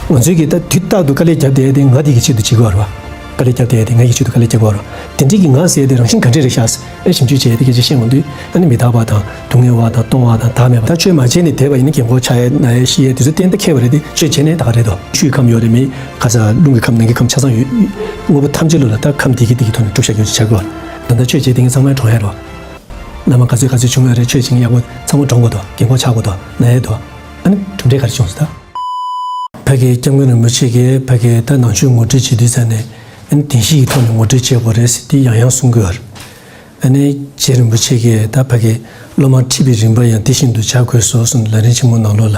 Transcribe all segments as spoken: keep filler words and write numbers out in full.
ང་ཚོའི་གི་ད་དུས་རྟག་ཏུ་དཀའ་ལས་བརྒྱབ་བསྡད་ཡ་དེ་ང་དེ་གི་ཆེད་དུ་བྱེད་དགོས་རེད་བ། དཀའ་ལས་བརྒྱབ་བསྡད་ཡ་དེ་ང་གི་ཆེད་དུ་དཀའ་ལས་བརྒྱབ་དགོས་རེད་བ། དེ་འདྲའི་གི་ང་ཟེར་ཡ་དེ་རང་བཞིན་ག་འདྲས་རེད་ཤག་ཨེ་ཞིབ་འཇུག་བྱས་ཡ་དེ་སྐད་ཆ་བཤད་འོང་དུས་ཨ་ནི་མི་རྟག་པ་དང་སྡུག་བསྔལ་བ་དང་སྟོང་བ་དང་བདག་མེད་པ་དང་ཆོས་མ་བྱས་ནས་བསྡད་པ་ཡིན་ན་རྒན་གོག་ཆགས་ཡ་ན་ཡ་ཤི་ཡ་དེ་ཚོ་གཏན་ད་འཁེལ་བ་རེད་དེ་ཆོས་བྱས་ནས་ད་ག་རེད་དོ། ཆུའི་ཁམས་ཡོད་རེད་མེད་ག་ས་རླུང་གི་ཁམས་ནང་གི་ཁམས་ཆ་ཚང་ཡོད། དངོས་པོ་ཐམས་ཅད་ལ་ལ་ད་ཁམས་དེ་གི་དེ་གི་ཐོག་ནས་གྲུབ་བཞག་རྒྱུ་ཆགས་དགོས། ད་ལྟ་ཆོས་བྱས་དེ་གི་ཚང་མའི་གྲོང་ཡ་རེད་བ། བླ་མ་ག་ཚོད་ག་ཚོད་བྱུང་ཡོད་རེད། ཆོས་བྱེད་མཁན་ཡག་པོ་ཚང་མ་གྲོངས་དགོས་དོ། རྒན་གོག་ཆགས་དགོས་དོ། ན་ཡས་དོ། ཨ་ནི་གྲུབ་འབྲས་ག་རེ་བྱུང་སོང་ད། ཕ་གི་སྐྱབས་མགོན་རིན་པོ་ཆེ་གིས་ཕ་གི་ད་ནང་ཆོས་ངོ་སྤྲོད་བྱེད་དུས་ཙང་ནས་ཨ་ནི་བདེན་བཞི་ཡི་ཐོག་ནས་ངོ་སྤྲོད་བྱེད་དགོས་རེད་ཟེར་དེ་ཡང་ཡང་གསུང་གི་ཡོད་རེད། ཨ་ནི་རྗེ་རིན་པོ་ཆེ་གིས་ད་ཕ་གི་སློབ་མ་ཁྲིད་པའི་རིམ་པ་ཡང་དེ་བཞིན་དུ་བྱ་དགོས་སོ་གསུངས་ལམ་རིམ་ཆེན་མོ་ནང་ལོགས་ལ་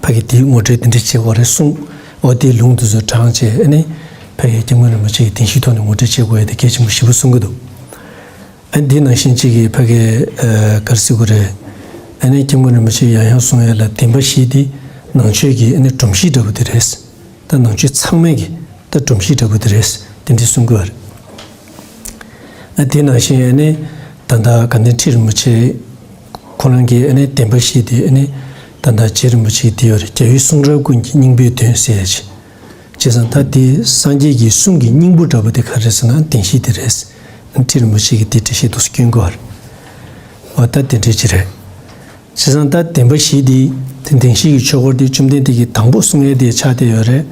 ཕ་གི་དེའི་ངོ་སྤྲོད་དེ་འདྲ་བྱེད་དགོས་རེད་གསུངས། འོ་དེའི་ལུང་དེ་ཚོ་དྲངས་བྱས་ཨ་ནི་ཕ་གི་སྐྱབས་མགོན་རིན་པོ་ཆེ་གིས་བདེན་བཞིའི་ཐོག་ནས་ངོ་སྤྲོད་བྱེད་དགོས་ཡ་དེ་གལ་ཆེན་པོ་ཞེ་པོ་གསུང་གི་འདུག་ཨ་ནི་འདི་ནང་བཞིན་གཅིག་གིས་ཕ་གི་ཨ་ག་རེ་ཟེར་དགོས་རེད། ཨ་ནི་སྐྱབས་མགོན་རིན་པོ་ཆེས་ཡང་ཡང་གསུང་ཡ་ལ་བདེན་པ་བཞི་འདི་ནང་ཆོས་ཀྱི་ཨ་ནི་སྒྲོམ་གཞི་འདྲ་པོ་དེ་རེད། ད་ནང་ཆོས་ཚང་མའི་གི་ད་སྒྲོམ་གཞི་འདྲ་པོ་དེ་རེད། དེ་འདྲའི་གསུང་གི་ཡོད་རེད། ཨ་དེ་ནང་བཞིན་ཨ་ནི་ད་ལྟ་དགའ་ལྡན་ཁྲི་རིན་པོ་ཆེ་ཁོ་རང་གི་ཨ་ནི་བདེན་པ་བཞི་དེ་ཨ་ནི་ད་ལྟ་རྗེ་རིན་པོ་ཆེ་གི་དེ་ཡོད་རེད། རྒྱལ་བའི་གསུང་རབ་ཀུན་གྱི་སྙིང་པོའི་དོན་ཟེར་ཡ་ཅིག་བྱས་ཙང་ད་དེ་སངས་རྒྱས་ཀྱི་གསུང་གི་སྙིང་པོ་འདྲ་པོ་དེ་ག་རེ་ཟེར་ན་བདེན་བཞི་དེ་རེད། ཁྲི་རིན་པོ་ཆེ་གིས་དེ་འགྲེལ་བཤད་འདུག་སེ་སྐྱོན་གྱི་ཡོད་རེད། འོ་ད་དེ་འདྲ་ཅིག་རེད། བྱས་ཙང་ད་བདེན་པ་བཞི་དེ་དེ་བདེན་བཞི་གི་ཆོས་འཁོར་དེ་བཅོམ་ལྡན་འདས་ཀྱིས་དང་པོ་གསུང་ཡས་དེ་ཆགས་བསྡད་ཡོད་རེད།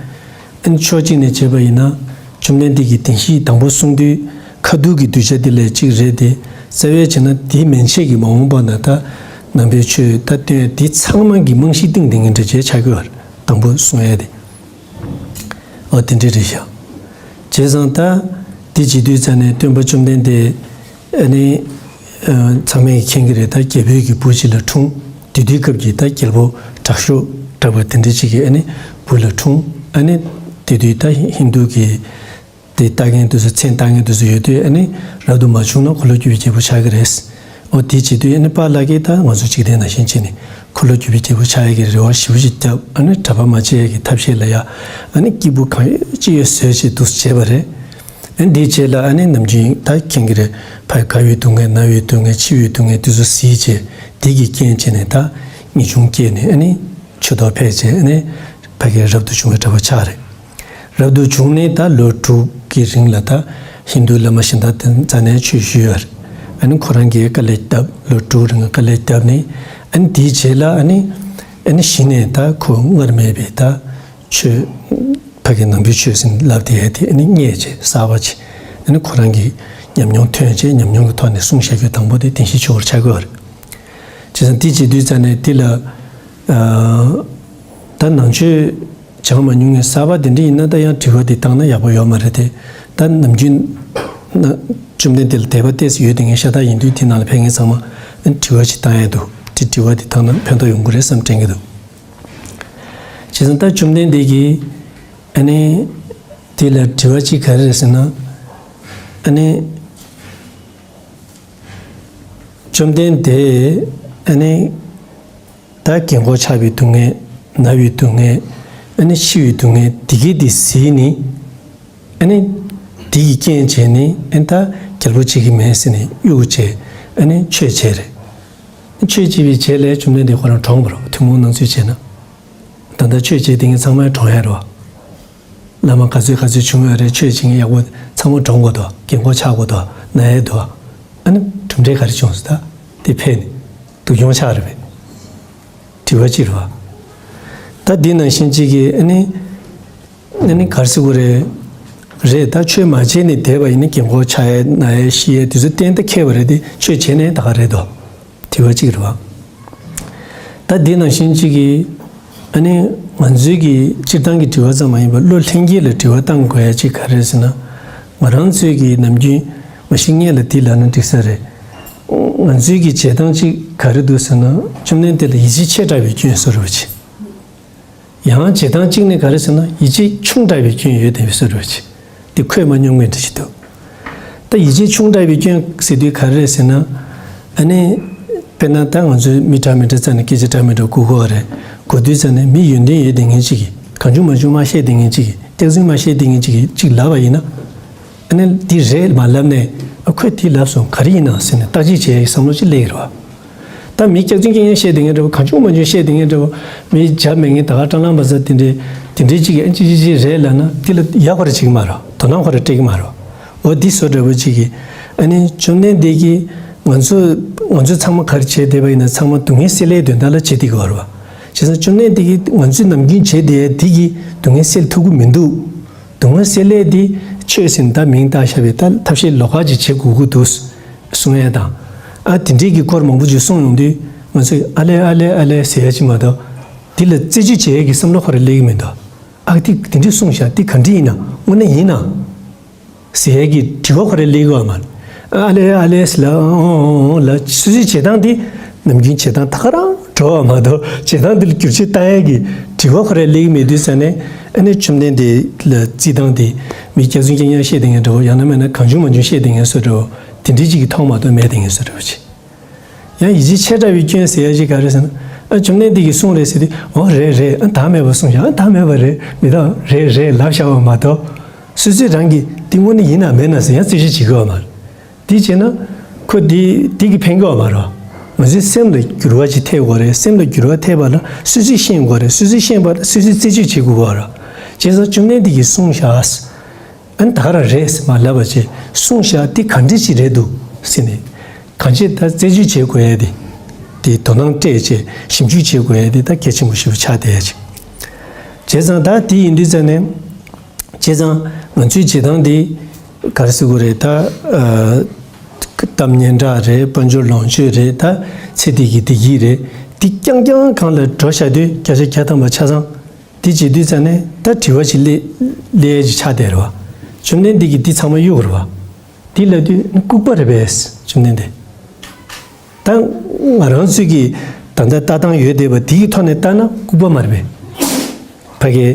ཨ་ནི་ཕྱོགས་གཅིག་ནས་བྱས་པ་ཡིན་ན་བཅོམ་ལྡན་འདས་ཀྱིས་བདེན་བཞི་དང་པོ་གསུང་དུས་ཁ་ཐུག་གི་གདུལ་བྱ་དེ་ལས་གཅིག་རེད་དེ། རྩ་བའི་བྱས་ན་དེ་མན་ཆད་ཀྱི་མ་འོངས་པ་ན་ད་ནང་པའི་ཆོས་ད་སྟོན་དེ་ཚང་མ་གི་རྨང་གཞི་བཏིང་བསྡད་མཁན་འདྲ་བྱས་ཆགས་ཀྱི་ཡོད་རེད། དང་པོ་གསུང་ཡས་དེ། འོ་དེ་འདྲ་རེད་ཤག་བྱས་ཙང་ད་དེ་བྱེད་དུས་ཙང་ནས་སྟོན་པ་བཅོམ་ལྡན་འདས་ཨ་ནི་ཨ་ཚང་མས་མཁྱེན་གྱི་རེད། ད་རྒྱལ་པོའི་གི་བུ་གཅིག་ལ་འཁྲུངས། དེ་དུས་སྐབས་ཀྱི་ད་རྒྱལ་པོ་དྲག་ཤོས་འདྲ་པོ་དེ་འདྲ་གཅིག་གི་ཨ་ནི་བུ་ལ་འཁྲུངས། ཨ་ནི་དེ་དུས་ད་ཧིན་དུ་གི་དེ་ལྟ་མཁན་དེ་ཚོ་མཚན་ལྟ་མཁན་དེ་ཚོ་ཡོད་དུས་ཨ་ནི་རབ་ཏུ་མ་བྱུང་ན་འཁོར་ལོས་སྒྱུར་བའི་རྒྱལ་པོ་ཆགས་ཀྱི་རེད། འོ་དེ་བྱེད་དུས་ཨ་ནི་པཱ་ལགས་ཀྱིས་ད་ང་ཚོ་འཇིག་རྟེན་ནང་བཞིན་བྱས་ནས་འཁོར་ལོས་སྒྱུར་བའི་རྒྱལ་པོ་ཆགས་ཡས་ཀྱི་རེ་བ་ཞེ་པོ་ཅིག་བརྒྱབ། ཨ་ནི་གྲྭ་པ་མ་བྱེད་ཡས་ཀྱི་ཐབས་ཤེས་ལ་ཡ་ཨ་ནི་སྐྱེས་བུ་གང་ཡོད་ཅི་ཡོད་བཟོས་བྱས་འདུག་སེ་བྱས་པ་རེད། ཨ་ནི་དེའི་རྗེས་ལ་ཨ་ནི་ནམ་རྒྱུན་ད་མཁྱེན་གྱི་རེད། ཕ་གི་རྒ་ཡོལ་སྡུག་བསྔལ་ན་ཡོལ་སྡུག་བསྔལ་འཆི་བའི་སྡུག་བསྔལ་དེ་ཚོ་གཟིགས་བྱས་དེ་གི་རྐྱེན་བྱས་ནས་ད་ངེས་འབྱུང་སྐྱེས་ནས་ཨ་ནི་ཆོས་ཐོག་ཕེབས་བྱས་ཨ་ནི་ཕ་གི་རབ་ཏུ་བྱུང་བའི་གྲྭ་པ་ཆགས་རེད། རབ་ཏུ་བྱུང་ནས་ད་ལོ་དྲུག་གི་རིང་ལ་ད་ཧིན་དུ་བླ་མ་གཞན་དག་དེ་རྩ་ནས་ཆོས་ཞུས་ཡོད་རེད། ཨ་ནི་ཁོ་རང་གིས་དཀའ་ལས་བརྒྱབ། ལོ་དྲུག་རིང་དཀའ་ལས་བརྒྱབ་ནས་ཨ་ནི་དེའི་རྗེས་ལ་ཨ་ནི་ཨ་ནི་གཞི་ནས་ད་ཁོ་སྔར་མེད་པའི་ད་ཆོས་ཕ་གི་ནང་པའི་ཆོས་ཟེར་ལབ་དེ་ཡ་དེ་ཨ་ནི་རྙེད་བྱས་གསར་པ་བྱས། ཨ་ནི་ཁོ་རང་གི་ཉམས་མྱོང་ཐོན་བྱས་ཉམས་མྱོང་གི་ཐོག་ནས་གསུངས་བཞག་རྒྱུ་དང་པོ་དེ་བདེན་བཞིའི་ཆོས་འཁོར་ཆགས་ཀྱི་ཡོད་རེད། བྱས་ཙང་དེ་བྱེད་དུས་ཙང་ནས་དེ་ལ་ཨ་ད་ནང་ཆོས་སྦྱང་མ་མྱོང་མཁན་གསར་པ་དེ་འདྲ་ཡིན་ན་ད་ཡང་དྲི་བ་དེ་བཏང་ན་ཡག་པོ་ཡོད་མ་རེད་དེ། ད་ནམ་རྒྱུན་ན་བཅོམ་ལྡན་འདས་ལ་དད་པ་ཏོག་ཙམ་ཡོད་དེ་མཁན་ཤ་སྟག་ཡིན་དུས་དེ་ནང་ལ་ཕེབས་མཁན་ཚང་མ་དྲི་བ་ཅིག་བཏང་ཡས་འདུག་དེ་དྲི་བ་དེ་བཏང་ན་ཕན་ཐོགས་ཡོང་གི་རེད་བསམ་དྲན་གྱི་འདུག་བྱས་ཙང་ད་བཅོམ་ལྡན་འདས་ཀྱིས་ཨ་ནི་དེ་ལ་དྲི་བ་ཅིག་ག་རེ་རེད་ཟེར་ན། ཨ་ནི་བཅོམ་ལྡན་འདས་ཨ་ནི་ད་རྒན་གོག་ཆགས་པའི་སྡུག་བསྔལ། ན་བའི་སྡུག་བསྔལ། ཨ་ནི་འཆི་བའི་སྡུག་བསྔལ་འདི་གས་འདི་གཟིགས་ནི། ཨ་ནི་འདི་ཡི་རྐྱེན་བྱས་ནི་ཨ་ནི་ད་རྒྱལ་པོ་བྱེད་ཀྱི་མེད་ཟེར་ནས་གཡུག་བྱས་ཨ་ནི་ཆོས་བྱས་རེད། ཆོས་བྱས་པའི་རྗེས་ལ་བཅོམ་ལྡན་འདས་ཁོ་རང་གྲོངས་པ་རེད། ཐུན་མོང་སྣང་ཚུལ་བྱས་ན། ད་ལྟ་ཆོས་བྱས་དེ་ངས་ཚང་མས་གྲོངས་ཡ་རེད་བ། བླ་མ་ག་ཚོད་ག་ཚོད་བྱུང་ཡོད་རེད། ཆོས་བྱེད་མཁན་ཡག་པོ་ཚང་མ་གྲོངས་དགོས་དོ། རྒན་གོག་ཆགས་དགོས་དོ། ན་ཡས་དོ། ཨ་ནི་གྲུབ་འབྲས་ག་རེ་བྱུང་སོང་ད། དེ་ཕེབས་ནས་སྡུག་གྱོང་ཆགས་རེད་པས། དྲི་བ་གཅིག་རེད་བ། ད་འདི་ནང་བཞིན་གཅིག་གིས་ཨ་ནི་ཨ་ནི་ག་རེ་ཟེར་དགོས་རེད། རེད་ད་ཆོས་མ་བྱས་ནས་བསྡད་པ་ཡིན་ན་རྒན་གོག་ཆགས་ཡས་ན་ཡས་ཤི་ཡས་དེ་ཚོ་གཏན་ད་འཁེལ་བ་རེད་དེ་ཆོས་བྱས་ནས་ད་ག་རེད་དོ། དྲི་བ་གཅིག་རེད་བ། ད་འདི་ནང་བཞིན་གཅིག་གིས་ཨ་ནི་ང་ཚོའི་གི་སྤྱིར་བཏང་གི་དྲི་བ་ཙམ་མ་ཡིན་པར་བློ་ལྷན་སྐྱེས་ལ་དྲི་བ་བཏང་དགོས་ཡ་གཅིག་ག་རེ་རེད་ཟེར་ན། ང་རང་ཚོའི་གི་ནམ་རྒྱུན་མ་གཞི་སྔས་ལ་འདི་ལབ་ན་འགྲིག་ས་རེད། ང་ཚོའི་གི་བྱེད་སྟངས་གཅིག་ག་རེ་འདུག་ཟེར་ན་བཅོམ་ལྡན་འདས་ལ་ཡིད་ཆེས་ཆེ་དྲགས་པའི་སྐྱོན་བཟོ་འདྲ་བ་ཅིག་ཡང་བྱེད་སྟངས་གཅིག་ནི་ག་རེ་ཟེར་ན་ཡིད་ཆེས་ཆུང་དྲགས་པའི་སྐྱོན་ཡོད་བསྡད་པའི་བཟོ་འདྲ་བ་ཅིག་དེ་ཁོས་མ་མྱོང་མཁན་འདྲ་ཞིག་འདུག་ད་ཡིད་ཆེས་ཆུང་དྲགས་པའི་སྐྱོན་ཟེར་དུས་ག་རེ་རེད་ཟེར་ན། ཨ་ནི། དཔེར་ན་ད་ང་ཚོའི་མི་འདྲ་མི་འདྲ་རྩ་ནས་སྐད་ཆ་འདྲ་མི་འདྲ་གོ་གི་ཡོད་རེད། གོ་དུས་རྩ་ནས་མི་ཡོན་ཏན་ཡོད་བསྡད་མཁན་ཅིག་གིས་གང་བྱུང་མང་བྱུང་མ་བཤད་བསྡད་མཁན་ཅིག་གིས་སྐྱག་རྫུན་མ་བཤད་བསྡད་མཁན་ཅིག་གིས་ཅིག་ལབ་པ་ཡིན་ན། ཨ་ནི་འདི་རེད་མ་ལབ་ནས་ཨ་ཁོས་འདི་ལབ་སོང་ག་རེ་ཡིན་ནམ་ཟེར་ནས་བརྟག་དཔྱད་བྱེད་ཡའི་བསམ་བློ་ཅིག་སླེབས་ཀྱི་རེད་བ། ད་མི་སྐྱག་རྫུན་སྐྱག་ཉལ་བཤད་བསྡད་མཁན་འདྲ་བོ། གང་བྱུང་མང་བྱུང་བཤད་བསྡད་མཁན་འདྲ་བོ། མི་བྱ་མེད་མཁན། ད་ག་སྐྲག་ལངས་པ་ཟེར་དེ་འདྲའི་དེ་འདྲའི་གཅིག་གིས་ཨ་ཅི་ཅི་ཅི་རེད་ལབ་ན། དེ་ལ་ཡག་པ་རེ་བྱེད་ཀྱི་མ་རེད། དོ་སྣང་ཁོ་རང་སྤྲད་ཀྱི་མ་རེད། འོ་འདི་བཟོ་འདྲ་བོ་གཅིག་གིས། ཨ་ནི་བཅོམ་ལྡན་འདས་ཀྱིས་ང་ཚོ་ང་ཚོ་ཚང་མ་ག་རེ་བྱས་བསྡད་པ་ཡིན་ན། ཚང་མ་སྡུག་བསྔལ་སེལ་ཡའི་དོན་དག་ལ་བྱེད་བསྡད་ཀྱི་ཡོད་རེད་པ། བྱས་ཙང་བཅོམ་ལྡན་འདས་ཀྱིས་ང་ཚོས་ནམ་རྒྱུན་བྱས་བསྡད་ཡ་འདི་གིས་སྡུག་བསྔལ་སེལ་ཐུབ་ཀྱི་མི་འདུག་སྡུག་བསྔལ་སེལ་ཡས་འདི་ཆོས་ཟེར་ནས་ད་མིང་བཏགས་བཞག་པའི་ད་ཐབས་ཤེས་ལོགས་ཀ་ཅིག་བྱེད་དགོས་ཀྱི་འདུག་གསུང་ཡས་དང་། ཨ་དེ་འདྲའི་གི་སྐོར་མང་པོ་ཅིག་གསུངས་ཡོང་དུས། ང་ཚོས་ཨ་ལས་ཨ་ལས་ཨ་ལས་ཟེར་ཡ་ཅིག་མ་གཏོགས། འདི་ལ་རྩད་གཅོད་བྱེད་ཡས་ཀྱི་བསམ་བློ་ཁོ་རང་སླེབས་ཀྱི་མི་འདུག་ཨ་འདི་དེ་འདྲས་གསུངས་བཞག་འདི་ག་འདྲས་ཡིན་ན། དངོས་གནས་ཡིན་ན། ཟེར་ཡས་ཀྱི་དྲི་བ་ཁོ་རང་སླེབས་ཀྱི་ཡོད་མ་རེད། ཨ་ལས་ཨ་ལས་ལ་ཨོ་ཨོ་ཨོ་ལ། སོ་སོའི་བྱེད་སྟངས་དེ་ནམ་རྒྱུན་བྱེད་སྟངས་ད་ག་རང་འགྲོ་བ་མ་གཏོགས། བྱེད་སྟངས་དེ་ལ་བསྒྱུར་བཅོས་བཏང་ཡས་ཀྱི་དྲི་བ་ཁོ་རང་སླེབས་ཀྱི་མེད་དུས་ཙང་ནས། ཨ་ནི་བཅོམ་ལྡན་འདས་ལ་རྩིས་སྟངས་དེ་མི་སྐྱག་རྫུན་སྐྱག་ཉལ་བཤད་བསྡད་མཁན་འདྲ་བོ། ཡང་ན་མིན་ན་གང་བྱུང་མང་བྱུང་བཤད་བསྡད་མཁན་བཟོ་འདྲ་བོ། དེ་འདྲའི་གཅིག་གི་མཐོང་མ་གཏོགས་མེད་བསྡད་མཁན་བཟོ་འདྲ་བོ་ཅིག་ཡང་ཡིད་ཆེས་ཆེ་དྲགས་པའི་སྐྱོན་ཟེར་ཡ་ཞིག་ག་རེ་ཟེར་ན། ཨ་བཅོམ་ལྡན་འདས་ཀྱིས་གསུངས་རེད་ཟེར་དུས། འོ་རེད་རེད། ཨ་བདག་མེད་པར་གསུངས་ཤག་ཨ་བདག་མེད་པ་རེད། མི་བདག་རེད་རེད་ལབ་བཞག་པ་མ་གཏོགས། སོ་སོས་རང་གིས་འདི་དངོས་གནས་ཡིན་ན་མེད་ན་ཟེར་ཡང་རྩད་གཅོད་བྱེད་དགོས་པ་མ་རེད། དེ་བྱས་ན་ཁོ་འདི་འདི་གིས་ཕན་གྱི་ཡོད་མ་རེད། ང་ཚོའི་སེམས་ལ་འགྱུར་བ་ཅིག་ཐེབས་དགོས་རེད། སེམས་ལ་འགྱུར་བ་ཐེབས་པ་ལ་སོ་སོས་ཤེས་དགོས་རེད། སོ་སོས་ཤེས་པ་ལ་སོ་སོས་རྩད་གཅོད་བྱེད་དགོས་པ་རེད། བྱས་ཙང་བཅོམ་ལྡན་འདས་ཀྱིས་གསུངས་ཤག་ཨ་ནི་ད་ག་རང་རེད་ཟེར་མ་ལབ་པ་བྱས། གསུངས་ཤག་འདི་ག་འདྲ་ཅིག་རེད་འདུག་ཟེར་ནས། གང་ཅི་ད་རྩད་གཅོད་བྱེད་དགོས་ཡ་དེ། དེ་དོ་སྣང་སྤྲད་བྱས་ཞིབ་འཇུག་བྱེད་དགོས་ཡ་དེ་ད་གལ་ཆེན་པོ་ཞེ་པོ་ཆགས་བསྡད་ཡ་ཅིག་བྱས་ཙང་ད་དེ་ཡིན་དུས་ཙང་ནས། བྱས་ཙང་ང་ཚོའི་བྱེད་སྟངས་དེ་ག་རེ་ཟེར་དགོས་རེད། ད་ཨ་གཏམ་སྙན་གྲགས་རེད། དཔལ་འབྱོར་ལོངས་སྤྱོད་རེད། ད་ཚེ་འདི་གི་བདེ་སྐྱིད་རེད། འདི་རྐྱང་རྐྱང་སྒང་ལ་འགྲོ་བཞག་དུས། བརྒྱ་ཆ་བརྒྱ་ཐམ་པ་ཆ་ཚང་འདི་བྱེད་དུས་ཙང་ནས་ད་དྲི་བ་ཞིག་སླེབས་སླེབས་ཡས་ཅིག་ཆགས་བསྡད་རེད་པ། བཅོམ་ལྡན་འདས་ཀྱིས་འདི་ཚང་མ་གཡུག་རེད་པ། འདི་ལབ་དུས་ལྐུགས་པ་རེད་པས། བཅོམ་ལྡན་འདས། ད་ང་རང་ཚོས་ཀྱི་ད་ལྟ་ལྟ་སྟངས་ཡོད་བསྡད་པ་འདི་གི་ཐོག་ནས་ལྟ་ན་ལྐུགས་པ་མ་རེད་པས། ཕ་གི་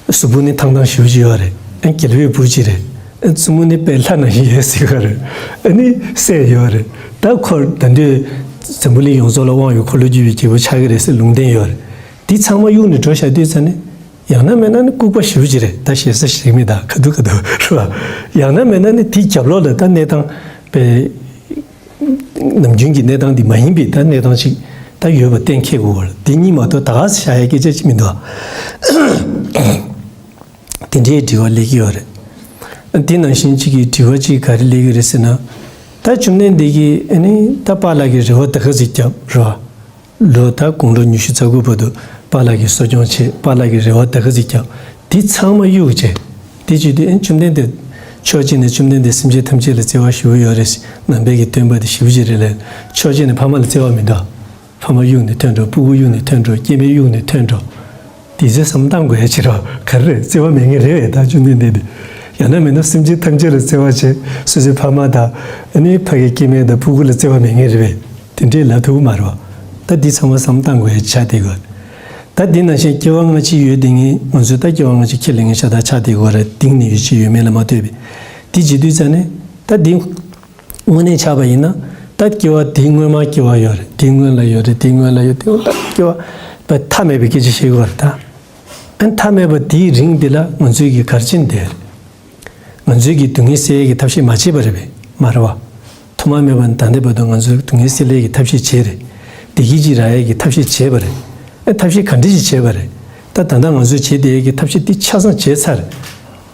གཟུགས་པོ་ནི་ཐང་ཐང་ཞེ་པོ་ཅིག་ཡོད་རེད། ཨ་རྒྱལ་པོའི་བུ་ཅིག་རེད། ཨ་བཙུན་མོ་ནི་དཔེ་ལྷ་ནང་བཞིན་ཡོད་ཟེར་གྱི་ཡོད་རེད། ཨ་ནི་སྲས་ཡོད་རེད། ད་ཁོ་ད་དུང་འཛམ་བུ་གླིང་ཡོངས་རྫོགས་ལ་དབང་ཡོད། འཁོར་ལོས་སྒྱུར་བའི་རྒྱལ་པོ་ཆགས་ཀྱི་རེད་ཟེར་ལུང་བསྟན་ཡོད་རེད། འདི་ཚང་མ་གཡུག་ནས་འགྲོ་བཞག་དུས་ཙང་ནས། ཡང་ན་མིན་ན་ནི་ལྐུགས་པ་ཞེ་པོ་ཅིག་རེད། ད་ཞེ་ས་ཞིག་མི་ད་ག་དུས་ག་དུས་རེད་པ། ཡང་ན་མིན་ན་ནི་དེའི་རྒྱབ་ལོགས་ལ་ད་གནས་སྟངས་པའི་ནམ་རྒྱུན་གྱི་གནས་སྟངས་འདི་མ་ཡིན་པའི་ད་གནས་སྟངས་ཤིག་ད་ཡོད་པ་གཏན་འཁེལ་དགོས་པ་རེད། འདི་གཉིས་མ་གཏོགས་ད་ག་སེ་བཞག་ཡ་སྐད་ཆ་ཅིག་མི་འདུག་ཨ། དེ་འདྲའི་དྲི་བ་སླེབས་ཀྱི་ཡོད་རེད། དེ་ནང་བཞིན་གཅིག་གི་དྲི་བ་གཅིག་ག་རེ་སླེབས་ཀྱི་རེད་ཟེར་ན། ད་བཅོམ་ལྡན་འདས་ཀྱིས་ཨ་ནི་ད་པཱ་ལགས་ཀྱི་རེ་བ་ད་ག་ཟིག་བརྒྱབ་རེད་པ། ལོ་ད་དགུང་ལོ་ཉི་ཤུ་རྩ་དགུ་བར་དུ་པཱ་ལགས་ཀྱི་གསོ་སྐྱོང་བྱས། པཱ་ལགས་ཀྱི་རེ་བ་ད་ག་ཟིག་བརྒྱབ། འདི་ཚང་མ་གཡུག་བྱས། དེ་བྱེད་དུས་ཨ་ནི་བཅོམ་ལྡན་འདས། ཕྱོགས་གཅིག་ནས་བཅོམ་ལྡན་འདས་སེམས་ཅན་ཐམས་ཅད་ལ་བརྩེ་བ་ཞེ་པོ་ཡོད་རེད། ནང་པའི་གི་སྟོན་པ་དེ་ཞེ་པོ་ཅིག་རེད་ལབ། ཕྱོགས་གཅིག་ནས་ཕ་མ་ལ་བརྩེ་བ་མི་འདུག་ཕ་མ་གཡུག་ནས་ཐོན་འགྲོ། སྤུ་གུ་གཡུག་ནས་ཐོན་འགྲོ། སྐྱེ་དམན་གཡུག་ནས་ཐོན་འགྲོ། དེ་ཚོའི་བསམ་བློ་བཏང་དགོས་ཡ་ཅིག་རེད་པ། ག་རེ་རེད། བརྩེ་བ་མེད་མཁན་རེད་པས་ད་བཅོམ་ལྡན་འདས་དེ། ཡང་ན་མིན་ན་སེམས་ཅན་ཐམས་ཅད་ལ་བརྩེ་བ་བྱས། སོ་སོའི་ཕ་མ་དང་། ཨ་ནི་ཕ་གི་སྐྱེ་དམན་དང་སྤུ་གུ་ལ་བརྩེ་བ་མེད་མཁན་རེད་པས། དེ་འདྲས་ལབ་ཐུབ་ཀྱི་མ་རེད་པ། ད་འདི་ཚང་མ་བསམ་བློ་བཏང་དགོས་ཡ་ཆགས་བསྡད་ཀྱི་ཡོད། ད་འདི་ནང་བཞིན་སྐྱེ་བ་སྔ་ཕྱི་ཡོད་བསྡད་མཁན། ང་ཚོས་ད་སྐྱེ་བ་སྔ་ཕྱི་ཁས་ལེན་མཁན་ཤ་སྟག་ཆགས་བསྡད་ཀྱི་ཡོད་རེད། གཏིང་ནས་ཡོད་ཅིག་ཡོད་མེད་ལ་མ་ལྟོས་པའི། འདི་བྱེད་དུས་ཙང་ནས་ད་འདི། དངོས་གནས་ཆགས་པ་ཡིན་ན། ད་སྐྱེ་བ་དེའི་སྔོན་མ་སྐྱེ་བ་ཡོད་རེད། དེའི་སྔོན་ལ་ཡོད་རེད། དེའི་སྔོན་ལ་ཡོད། དེའི་སྔོན་ལ་སྐྱེ་བ་པ་མཐའ་མེད་པའི་སྐད་ཆ་བཤད་ཀྱི་ཡོད་རེད་ད། ཨ་མཐའ་མེད་པ་དེའི་རིང་འདི་ལ་ང་ཚོས་ཀྱི་ག་རེ་བྱས་ནས་བསྡད་རེད། ང་ཚོས་ཀྱི་སྡུག་བསྔལ་སེལ་ཡས་ཀྱི་ཐབས་ཤེས་མ་བྱས་པ་རེད་པས། མ་རེད་པ། ཐོག་མ་མེད་པ་ནས་ད་ལྟའི་བར་དུ་ང་ཚོས་སྡུག་བསྔལ་སེལ་ཡས་ཀྱི་ཐབས་ཤེས་བྱས་རེད། བདེ་སྐྱིད་ཅིག་རག་ཡས་ཀྱི་ཐབས་ཤེས་བྱས་པ་རེད། ཨ་ཐབས་ཤེས་ག་འདྲ་ཞིག་བྱས་པ་རེད། ད་ད་ལྟ་ང་ཚོས་བྱས་བསྡད་ཡས་ཀྱི་ཐབས་ཤེས་འདི་ཆ་ཚང་བྱས་ཚར་རེད།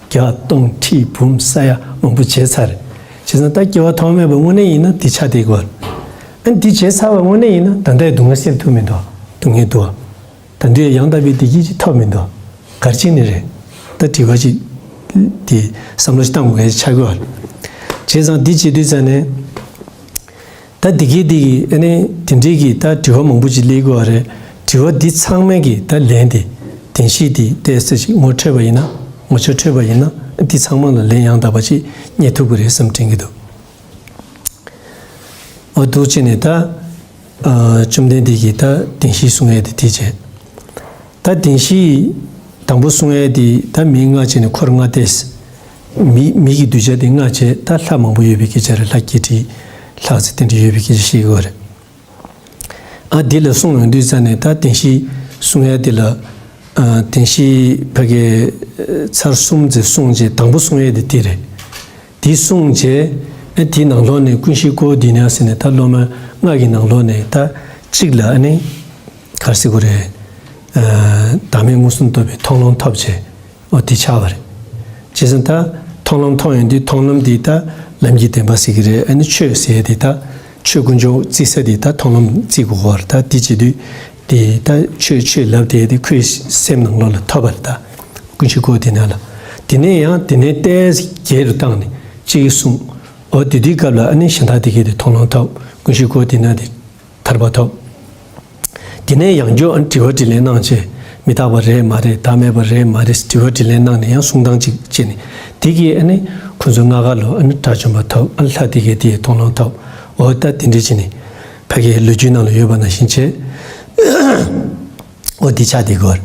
བརྒྱ་སྟོང་ཁྲི་འབུམ་ས་ཡ་མང་པོ་བྱས་ཚར་རེད། བྱས་ཙང་ད་སྐྱེ་བ་ཐོག་མེད་པ་དངོས་གནས་ཡིན་ན་འདི་ཆགས་བསྡད་ཀྱི་ཡོད་རེད། ཨ་འདི་བྱས་ཚར་བ་དངོས་གནས་ཡིན་ན་ད་ལྟའི་སྡུག་བསྔལ་སེལ་ཐུབ་མི་འདུག་སྡུག་བསྔལ་འདུག་ད་འདི་ཡང་དག་པའི་བདེ་སྐྱིད་ཅིག་ཐོབ་མི་འདུག་ག་རེ་བྱས་ནས་རེད། ད་དྲི་བ་ཅིག་དེ་བསམ་བློ་ཞིག་བཏང་དགོས་ཡ་ཆགས་ཀྱི་ཡོད་རེད། བྱས་ཙང་འདི་བྱེད་དུས་ཙང་ནས། ད་འདི་གའི་འདི་གི་ཨ་ནི་དེ་འདྲའི་གི་ད་དྲི་བ་མང་པོ་ཅིག་སླེབས་ཀྱི་ཡོད་རེད། དྲི་བ་འདི་ཚང་མའི་གི་ད་ལན་དེ་བདེན་བཞི་འདི་ཏོག་ཙམ་ཅིག་ངོ་འཕྲོད་པ་ཡིན་ན། ངོ་ཆ་འཕྲོད་པ་ཡིན་ན། འདི་ཚང་མ་ལ་ལན་ཡང་དག་པ་ཅིག་རྙེད་ཐུབ་ཀྱི་རེད་བསམ་དྲན་གྱི་འདུག་འོ་འདུག་བྱས་ནས་ད་ཨ་བཅོམ་ལྡན་འདས་ཀྱིས་ད་བདེན་བཞི་གསུང་ཡས་དེ་དེ་བྱས། ད་བདེན་བཞི་དང་པོ་གསུང་ཡས་དེ་ད་མིང་ལྔ་བྱས་ནས་འཁོར་ལྔ་སྟེ། མི་མི་གི་གདུལ་བྱ་དེ་ལྔ་བྱས། ད་ལྷ་མང་པོ་ཡོད་པའི་སྐད་ཆ་རེད། ལྷ་བརྒྱད་ཁྲི་ལྷག་ཙམ་དེ་འདྲ་ཡོད་པའི་སྐད་ཆ་བཤད་ཀྱི་ཡོད་རེད། ཨ་དེ་ལ་གསུང་ཡོང་དུས་ཙང་ནས་ད་བདེན་བཞི་གསུང་ཡས་དེ་ལ། ཨ་བདེན་བཞི་ཕ་གི་ཚར་གསུམ་ཙམ་གསུངས་རྗེས་དང་པོ་གསུང་ཡས་དེ་དེ་རེད། དེ་གསུངས་རྗེས་ཨ་དེའི་ནང་ལོགས་ནས་ཀུན་ཤེས་ཀོ་བི་དྷི་ནྱ་ཟེར་ནས་ད་སློབ་མ་ལྔ་གི་ནང་ལོགས་ནས་ད་ གཅིག་ལ་ཨ་ནི་ག་རེ་ཟེར་དགོས་རེད། ཨ། བདག་མེད་མངོན་སུམ་རྟོགས་པའི་མཐོང་ལམ་ཐོབ་བྱས། འོ་དེ་ཆགས་པ་རེད། བྱས་ཙང་ད་མཐོང་ལམ་ཐོབ་ཡོང་དུས་མཐོང་ལམ་འདི་ད་ལམ་གྱི་བདེན་པ་ཟེར་གྱི་རེད། ཨ་ནི་ཆོས་ཟེར་ཡ་དེ་ད་ཆོས་དཀོན་མཆོག་བརྩི་ས་དེ་ད་མཐོང་ལམ་བརྩི་དགོས་པ་རེད། ད་དེ་བྱེད་དུས་དེ་ད་ཆོས་ཆོས་ལབ་དེ་དེ་ཁོའི་སེམས་ནང་ལོགས་ལ་ཐོབ་པ་རེད། ད་ཀུན་གཞི་ཀོ་ཏི་ན་ལ། དེ་ནས་ཡང་དེ་ནས་ཏོག་ཙམ་རྒྱས་རུ་བཏང་ནས་གཅིག་གིས་གསུངས། འོ་དེ་དུས་སྐབས་ལ་ཨ་ནི་གཞན་དག་དེ་གས་དེ་མཐོང་ལམ་ཐོབ། ཀུན་གཞི་ཀོ་ཏི་ན་དེ་ཐར་པ་ཐོབ། དེ་ནས་ཡང་བསྐྱར་ཨ་ནི་དྲི་བ་དྲིས་ལན་གནང་བྱས། མི་རྟག་པ་རེད་མ་རེད། བདག་མེད་པ་རེད་མ་རེད། དྲི་བ་དྲིས་ལན་གནང་ནས་ཡང་གསུང་སྟངས་གཅིག་བྱས་ནས། དེ་གིས་ཨ་ནི་ཁོ་ཚོ་ལྔ་ཀ་ལོ་ཨ་ནི་དགྲ་བཅོམ་པ་ཐོབ། ཨ་ནི་ལྷ་དེ་གས་དེ་མཐོང་ལམ་ཐོབ། འོ་ད་དེ་འདྲ་བྱས་ནས་ཕ་གིའི་ལོ་རྒྱུས་ནང་ལ་ཡོད་པ་ནང་བཞིན་བྱས། འོ་དེ་ཆགས་དེ་གོ།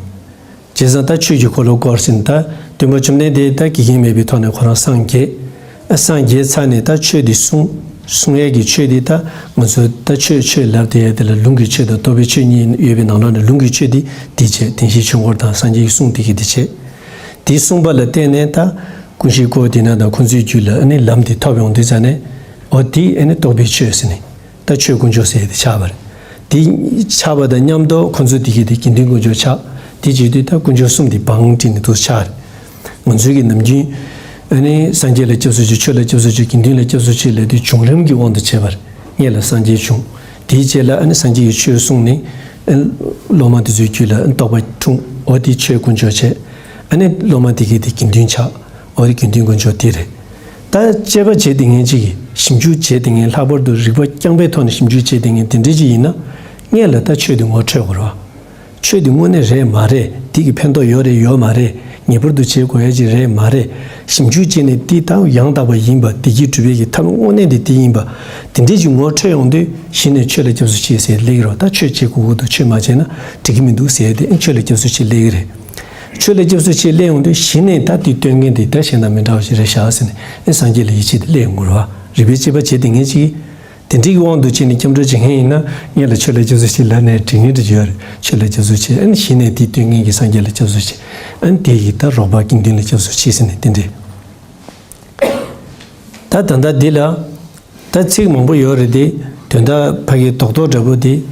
བྱས་ཙང་ད་ཆོས་ཀྱི་འཁོར་ལོ་བསྐོར་ཟིན། ད་སྟོན་པ་བཅོམ་ལྡན་འདས་ད་དགེ་རྒན་མེད་པའི་ཐོག་ནས་ཁོ་རང་སངས་རྒྱས། ཨ། སངས་རྒྱས་ཚར་ནས་ད་ཆོས་འདི་གསུང་། གསུང་ཡས་ཀྱི་ཆོས་འདི་ད་ང་ཚོ་ད་ཆོས་ཆོས་ལབ་དེ་ཡས་དེ་ལ་ལུང་གི་ཆོས་དང་རྟོགས་པའི་ཆོས་གཉིས་ཡོད་པའི་ནང་ལོགས་ནས་ལུང་གི་ཆོས་འདི་འདི་བྱས། བདེན་བཞིའི་ཆོས་འཁོར་དང་སངས་རྒྱས་ཀྱི་གསུང་འདི་གི་འདི་བྱས། དེ་གསུངས་པ་ལ་བརྟེན་ནས་ད་ཀུན་གཞི་ཀོ་ཏི་ན་དང་ཁོ་ཚོའི་རྒྱུད་ལ་ཨ་ནི་ལམ་འདི་ཐོབ་ཡོང་དུས་ཙ་ནས། འོ་དེ་ཨ་ནི་རྟོགས་པའི་ཆོས་ཟེར་ནས། ད་ཆོས་དཀོན་མཆོག་ཟེར་ཡ་དེ་ཆགས་པ་རེད། དེ་ཆགས་པ་དང་མཉམ་དུ་ཁོ་ཚོ་དེ་གི་དེ་དགེ་འདུན་དཀོན་མཆོག་ཆགས། དེ་བྱེད་དུས་ད་དཀོན་མཆོག་གསུམ་དེ་བང་བསྒྲིགས་ནས་དུ་ཆགས་རེད། ང་ཚོའི་གི་ནམ་རྒྱུན་ཨ་ནི་སངས་རྒྱས་ལ་སྐྱབས་སུ་མཆི། ཆོས་ལ་སྐྱབས་སུ་མཆི། དགེ་འདུན་ལ་སྐྱབས་སུ་མཆི་ལབ་དུས་བྱུང་རིམ་གྱི་དབང་དུ་བྱས་པ་རེད། སྔོན་ལ་སངས་རྒྱས་བྱུང་། དེའི་རྗེས་ལ་ཨ་ནི་སངས་རྒྱས་ཀྱི་ཆོས་གསུངས་ནས། ཨ། སློབ་མ་དེ་ཚོའི་རྒྱུད་ལ་ཨ་ནི་རྟོགས་པ་འཁྲུངས། འོ་དེ་ཆོས་དཀོན་མཆོག་བྱས། ཨ་ནི་སློབ་མ་དེ་གི་དེ་དགེ་འདུན་ཆགས། འོ་དེ་དགེ་འདུན་དཀོན་མཆོག་དེ་རེད། ད་དཔྱད་པ་བྱེད་དེ་ངན་ཅིག་གིས་ཞིབ་འཇུག་བྱེད་དེ་ངན། ལྷག་པར་དུ་རིག་པ་རྐྱང་པའི་ཐོག་ནས་ཞིབ་འཇུག་བྱེད་དེ་ངན་དེ་འདྲ་ཅིག་ཡིན་ན། སྔོན་ལ་ད་ཆོས་དེ་ངོ་འཕྲོད་དགོས་རེད་བ། ཆོས་དེ་དངོས་གནས་རེད་མ་རེད། དེ་གི་ཕན་ཐོགས་ཡོད་རེད་ཡོད་མ་རེད། ངེས་པར་དུ་བྱེད་དགོས་ཡ་ཅིག་རེད་མ་རེད། ཞིབ་འཇུག་བྱས་ནས་དེ་ད་ཡང་དག་པ་ཡིན་པ། བདེ་སྐྱིད་སྒྲུབ་པའི་གི་ཐབས་དངོས་གནས་དེ་དེ་ཡིན་པ། དེ་འདྲ་ཅིག་ངོ་འཕྲོད་ཡོང་དུས་གཞི་ནས་ཆོས་ལ་སྐྱབས་སུ་མཆི་ཟེར་སླེབས་ཀྱི་རེད། ད་ཆོས་བྱེད་དགོས་ཀྱི་འདུག་ཆོས་མ་བྱས་ན་འགྲིག་གི་མི་འདུག་ཟེར་ཏེ་ཨ་ཆོས་ལ་སྐྱབས་སུ་མཆི་སླེབས་ཀྱི་རེད། ཆོས་ལ་སྐྱབས་སུ་མཆི་སླེབས་ཡོང་དུས་གཞི་ནས་ད་དེ་སྟོན་མཁན་དེ་ད་གཞན་དང་མི་འདྲ་བ་ཞིག་རེད་ཤག་ཟེར་ནས་ཨ་སངས་རྒྱས་ལ་ཡིད་ཆེས་དེ་སླེབས་ཡོང་གི་རེད་བ། རིག་པའི་དཔྱད་པ་བྱེད་དེ་ངན་ཅིག་གིས། དེ་འདྲའི་དབང་དུ་བྱས་ནས་སྐྱབས་འགྲོ་བྱེད་མཁན་ཡིན་ན། སྔོན་ལ་ཆོས་ལ་སྐྱབས་སུ་མཆི་ལབ་ནས་དྲན་མཁན་དེ་ཡོད་རེད། ཆོས་ལ་སྐྱབས་སུ་མཆི། ཨ་ནི་གཞི་ནས་དེ་སྟོན་མཁན་གྱི་སངས་རྒྱས་ལ་སྐྱབས་སུ་མཆི། ཨ་ནི་དེ་ཡི་ད་རོགས་པ་དགེ་འདུན་ལ་སྐྱབས་སུ་མཆི་ཟེར་ནས་དེ་འདྲས། ད་ད་ལྟ་འདི་ལ་ད་ཚིག་མང་པོ་ཡོད་རེད་དེ། དོན་དག་ཕ་གི་རྡོག་རྡོག་འདྲ་པོ་དེ།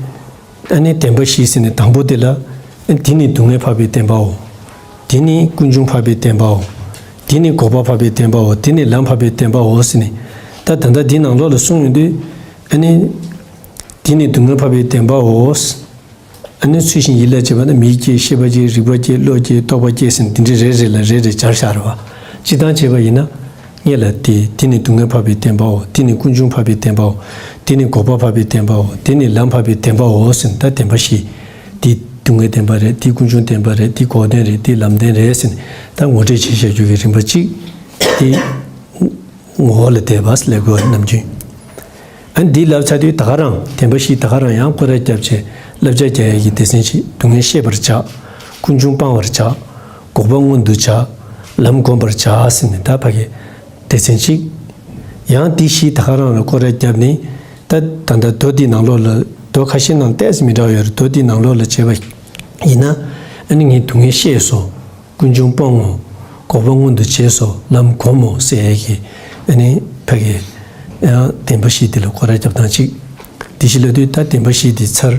ཨ་ནི་བདེན་པ་བཞི་ཟེར་ནས་དང་པོ་དེ་ལ། ཨ་ནི་དེ་ནི་སྡུག་བསྔལ་འཕགས་པའི་བདེན་པའོ། དེ་ནི་ཀུན་འབྱུང་འཕགས་པའི་བདེན་པའོ། དེ་ནི་འགོག་པ་འཕགས་པའི་བདེན་པའོ། དེ་ནི་ལམ་འཕགས་པའི་བདེན་པའོ་ཟེར་ནས། ད་ད་ལྟ་འདི་ནང་ལོགས་ལ་གསུངས་ཡོང་དུས། ཨ་ནི། དེ་ནི་སྡུག་བསྔལ་འཕགས་པའི་བདེན་པའོ། ཨ་ནི་ཚུལ་བཞིན་ཡིད་ལ་བྱེད་པ་ནི་མིག་སྐྱེ། ཤེས་པ་སྐྱེ། རིག་པ་སྐྱེ། བློ་སྐྱེ། རྟོག་པ་སྐྱེ་ཟེར་ནས་འདི་འདྲའི་རེ་རེ་ལ་རེ་རེ་སྦྱར་བཞག་རེད་བ། སྤྱིར་བཏང་བྱས་པ་ཡིན་ན། སྔོན་ལ་དེ། དེ་ནི་སྡུག་བསྔལ་འཕགས་པའི་བདེན་པའོ། དེ་ནི་ཀུན་འབྱུང་འཕགས་པའི་བདེན་པའོ། དེ་ནི་འགོག་པ་འཕགས་པའི་བདེན་པའོ། དེ་ནི་ལམ་འཕགས་པའི་བདེན་པའོ་ཟེར་ནས་ད་བདེན་པ་བཞི། དེ་སྡུག་བསྔལ་བདེན་པ་རེད། དེ་ཀུན་འབྱུང་བདེན་པ་རེད། དེ་འགོག་བདེན་རེད། དེ་ལམ་བདེན་རེད་ཟེར་ནས་ད་ངོ་སྤྲོད་བྱེད་བཞག་རྒྱུ་གི་རིམ་པ་གཅིག་དེ། ངོ་བོ་ལ་དད་པ་ལས་དགོས་ནམ་རྒྱུན། ཨ་ནི་འདི་ལབ་ཚར་དུས་ད་ག་རང་བདེན་པ་བཞི་ད་ག་རང་ཡང་སྐོར་ར་བརྒྱབ་བྱས་བསླབ་བྱ་རྒྱག་ཡས་ཀྱི་སྡེ་ཚན་གཅིག་སྡུག་བསྔལ་ཤེས་པར་བྱ། ཀུན་འབྱུང་སྤང་བར་བྱ། འགོག་པ་མངོན་དུ་བྱ། ལམ་བསྒོམ་པར་བྱ་ཟེར་ནས་ད་ཕ་གི་སྡེ་ཚན་གཅིག་ཡང་འདི་བཞི་ད་ག་རང་ལ་སྐོར་ར་བརྒྱབ་ནས། ད་ད་ལྟ་མདོ་འདི་ནང་ལོགས་ལ་མདོ་ཁ་ཤས་ནང་ཏོག་ཙམ་མི་འདྲ་བ་ཡོད་རེད། མདོ་འདི་ནང་ལོགས་ལ་བྱས་པ་ཡིན་ན། ཨ་ནི་ངས་སྡུག་བསྔལ་ཤེས་སོ། ཀུན་འབྱུང་སྤོང་ངོ་། འགོག་པ་མངོན་དུ་བྱས་སོ། ལམ་སྒོམ་མོ་ཟེར་ཡས་ཀྱི་ཨ་ནི་ཕ་གི་ཡང་བདེན་པ་བཞི་དེ་ལ་སྐོར་ར་རྒྱབ་སྟངས་གཅིག་དེ་བཞི་ལབ་དུས་ད་བདེན་པ་བཞི་དེ་ཚར།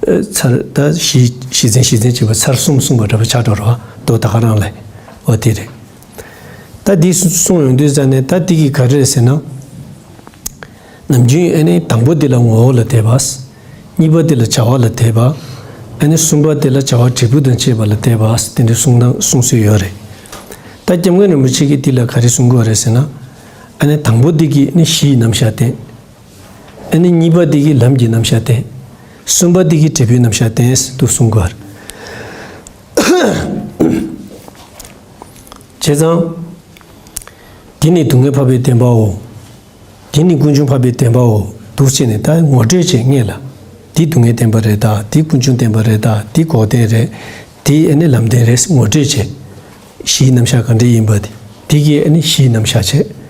ཨ། ཚར་ད་བཞི་བཞི་ཚན་བཞི་ཚན་གཅིག་པ་ཚར་གསུམ་གསུངས་པ་འདྲ་པོ་ཆགས་འགྲོ་རོགས། མདོ་ད་ག་རང་ལ། འོ་དེ་རེད། ད་འདི་གསུངས་ཡོང་དུས་ཙ་ནས་ད་འདི་གི་ག་རེ་རེད་ཟེར་ན། ནམ་རྒྱུན་ཨ་ནི་དང་པོ་འདི་ལ་ངོ་བོ་ལ་དད་པ། གཉིས་པ་འདི་ལ་བྱ་བ་ལ་དད་པ། ཨ་ནི་གསུམ་པ་འདི་ལ་བྱ་བ་འབྲས་བུ་དང་བཅས་པ་ལ་དད་པ། དེ་འདྲའི་གསུང་སྟངས་གསུང་སྲོལ་ཡོད་རེད། ད་སྐྱབས་མགོན་རིན་པོ་ཆེ་གིས་འདི་ལ་ག་རེ་གསུང་གི་ཡོད་རེད་ཟེར་ན། ཨ་ནི་དང་པོ་འདི་གིས་ནི་གཞིའི་རྣམ་གཞག་བསྟན། ཨ་ནི་གཉིས་པ་འདི་གིས་ལམ་གྱི་རྣམ་གཞག་བསྟན། གསུམ་པ་འདི་གིས་འབྲས་བུའི་རྣམ་གཞག་བསྟན་ཟེར་དུ་གསུང་གི་ཡོད་རེད། བྱས་ཙང་། འདི་ནི་སྡུག་བསྔལ་འཕགས་པའི་བདེན་པའོ། འདི་ནི་ཀུན་འབྱུང་འཕགས་པའི་བདེན་པའོ། འདུག་བྱས་ནས་ད་ངོ་སྤྲོད་བྱེད་སྔོན་ལ། འདི་སྡུག་བསྔལ་བདེན་པ་རེད་ད། འདི་ཀུན་འབྱུང་བདེན་པ་རེད་ད། འདི་འགོག་བདེན་རེད། འདི་ཨ་ནི་ལམ་བདེན་རེད་ངོ་སྤྲོད་བྱེད། གཞིའི་རྣམ་གཞག་ག་འདྲ་ཡིན་པ་དེ། འདི་གིས་ཨ་ནི་གཞིའི་རྣམ་གཞག་བྱེད།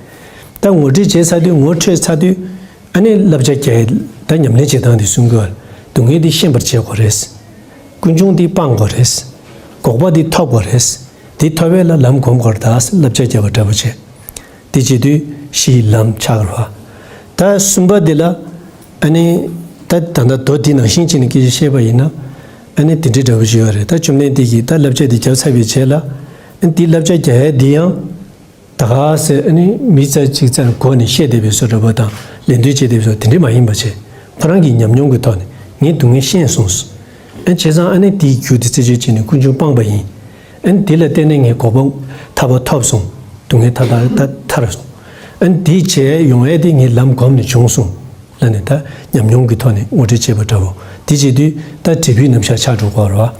ད་ངོ་སྤྲོད་བྱས་ཚར་དུས་ངོ་འཕྲོད་ཚར་དུས། ཨ་ནི་བསླབ་བྱ་རྒྱག་ད་ཉམས་ལེན་བྱེད་སྟངས་དེ་གསུང་གི་ཡོད། སྡུག་བསྔལ་འདི་ཤེས་པར་བྱེད་དགོས་རེད། ཀུན་འབྱུང་འདི་སྤང་དགོས་རེད། འགོག་པ་འདི་ཐོབ་དགོས་རེད། འདི་ཐོབ་པ་ལ་ལམ་སྒོམ་དགོས་རེད་ད་བསླབ་བྱ་རྒྱག་པ་འདྲ་པོ་བྱེད། དེ་བྱེད་དུས་གཞིའི་ལམ་ཆགས་རེད་བ། ད་གསུམ་པ་འདི་ལ་ཨ་ནི་ ད་ད་ལྟ་མདོ་འདི་ནང་བཞིན་བྱས་ནས་སྐད་ཆ་བཤད་པ་ཡིན་ན། ཨ་ནི་དེ་འདྲའི་འདྲ་པོ་ཞིག་ཡོད་རེད། ད་བཅོམ་ལྡན་འདས་ཀྱིས་ད་བསླབ་བྱ་འདི་བརྒྱབ་ཚར་བའི་རྗེས་ལ། ཨ་ནི་འདི་བསླབ་བྱ་རྒྱག་ཡ་འདི་ཡང་། ད་ག་ཟེ་ཨ་ནི་མི་རྩ་གཅིག་རྩར་གོ་ནས་བཤད་བསྡད་པའི་བཟོ་འདྲ་པོ་དང་ལད་ཟློས་བྱེད་བསྡད་པའི་བཟོ་དེ་འདྲ་མ་ཡིན་པ་བྱས། ཁོ་རང་གི་ཉམས་མྱོང་གི་ཐོག་ནས་ངས་སྡུག་བསྔལ་ཤེས་སོང་། ཨ་བྱས་ཙང་ཨ་ནི་དེའི་རྒྱུ་དེ་རྩད་གཅོད་བྱས་ནས་ཀུན་འབྱུང་སྤངས་པ་ཡིན། ཨ་ནི་དེ་ལ་བརྟེན་ནས་ངས་གོ་འཕང་ཐར་པ་ཐོབ་སོང་། སྡུག་བསྔལ་ཐར་ཐར་ཐར་སོང་། ཨ་ནི་དེའི་རྗེས་ཡོང་ཡས་དེ་ངས་ལམ་བསྒོམས་ནས་བྱུང་སོང་། ལ་ནི་ད་ཉམས་མྱོང་གི་ཐོག་ནས་ངོ་སྤྲོད་བྱས་པ་འདྲ་བོ། དེ་བྱེད་དུས་ད་འབྲས་བུའི་རྣམ་གཞག་ཆགས་འགྲོ་གི་ཡོད་རེད་བ།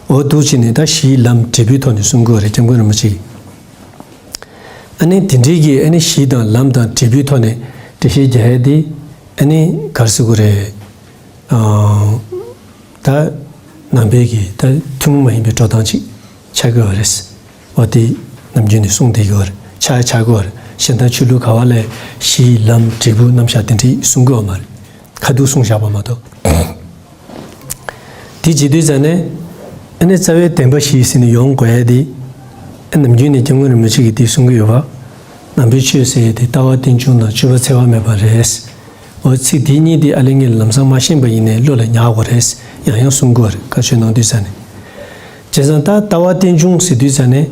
འོ་འདུག་བྱས་ནས་ད་གཞིའི་ལམ་འབྲས་བུའི་ཐོག་ནས་གསུང་གི་ཡོད་རེད། སྐྱབས་མགོན་རིན་པོ་ཆེ་གིས། ཨ་ནི་དེ་འདྲའི་གི་ཨ་ནི་གཞི་དང་ལམ་དང་འབྲས་བུའི་ཐོག་ནས་འགྲེལ་བཤད་རྒྱག་ཡ་དེ་ཨ་ནི་ག་རེ་ཟེར་དགོས་རེད། ཨ། ད་ནང་པའི་གི་ད་ཐུན་མོང་མ་ཡིན་པའི་འགྲོ་སྟངས་ཅིག་ཆགས་ཀྱི་ཡོད་རེད། འོ་དེ་ནམ་རྒྱུན་ནས་གསུངས་བསྡད་ཀྱི་ཡོད་རེད། ཆགས་ཆགས་ཀྱི་ཡོད་རེད། གཞན་དག་ཆོས་ལུགས་ག་བ་ལ་གཞི་ལམ་འབྲས་བུ་རྣམ་གཞག་དེ་འདྲའི་གསུང་གི་ཡོད་མ་རེད། ཁ་ཐུག་གསུངས་བཞག་པ་མ་གཏོགས། དེ་བྱེད་དུས་ཙ་ནས། ཨ་ནི་རྩ་བའི་བདེན་པ་བཞི་ཟེར་ནས་ཡོང་དགོས་ཡ་དེ། ཨ་ནམ་རྒྱུན་ནས་སྐྱབས་མགོན་རིན་པོ་ཆེ་གིས་དེ་གསུང་གི་ཡོད་པ། ནང་པའི་ཆོས་ཟེར་ཡ་དེ་ལྟ་བ་རྟེན་འབྱུང་དང་སྤྱོད་པ་འཚེ་བ་མེད་པ་རེད། འོ་ཚིག་དེ་གཉིས་དེ་ཨ་ལེ་ངས་ལམ་སང་མ་ཤེས་པ་ཡིན་ནའི་བློ་ལ་ཉར་དགོས་རེད། ཡང་ཡང་གསུང་དགོས་རེད། བཀའ་ཆོས་གནང་དུས་ཙ་ནས། བྱས་ཙང་ད་ལྟ་བ་རྟེན་འབྱུང་ཟེར་དུས་ཙ་ནས།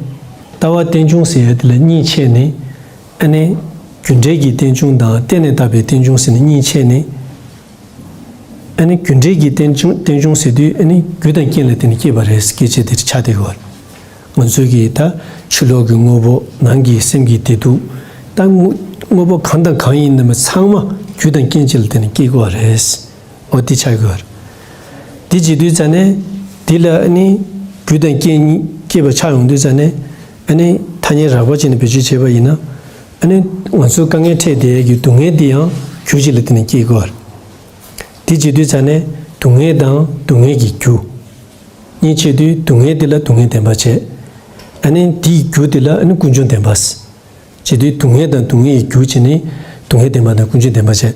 ལྟ་བ་རྟེན་འབྱུང་ཟེར་ཡ་དེ་ལ་གཉིས་ཕྱེ་ནས། ཨ་ནི། རྒྱུ་འབྲས་ཀྱི་རྟེན་འབྱུང་དང་བརྟེན་ནས་བཏགས་པའི་རྟེན་འབྱུང་ཟེར་ནས་གཉིས་ཕྱེ་ནས། ཨ་ནི་རྒྱུ་འབྲས་ཀྱི་རྟེན་འབྱུང་རྟེན་འབྱུང་ཟེར་དུས་ཨ་ནི་རྒྱུ་དང་རྐྱེན་ལ་བརྟེན་ནས་སྐྱེས་པ་རེད། སྐད་ཆ་དེ་ཆགས་བསྡད་ཡོད་རེད། ང་ཚོའི་གི་ད་ཕྱི་ལོགས་ཀྱི་དངོས་པོ་ནང་གི་སེམས་ཀྱི་བདེ་སྡུག་ད་དངོས་དངོས་པོ་གང་དང་གང་ཡིན་ནའི་ཚང་མ་རྒྱུ་དང་རྐྱེན་གཅིག་ལ་བརྟེན་ནས་སྐྱེས་ཀྱི་ཡོད་རེད། འོ་དེ་ཆགས་ཀྱི་ཡོད་རེད། དེ་བྱེད་དུས་ཙ་ནས་དེ་ལ་ཨ་ནི་རྒྱུ་དང་རྐྱེན་གཉིས་སྐྱེས་པ་ཆགས་ཡོང་དུས་ཙ་ནས་ཨ་ནི་ཐ་སྙད་རགས་པ་བྱས་ནས་བེད་སྤྱོད་བྱས་པ་ཡིན་ན། ཨ་ནི་ང་ཚོའི་དཀའ་ངལ་འཕྲད་བསྡད་ཀྱི་སྡུག་བསྔལ་འདི་ཡང་རྒྱུ་གཅིག་ལ་བརྟེན་ནས་སྐྱེས་ཀྱི་ཡོད་རེད། དེ་བྱེད་དུས་ཙ་ནས་སྡུག་བསྔལ་དང་སྡུག་བསྔལ་གྱི་རྒྱུ། གཉིས་ཕྱེ་དུས་སྡུག་བསྔལ་འདི་ལ་སྡུག་བསྔལ་བདེན་པ་བྱས། ཨ་ནི་དེའི་རྒྱུ་འདི་ལ་ཨ་ནི་ཀུན་འབྱུང་བདེན་པ། བྱེད་དུས་སྡུག་བསྔལ་དང་སྡུག་བསྔལ་གྱི་རྒྱུ་བྱས་ནས་སྡུག་བསྔལ་བདེན་པ་དང་ཀུན་འབྱུང་བདེན་པ་བྱས།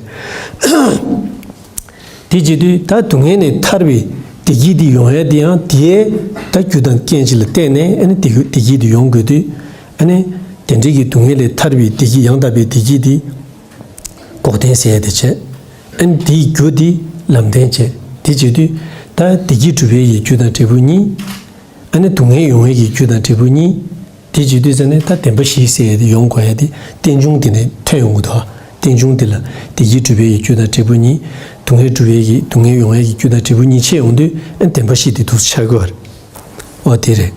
དེ་བྱེད་དུས་ད་སྡུག་བསྔལ་ནས་ཐར་བའི་བདེ་སྐྱིད་འདི་ཡོང་ཡ་དེ་ཡང་དེའི་ད་རྒྱུ་དང་རྐྱེན་གཅིག་ལ་བརྟེན་ནས་ཨ་ནི་བདེ་སྐྱིད་བདེ་སྐྱིད་འདི་ཡོང་དགོས་དུས། ཨ་ནི་དེ་འདྲའི་གི་སྡུག་བསྔལ་ལས་ཐར་བའི་བདེ་སྐྱིད་ཡང་དག་པའི་བདེ་སྐྱིད་འདི་འགོག་བདེན་ཟེར་ཡ་དེ་བྱས། ཨ་ནི་དེའི་རྒྱུ་འདི་ལམ་བདེན་བྱས། དེ་བྱེད་དུས་ད་བདེ་སྐྱིད་སྒྲུབ་པའི་ཡི་རྒྱུ་དང་འབྲས་བུ་གཉིས། ཨ་ནི་སྡུག་བསྔལ་ཡོང་བའི་ཡི་རྒྱུ་དང་འབྲས་བུ་གཉིས། དེ་བྱེད་དུས་ཙ་ནས་ད་བདེན་པ་བཞི་ཟེར་ཡ་དེ་ཡོང་དགོས་ཡ་དེ་རྟེན་འབྱུང་དེ་ནས་ཐོན་ཡོང་གི་འདུག་རྟེན་འབྱུང་དེ་ལ་བདེ་སྐྱིད་སྒྲུབ་པའི་ཡི་རྒྱུ་དང་འབྲས་བུ་གཉིས། སྡུག་བསྔལ་སྒྲུབ་པའི་ཡི་སྡུག་བསྔལ་ཡོང་བའི་ཡི་རྒྱུ་དང་འབྲས་བུ་གཉིས་ཕྱེ་ཡོང་དུས་ཨ་ནི་བདེན་པ་བཞི་དེ་འདུག་སེ་ཆགས་ཀྱི་ཡོད་རེད། འོ་དེ་རེད།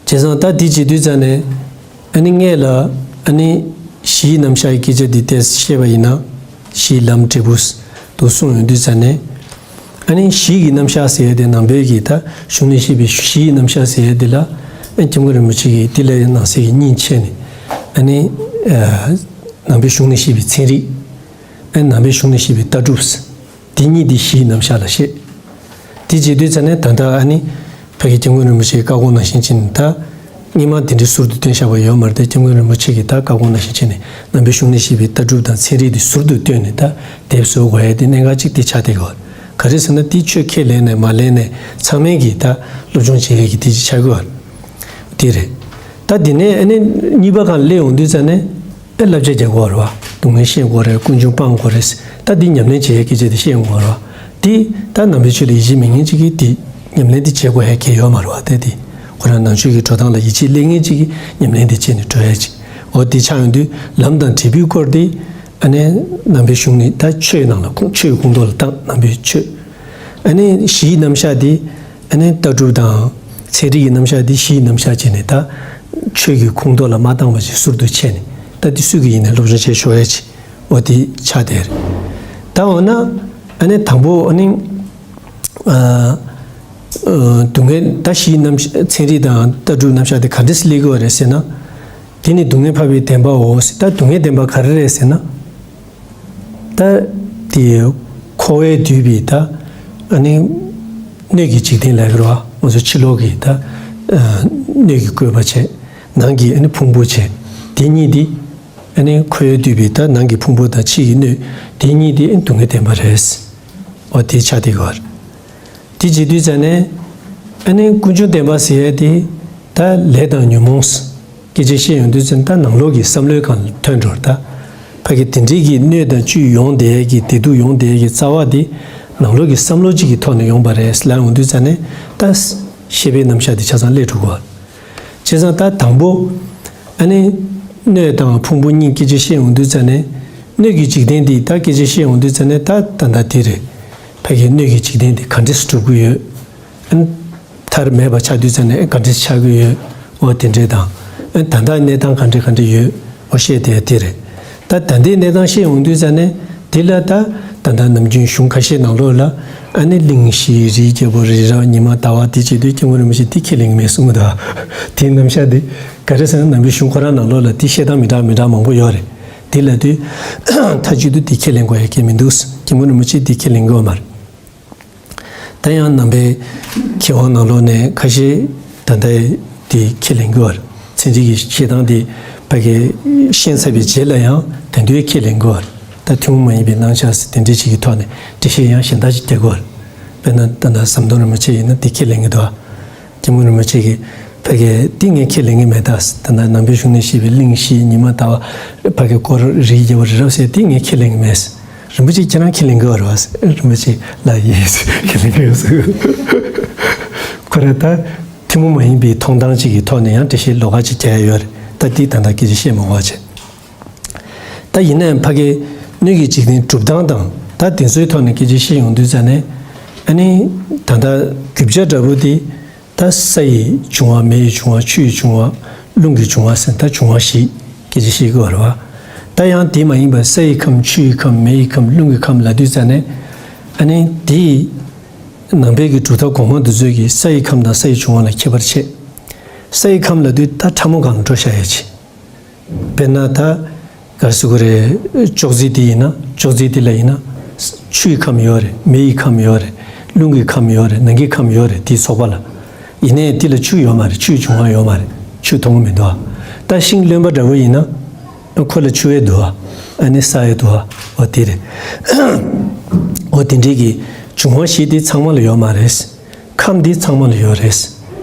བྱས་ཙང་ད་འདི་བྱེད་དུས་ཙ་ནས་ཨ་ནི་སྔས་ལ་ཨ་ནི་གཞིའི་རྣམ་གཞག་གི་སྐད་ཆ་འདི་ཏོག་ཙམ་བཤད་པ་ཡིན་ན། གཞིའི་ལམ་འབྲས་བུ་དུ་གསུངས་ཡོང་དུས་ཙ་ནས། ཨ་ནི་གཞི་ཡི་རྣམ་གཞག་ཟེར་ཡ་དེ་ནང་པའི་གི་ད་གཞུང་ནས་བཤད་པའི་གཞི་ཡི་རྣམ་གཞག་ཟེར་ཡ་དེ་ལ་ཨ་ནི་སྐྱབས་མགོན་རིན་པོ་ཆེ་གིས་དེ་ལ་ཡང་ནང་གསེས་ཀྱི་གཉིས་ཕྱེ་ནས། ཨ་ནི་ནང་པའི་གཞུང་ནས་བཤད་པའི་ཚན་རིག་ཨ་ནི་ནང་པའི་གཞུང་ནས་བཤད་པའི་ལྟ་གྲུབ། དེ་གཉིས་དེ་གཞིའི་རྣམ་གཞག་ལ་བཤད། དེ་བྱེད་དུས་ཙ་ནས་ད་ལྟ་ཨ་ནི་ཕ་གི་སྐྱབས་མགོན་རིན་པོ་ཆེའི་བཀའ་དགོངས་ནང་བཞིན་བྱས་ནས་ད་སྔོན་མ་དེ་འདྲའི་ཟུར་དུ་བཏོན་བཞག་པ་ཡོད་མ་རེད་དེ། སྐྱབས་མགོན་རིན་པོ་ཆེ་གིས་ད་བཀའ་དགོངས་ནང་བཞིན་བྱས་ནས་ནང་པའི་གཞུང་ནས་བཤད་པའི་ལྟ་གྲུབ་དང་ཚན་རིག་དེ་ཟུར་དུ་བཏོན་ནས་ད་དེབ་བཟོ་དགོས་ཡ་དེ་གནད་འགག་ཅིག་དེ་ཆགས་བསྡད་ཡོད། ག་རེ་ཟེར་ན་དེ་ཆོས་ཁས་ལེན་ནས་མ་ལེན་ནས་ཚང་མས་གིས་ད་སློབ་སྦྱོང་བྱེད་ཡ་གི་དེ་ཅིག་ཆགས་ཀྱི་ཡོད་རེད། དེ་རེད། ད་དེ་ནས་ཨ་ནི་གཉིས་པ་གང་སླེབས་ཡོང་དུས་ཙ་ནས། ཨེ་བསླབ་བྱ་རྒྱག་དགོས་རེད་བ། སྡུག་བསྔལ་ཤེས་དགོས་རེད། ཀུན་འབྱུང་སྤང་དགོས་རེད། ད་འདི་ཉམས་ལེན་བྱེད་ཡས་སྐད་ཆ་དེ་བཤད་ཡོང་དགོས་རེད་བ། དེ་ད་ནང་པའི་ཆོས་ལ་ཡིད་ཆེས་མེད་མཁན་ཅིག་གིས་དེ་ཉམས་ལེན་དེ་བྱེད་དགོས་ཡ་གལ་ཡོད་མ་རེད་བ། དེ་དེ་ཁོ་རང་ནང་ཆོས་ཀྱི་འགྲོ་སྟངས་ལ་ཡིད་ཆེས་སླེབས་མཁན་ཅིག་གིས་ཉམས་ལེན་དེ་བྱས་ནས་འགྲོ་ཡ་ཅིག་འོ་དེ་ཆགས་ཡོང་དུས་ལམ་དང་འབྲས་བུའི་སྐོར་དེ་ཨ་ནི་ནང་པའི་གཞུང་ནས་ད་ཆོས་ནང་ལ་ཁུངས་ཆོས་ཁུངས་གཏོགས་ལ་བཏང་། ནང་པའི་ཆོས་ཨ་ནི་གཞིའི་རྣམ་གཞག་དེ། ཨ་ནི་ལྟ་གྲུབ་དང་ཚན་རིག་གི་རྣམ་གཞག་འདི་གཞིའི་རྣམ་གཞག་བྱས་ནས་ད་ཆོས་ཀྱི་ཁུངས་གཏོགས་ལ་མ་བཏང་བ་ཞིག་ཟུར་དུ་ཕྱེ་ནས་ད་འདི་སུས་ཀྱི་ཡིན་ནའི་སློབ་སྦྱོང་བྱས་ཆོག་ཡ་ཅིག་འོ་དེ་ཆགས་བསྡད་རེད། ད་འོ་ན་ཨ་ནི་དང་པོ་ཨ་ནི་ཨ་ཨ་སྡུག་བསྔལ་ད་གཞིའི་རྣམ་གཞག་ཚན་རིག་དང་ལྟ་གྲུབ་རྣམ་གཞག་དེ་ག་འདྲ་སེ་སླེབས་ཀྱི་ཡོད་རེད་ཟེར་ན། དེ་ནི་སྡུག་བསྔལ་འཕགས་པའི་བདེན་པའོ་ཟེར། ད་སྡུག་བསྔལ་བདེན་པ་ག་རེ་རེད་ཟེར་ན། ད་དེ་འཁོར་བས་བསྡུས་པའི་ད་ཨ་ནི་སྣོད་ཀྱི་འཇིག་རྟེན་ལབ་ཀྱི་རེད་བ། ང་ཚོ་ཕྱི་ལོགས་ཀྱི་ད་ཨ་སྣོད་ཀྱི་བཀོད་པ་བྱས། ནང་གི་ཨ་ནི་ཕུང་པོ་བྱས། དེ་གཉིས་དེ་ཨ་ནི་འཁོར་བས་བསྡུས་པའི་ད་ནང་གི་ཕུང་པོ་དང་ཕྱི་ཡི་སྣོད་དེ་གཉིས་དེ་ཨ་ནི་སྡུག་བསྔལ་བདེན་པ་རེད། འོ་དེ་ཆགས་བསྡད་ཀྱི་ཡོད་རེད། དེ་བྱེད་དུས་ཙ་ནས་ཨ་ནི་ཀུན་འབྱུང་བདེན་པ་ཟེར་ཡས་དེ་ད་ལས་དང་ཉོན་མོངས་སྐད་ཆ་བཤད་ཡོང་དུས་ཙ་ནས་ད་ནང་ལོགས་ཀྱི་བསམ་བློའི་སྒང་ལ་ཐོན་འགྲོ་རེད་ད། ཕ་གི་དེ་འདྲའི་གི་སྣོད་དང་བཅུད་ཡོང་བསྡད་ཀྱི་བདེ་སྡུག་ཡོང་བསྡད་ཀྱི་རྩ་བ་དེ་ནང་ལོགས་ཀྱི་བསམ་བློ་གཅིག་གི་ཐོག་ནས་ཡོང་པ་རེད་ལབ་ཡོང་དུས་ཙ་ནས་ད་ཤེས་པའི་རྣམ་གཞག་དེ་ཆ་ཚང་སླེབས་འགྲོ་གི་ཡོད། བྱས་ཙང་ད་དང་པོ་ཨ་ནི་སྣོད་དང་ཕུང་པོ་གཉིས་སྐད་ཆ་བཤད་ཡོང་དུས་ཙ་ནས་སྣོད་ཀྱི་འཇིག་རྟེན་འདི་ད་སྐད་ཆ་བཤད་ཡོང་དུས་ཙ་ནས་ད་ད་ལྟ་དེ་རེད། ཕ་གི་སྣོད་ཀྱི་འཇིག་རྟེན་འདི་ག་འདྲས་སུ་གྲུབ་ཀྱི་ཡོད། ཨ་ནི་མཐར་མེད་པ་ཆགས་དུས་ཙ་ནས་ག་འདྲས་ཆགས་ཀྱི་ཡོད། འོ་དེ་འདྲས་དང་། ཨ་ནི་ད་ལྟ་གནས་སྟངས་ག་འདྲས་ག་འདྲས་ཡོད། འོ་བཤད་དེ་དེ་རེད། ད་ད་ལྟའི་གནས་སྟངས་བཤད་ཡོང་དུས་ཙ་ནས་དེ་ལ་ད་ད་ལྟ་ནམ་རྒྱུན་གཞུང་ཁ་ཤས་ནང་ལོགས་ལ་ཨ་ནི་གླིང་བཞི་རིའི་རྒྱལ་པོ་རི་རབ་ཉི་མ་ཟླ་བ་དེ་བྱེད་དུས་སྐྱབས་མགོན་རིན་པོ་ཆེ་དེ་ཁས་ལེན་གྱི་མེད་གསུངས་གི་འདུག་དེའི་རྣམ་གཞག་དེ་ག་རེ་ཟེར་ན་ནམ་རྒྱུན་གཞུང་ཁོ་རང་ནང་ལོགས་ལ་དེ་བཤད་སྟངས་མི་འདྲ་མི་འདྲ་མང་པོ་ཡོད་རེད། དེ་ལབ་དུས་མཐའ་གཅིག་ཏུ་དེ་ཁས་ལེན་དགོས་ཡ་གལ་མི་འདུག་སྐྱབས་མགོན་རིན་པོ་ཆེ་དེ་ཁས་ལེན་གྱི་ཡོད་མ་རེད། ད་ཡང་ནང་པའི་མཁས་དབང་ནང་ལོགས་ནས་ཁ་ཤས་ད་ལྟ་དེ་ཁས་ལེན་གྱི་ཡོད་རེད། ཚན་རིག་གི་བཤད་སྟངས་དེ་ཕ་གི་ཤེས་ཚར་བའི་རྗེས་ལ་ཡང་དེ་འདྲའི་ཁས་ལེན་གྱི་ཡོད་རེད། ད་ཐུན་མོང་མ་ཡིན་པའི་སྣང་ཆ་ཟེར་དེ་འདྲའི་ཞིག་གི་ཐོག་ནས་འགྲེལ་བཤད་ཡང་གཞན་དག་ཅིག་རྒྱག་གི་ཡོད་རེད། དཔེར་ན་ད་ལྟ་ཟམ་གདོང་རིན་པོ་ཆེ་ཡིན་ན་དེ་ཁས་ལེན་གྱི་འདུག་སྐྱབས་མགོན་རིན་པོ་ཆེ་གིས་ཕ་གི་འདི་ངས་ཁས་ལེན་གྱི་མེད། ད་ད་ལྟ་ནང་པའི་གཞུང་ནས་བཤད་པའི་གླིང་བཞི་ཉི་མ་ཟླ་བ་ཕ་གི་སྐོར་རིའི་རྒྱལ་པོ་རི་རབ་ཟེར་དེ་ངས་ཁས་ལེན་གྱི་མེད། རིན་པོ་ཆེ་ཁྱེད་རང་ཁས་ལེན་གྱི་ཡོད་རེད་བ། རིན་པོ་ཆེ་ལགས་ཡིན་ཁས་ལེན་གྱི་ཡོད་ཟེར། ཁོ་རང་ད་ཐུན་མོང་མ་ཡིན་པའི་མཐོང་སྟངས་ཅིག་གི་ཐོག་ནས་ཡང་འགྲེལ་བཤད་ལོགས་ཀ་ཅིག་རྒྱག་ཡ་ཡོད་རེད། ད་འདི་ད་ལྟ་སྐད་ཆ་བཤད་མ་དགོས་བྱས། ད་ཡིན་ནའང་ཕ་གི་སྣོད་ཀྱི་འཇིག་རྟེན་གྲུབ་སྟངས་དང་ད་དེ་ཚོའི་ཐོག་ནས་སྐད་ཆ་བཤད་ཡོང་དུས་ཙ་ནས་ཨ་ནི་ད་ལྟ་རྒྱུ་ཆ་འདྲ་པོ་དེ་ད་ས་ཡི་འབྱུང་བ་མེ་ཡི་འབྱུང་བ་ཆུ་ཡི་འབྱུང་བ་རླུང་གི་འབྱུང་བ་ཟེར་ད་འབྱུང་བ་བཞི་སྐད་ཆ་བཤད་ཀྱི་ཡོད་རེད་བ། ད་ཡང་དེ་མ་ཡིན་པར་ས་ཡི་ཁམས་ཆུ་ཡི་ཁམས་མེ་ཡི་ཁམས་རླུང་གི་ཁམས་ལབ་དུས་ཙ་ནས་ཨ་ནི་དེའི་ནང་པའི་གི་གྲུབ་མཐའ་གོང་མ་འདི་ཚོས་ཀྱི་ས་ཡི་ཁམས་དང་ས་ཡི་འབྱུང་བ་ལ་ཁྱད་པར་ཕྱེ། ས་ཡི་ཁམས་ལབ་དུས་ད་ཕྲ་མོ་སྒང་ལ་འགྲོ་བཞག་ཡ་ཆེ། དཔེར་ན་ད་ག་རེ་ཟེར་དགོས་རེད། ཅོག་ཙེ་དེ་ཡིན་ན་ཅོག་ཙེ་དེ་ལ་ཡིན་ན་ཆུ་ཡི་ཁམས་ཡོད་རེད། མེ་ཡི་ཁམས་ཡོད་རེད། རླུང་གི་ཁམས་ཡོད་རེད། ནང་གི་ཁམས་ཡོད་རེད། དེའི་ཚོགས་པ་ལ། ཡིན་ནའི་དེ་ལ་ཆུ་ཡོད་མ་རེད། ཆུ་ཡི་འབྱུང་བ་ཡོད་མ་རེད། ཆུ་མཐོང་གི་མི་འདུག་ད་ཤིང་རློན་པ་འདྲ་བོ་ཡིན་ན་ཁོ་ལ་ཆུ་ཡོད་འདུག་ཨ་ནི་ས་ཡོད་འདུག་འོ་དེ་རེད། འོ་དེ་འདྲའི་གི་འབྱུང་བ་བཞི་དེ་ཚང་མ་ལ་ཡོད་མ་རེད། ཁམས་འདི་ཚང་མ་ལ་ཡོད་རེད།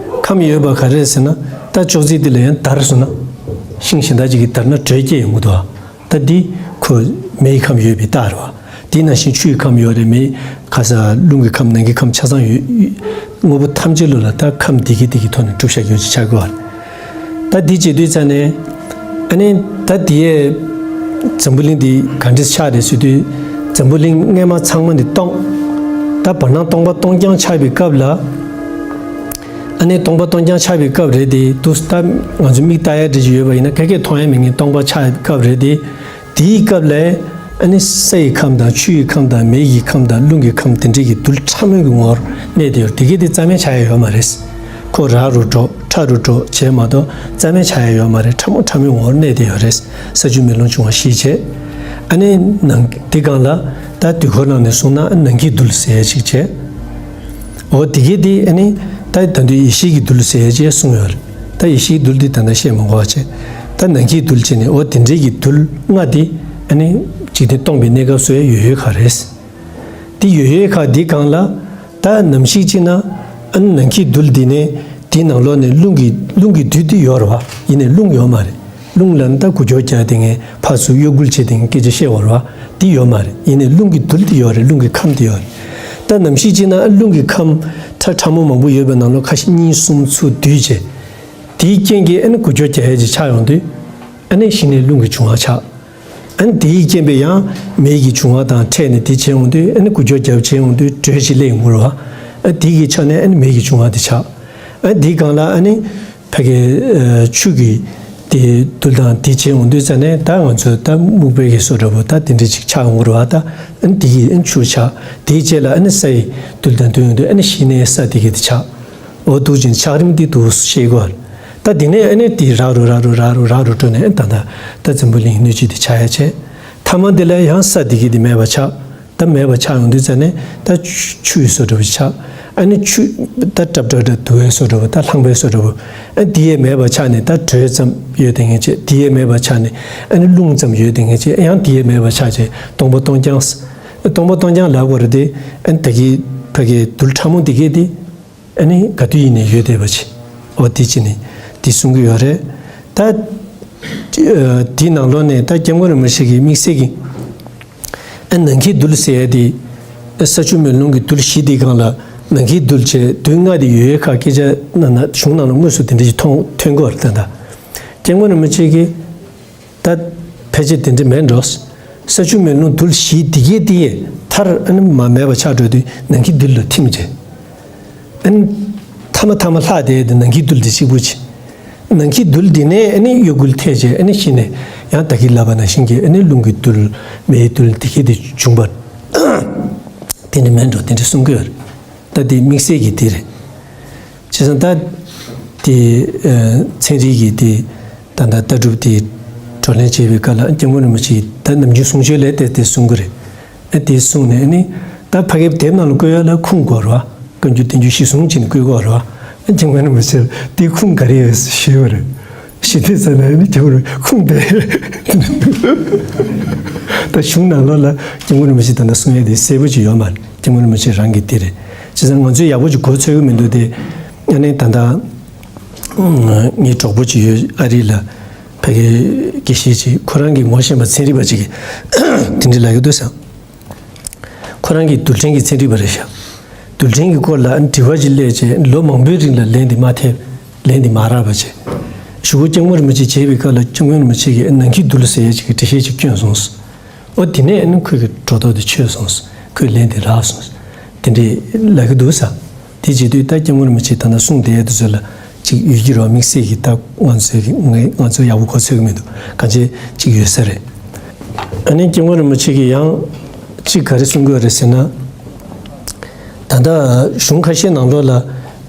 ཁམས་ཡོད་པ་ག་རེ་རེད་ཟེར་ན་ད་ཅོག་ཙེ་འདི་ལ་ཡང་བརྡར་སོང་ན་ཤིང་གཞན་དག་ཅིག་གིས་བརྡར་ན་དྲོད་སྐྱེ་ཡོང་གི་འདུག་ད་འདི་ཁོ་མེ་ཡི་ཁམས་ཡོད་པའི་རྟགས་རེད་བ། དེ་ནང་བཞིན་ཆུ་ཡི་ཁམས་ཡོད་རེད། མེ་ཁ་ས་རླུང་གི་ཁམས་ནང་གི་ཁམས་ཆ་ཚང་ཡོད། དངོས་པོ་ཐམས་ཅད་ལ་ལ་ད་ཁམས་འདི་གི་འདི་གི་ཐོག་ནས་གྲུབ་བཞག་ཡོད་ཅེས་ཆགས་དགོས་བ། ད་འདི་བྱེད་དུས་ཙ་ནས་ཨ་ནི་ད་འདི་ཡས་འཛམ་བུ་གླིང་འདི་ག་འདྲས་ཆགས་རེད་ཟེར་དུས་འཛམ་བུ་གླིང་སྔས་མ་ཚང་མ་འདི་སྟོང་། ད་བར་སྣང་སྟོང་པ་སྟོང་རྐྱང་ཆགས་པའི་སྐབས་ལ་ཨ་ནི་སྟོང་པ་སྟོང་རྐྱང་ཆགས་པའི་སྐབས་རེད་དེ་འདུག་ད་ང་ཚོ་མིག་ལྟ་ཡ་འདྲ་ཅིག་ཡོད་པ་ཡིན་ན་ག་གེ་མཐོང་ཡ་མེད་མཁན་སྟོང་པ་ཆགས་པའི་སྐབས་རེད་དེ། དེའི་སྐབས་ལ་ཨ་ནི་ས་ཡི་ཁམས་དང་ཆུ་ཡི་ཁམས་དང་མེ་ཡི་ཁམས་དང་རླུང་གི་ཁམས་དེ་འདྲའི་གི་རྡུལ་ཕྲ་མོའི་གི་ངོ་བོར་གནས་དེ་ཡོད། དེ་གི་དེ་རྩ་མེད་ཆགས་ཡ་ཡོད་མ་རེད། ཁོ་རག་རུ་འགྲོ་ཕྲ་རུ་འགྲོ་བྱས་མ་གཏོགས་རྩ་མེད་ཆགས་ཡ་ཡོད་མ་རེད། ཕྲ་མོ་ཕྲ་མོའི་ངོ་བོར་གནས་དེ་ཡོད་རེད། ས་ཆུ་མེ་རླུང་འབྱུང་བ་བཞི་བྱས། ཨ་ནི་ནང་དེ་སྒང་ལ་ད་དུས་འཁོར་ནང་ནས་གསུངས་ན་ནང་གི་རྡུལ་ཟེར་ཡ་ཅིག་བྱས། འོ་དེ་གི་དེ་ཨ་ནི་ད་ད་དུང་ཡེ་ཤེས་ཀྱི་རྡུལ་ཟེར་ཡ་ཅིག་གསུངས་ཡོད་རེད། ད་ཡེ་ཤེས་རྡུལ་འདི་ད་ལྟ་བཤད་མ་དགོས་པ་བྱས། ད་ནང་གི་རྡུལ་བྱས་ནས་འོ་དེ་འདྲའི་གི་རྡུལ་ལྔ་འདི་ཨ་ནི་འཇིག་རྟེན་སྟོང་པའི་གནས་སྐབས་སུ་ཡང་ཡོད་ཡོད་ཁག་རེད། འདི་ཡོད་ཡོད་ཁག་འདི་སྒང་ལ་ད་ནམ་ཞིག་ཅིག་ན་ཨ་ནི་ནང་གི་རྡུལ་འདི་ནས་དེའི་ནང་ལོགས་ནས་རླུང་གི་རླུང་གི་རྡུལ་འདི་ཡོད་རེད་བ། ཡིན་ནའི་རླུང་ཡོད་མ་རེད། རླུང་ལ་ནི་ད་འགུལ་སྐྱོད་རྒྱག་དེ་ངས་ཕར་ཚུར་གཡོ་འགུལ་བྱེད་དེ་ངས་སྐད་ཆ་བཤད་འོར་བ་འདི་ཡོད་མ་རེད། ཡིན་ནའི་རླུང་གི་རྡུལ་འདི་ཡོད་རེད། རླུང་གི་ཁམས་འདི་ཡོད་རེད། ད་ནམ་ཞིག་ཅིག་ན་ཨ་རླུང་གི་ཁམས་ཕྲ་ཕྲ་མོ་མང་པོ་ཡོད་པའི་ནང་ལོགས་ཁ་ཤས་གཉིས་གསུམ་ཚུར་བསྡུས་བྱས། དེའི་རྐྱེན་གྱིས་ཨ་ནི་འགུལ་སྐྱོད་རྒྱག་ཡས་ཅིག་ཆགས་ཡོང་དུས་ཨ་ནི་གཞི་ནས་རླུང་གི་འབྱུང་བ་ཆགས། ཨ་ནི་དེའི་རྐྱེན་པས་ཡང་མེ་ཡི་འབྱུང་བ་དང་འཕྲད་ནས་དེ་བྱས་ཡོང་དུས་ཨ་ནི་འགུལ་སྐྱོད་རྒྱབ་བྱས་ཡོང་དུས་དྲོད་ཅིག་སླེབས་ཡོང་གི་རེད་བ། ཨ་དེ་གི་ཆ་ནས་ཨ་ནི་མེ་ཡི་འབྱུང་བ་དེ་ཆགས། ཨ་དེའི་སྒང་ལ་ཨ་ནི་ཕ་གི་ཆུ་གི་དེ་རྡུལ་དང་དེ་བྱས་ཡོང་དུས་ཙ་ནས་ད་ང་ཚོ་ད་སྨུག་པའི་གི་བཟོ་འདྲ་པོ་ད་དེ་འདྲ་ཅིག་ཆགས་ཡོང་གི་རེད་བ། ད་ཨ་ནི་དེ་གི་ཨ་ནི་ཆུ་ཆགས། དེའི་རྗེས་ལ་ཨ་ནི་ས་ཡི་རྡུལ་དང་བསྡུས་ཡོང་དུས་ཨ་ནི་གཞི་ནས་ས་དེ་གི་དེ་ཆགས། འོ་འདུག་ཅིང་ཆགས་རིམ་འདི་འདུག་ཤེས་དགོས། ད་དེ་ནས་ཨ་ནི་དེ་རག་རུ་རག་རུ་རག་རུ་རག་རུ་འགྲོ་ནས་ད་ལྟ་ད་འཛམ་བུ་གླིང་སྣོད་བཅུད་དེ་ཆགས་ཡ་བྱས། མཐའ་མ་འདི་ལ་ཡང་ས་དེ་གི་དེ་མེད་པ་ཆགས། ད་མེད་པ་ཆགས་ཡོང་དུས་ཙ་ནས་ད་ཆུ་ཆུ་ཡི་བཟོ་འདྲ་པོ་ཆགས། ཨ་ནི་ཆུ་ད་ཀྲབ་ཀྲབ་ཀྲབ་འདུ་བའི་བཟོ་འདྲ་པོ་ད་ལྷང་པའི་བཟོ་འདྲ་པོ། ཨ་དེ་ཡས་མེད་པ་ཆགས་ནས་ད་དྲོད་ཙམ་ཡོད་དེ་ངེས་བྱས། དེ་ཡས་མེད་པ་ཆགས་ནས་ཨ་ནི་རླུང་ཙམ་ཡོད་དེ་ངེས་བྱས། ཡང་དེ་ཡས་མེད་པ་ཆགས་བྱས་སྟོང་པ་སྟོང་རྐྱང་། སྟོང་པ་སྟོང་རྐྱང་ལབ་དགོས་རེད་དེ། ཨ་ནི་ད་གི་ཕ་གི་རྡུལ་ཕྲ་མོ་དེ་གས་དེ། ཨ་ནི་ག་དུས་ཡིན་ནའི་ཡོད་བསྡད་པ་ཅིག་འོ་དེ་ཅི་ནི་དེ་གསུང་གི་ཡོད་རེད། ད་ དེའི་ནང་ལོགས་ནས་ད་སྐྱབས་མགོན་རིན་པོ་ཆེ་གི་དམིགས་བསལ་གྱི་ཨ་ནང་གི་རྡུལ་ཟེར་ཡ་དེ། ས་ཆུ་མེ་རླུང་གི་རྡུལ་བཞི་དེའི་སྒང་ལ་ནང་གི་རྡུལ་བྱས་རྡུལ་ལྔ་དེ་ཡོད་ཡོད་ཁ་སྐད་ཆ་ནང་ན་གཞུང་ནང་ལ་དངོས་སུ་དེ་འདྲ་ཞིག་མཐོང་ཐོན་གྱི་ཡོད་རེད། ད་ད་སྐྱབས་མགོན་རིན་པོ་ཆེ་གིས་ད་ཕལ་ཆེར་དེ་འདྲ་མེད་འགྲོ། ས་ཆུ་མེ་རླུང་རྡུལ་བཞི་དེ་གའི་དེ་ཡས་མཐར་ཨ་ནི་མ་མེད་པ་ཆགས་འགྲོ་དུས་ནང་གི་རྡུལ་ལ་ཐིམ་བྱས། ཨ་ནི་ཐ་མ་ཐ་མ་ལྷག་བསྡད་དེ་ནང་གི་རྡུལ་དེ་གཅིག་པུ་བྱས། ནང་གི་རྡུལ་འདི་ནས་ཨ་ནི་གཡོ་འགུལ་ཐེབས་བྱས་ཨ་ནི་གཞི་ནས་ཡང་ད་གིན་ལབ་པ་ནང་བཞིན་གྱི་ཨ་ནི་རླུང་གི་རྡུལ་མེའི་རྡུལ་དེ་གའི་དེ་བྱུང་བ། དེ་འདྲ་མེད་འགྲོ་དེ་འདྲ་གསུང་གི་ཡོད་རེད། ད་དེ་དམིགས་བསལ་གྱི་དེ་རེད། བྱས་ཙང་ད་དེ་ཚན་རིག་གི་དེ་ད་ལྟ་ལྟ་གྲུབ་དེ་བགྲོ་གླེང་བྱེད་པའི་སྐབས་ལ་སྐྱབས་མགོན་རིན་པོ་ཆེས་ད་ནམ་རྒྱུན་གསུང་ཆོས་ལས་དེ་དེ་གསུང་གི་རེད། ཨ་དེ་གསུངས་ནས་ཨ་ནི་ད་ཕ་གིའི་དེབ་ནང་ལ་བཀོད་ཡ་ལ་ཁུངས་དགོས་རེད་བ། བཀའ་འགྱུར་བསྟན་འགྱུར་གཞི་བཟུང་བྱས་ནས་བཀོད་དགོས་རེད་བ། ཨ་སྐྱབས་མགོན་རིན་པོ་ཆེར་དེའི་ཁུངས་ག་རེ་ཡོད་ཞུས་པ་རེད། ཞི་བདེ་ས་ནས་ཨ་ནི་སྐྱབས་མགོན་ཁུངས་དེ། ད་གཞུང་ནང་ལོགས་ལ་སྐྱབས་མགོན་རིན་པོ་ཆེ་ད་ལྟ་གསུང་ཡ་དེ་གསལ་པོ་ཅིག་ཡོད་མ་རེད། སྐྱབས་མགོན་རིན་པོ་ཆེ་རང་གི་དེ་རེད། བྱས་ཙང་ང་ཚོས་ཡག་པོ་ཅིག་གོ་ཚོད་ཀྱི་མི་འདུག་དེ། ཨ་ནི་ད་ལྟ་ངའི་གྲོགས་པོ་ཅིག་ཡོད་ཨ་རི་ལ། ཕ་གི་དགེ་བཤེས་ཅིག་ཁོ་རང་གི་ངོ་ཤེས་པ་ཚན་རིག་པ་ཅིག་གིས་དེ་འདྲ་ལབ་ཀྱི་འདུག་ཟེར། ཁོ་རང་གི་རྡུལ་ཕྲན་གྱི་ཚན་རིག་པ་རེད་ཤག་རྡུལ་ཕྲན་གྱི་སྐོར་ལ་དྲི་བ་ཅིག་སླེབས་བྱས་ལོ་མང་པོའི་རིང་ལ་ལན་དེ་མ་ཐེབས། ལན་དེ་མ་རག་པ་བྱས། གཞུག་གུ་སྐྱབས་མགོན་རིན་པོ་ཆེ་མཇལ་བའི་སྐབས་ལ་སྐྱབས་མགོན་རིན་པོ་ཆེ་གིས་ནང་གི་རྡུལ་ཟེར་ཡས་ཅིག་གི་འགྲེལ་བཤད་ཅིག་བསྐྱོན་སོང་། ཨོ་དེ་ནས་ཨ་ནི་ཁོའི་གི་སྒྲོ་འདོགས་དེ་ཆོད་སོང་། ཁོས་ལན་དེ་རག་སོང་། དེ་འདྲས་ལབ་ཀྱི་འདུག་ས། དེ་བྱེད་དུས་ད་སྐྱབས་མགོན་རིན་པོ་ཆེས་ད་ལྟ་གསུངས་བསྡད་ཡ་དེ་ཚོ་ལ་ཅིག་ཡོད་ཀྱི་རེད་བ། དམིགས་བསལ་གྱི་ད་ང་ཚོའི་གི་ང་ང་ཚོ་ཡག་པོ་གོ་ཚོད་ཀྱི་མི་འདུག་གང་བྱས་ཅིག་ཡོད་ས་རེད། ཨ་ནི་སྐྱབས་མགོན་རིན་པོ་ཆེ་གིས་ཡང་ཅིག་ག་རེ་གསུང་གི་ཡོད་རེད་ཟེར་ན། ད་ལྟ་གཞུང་ཁ་ཤས་ནང་ལོགས་ལ་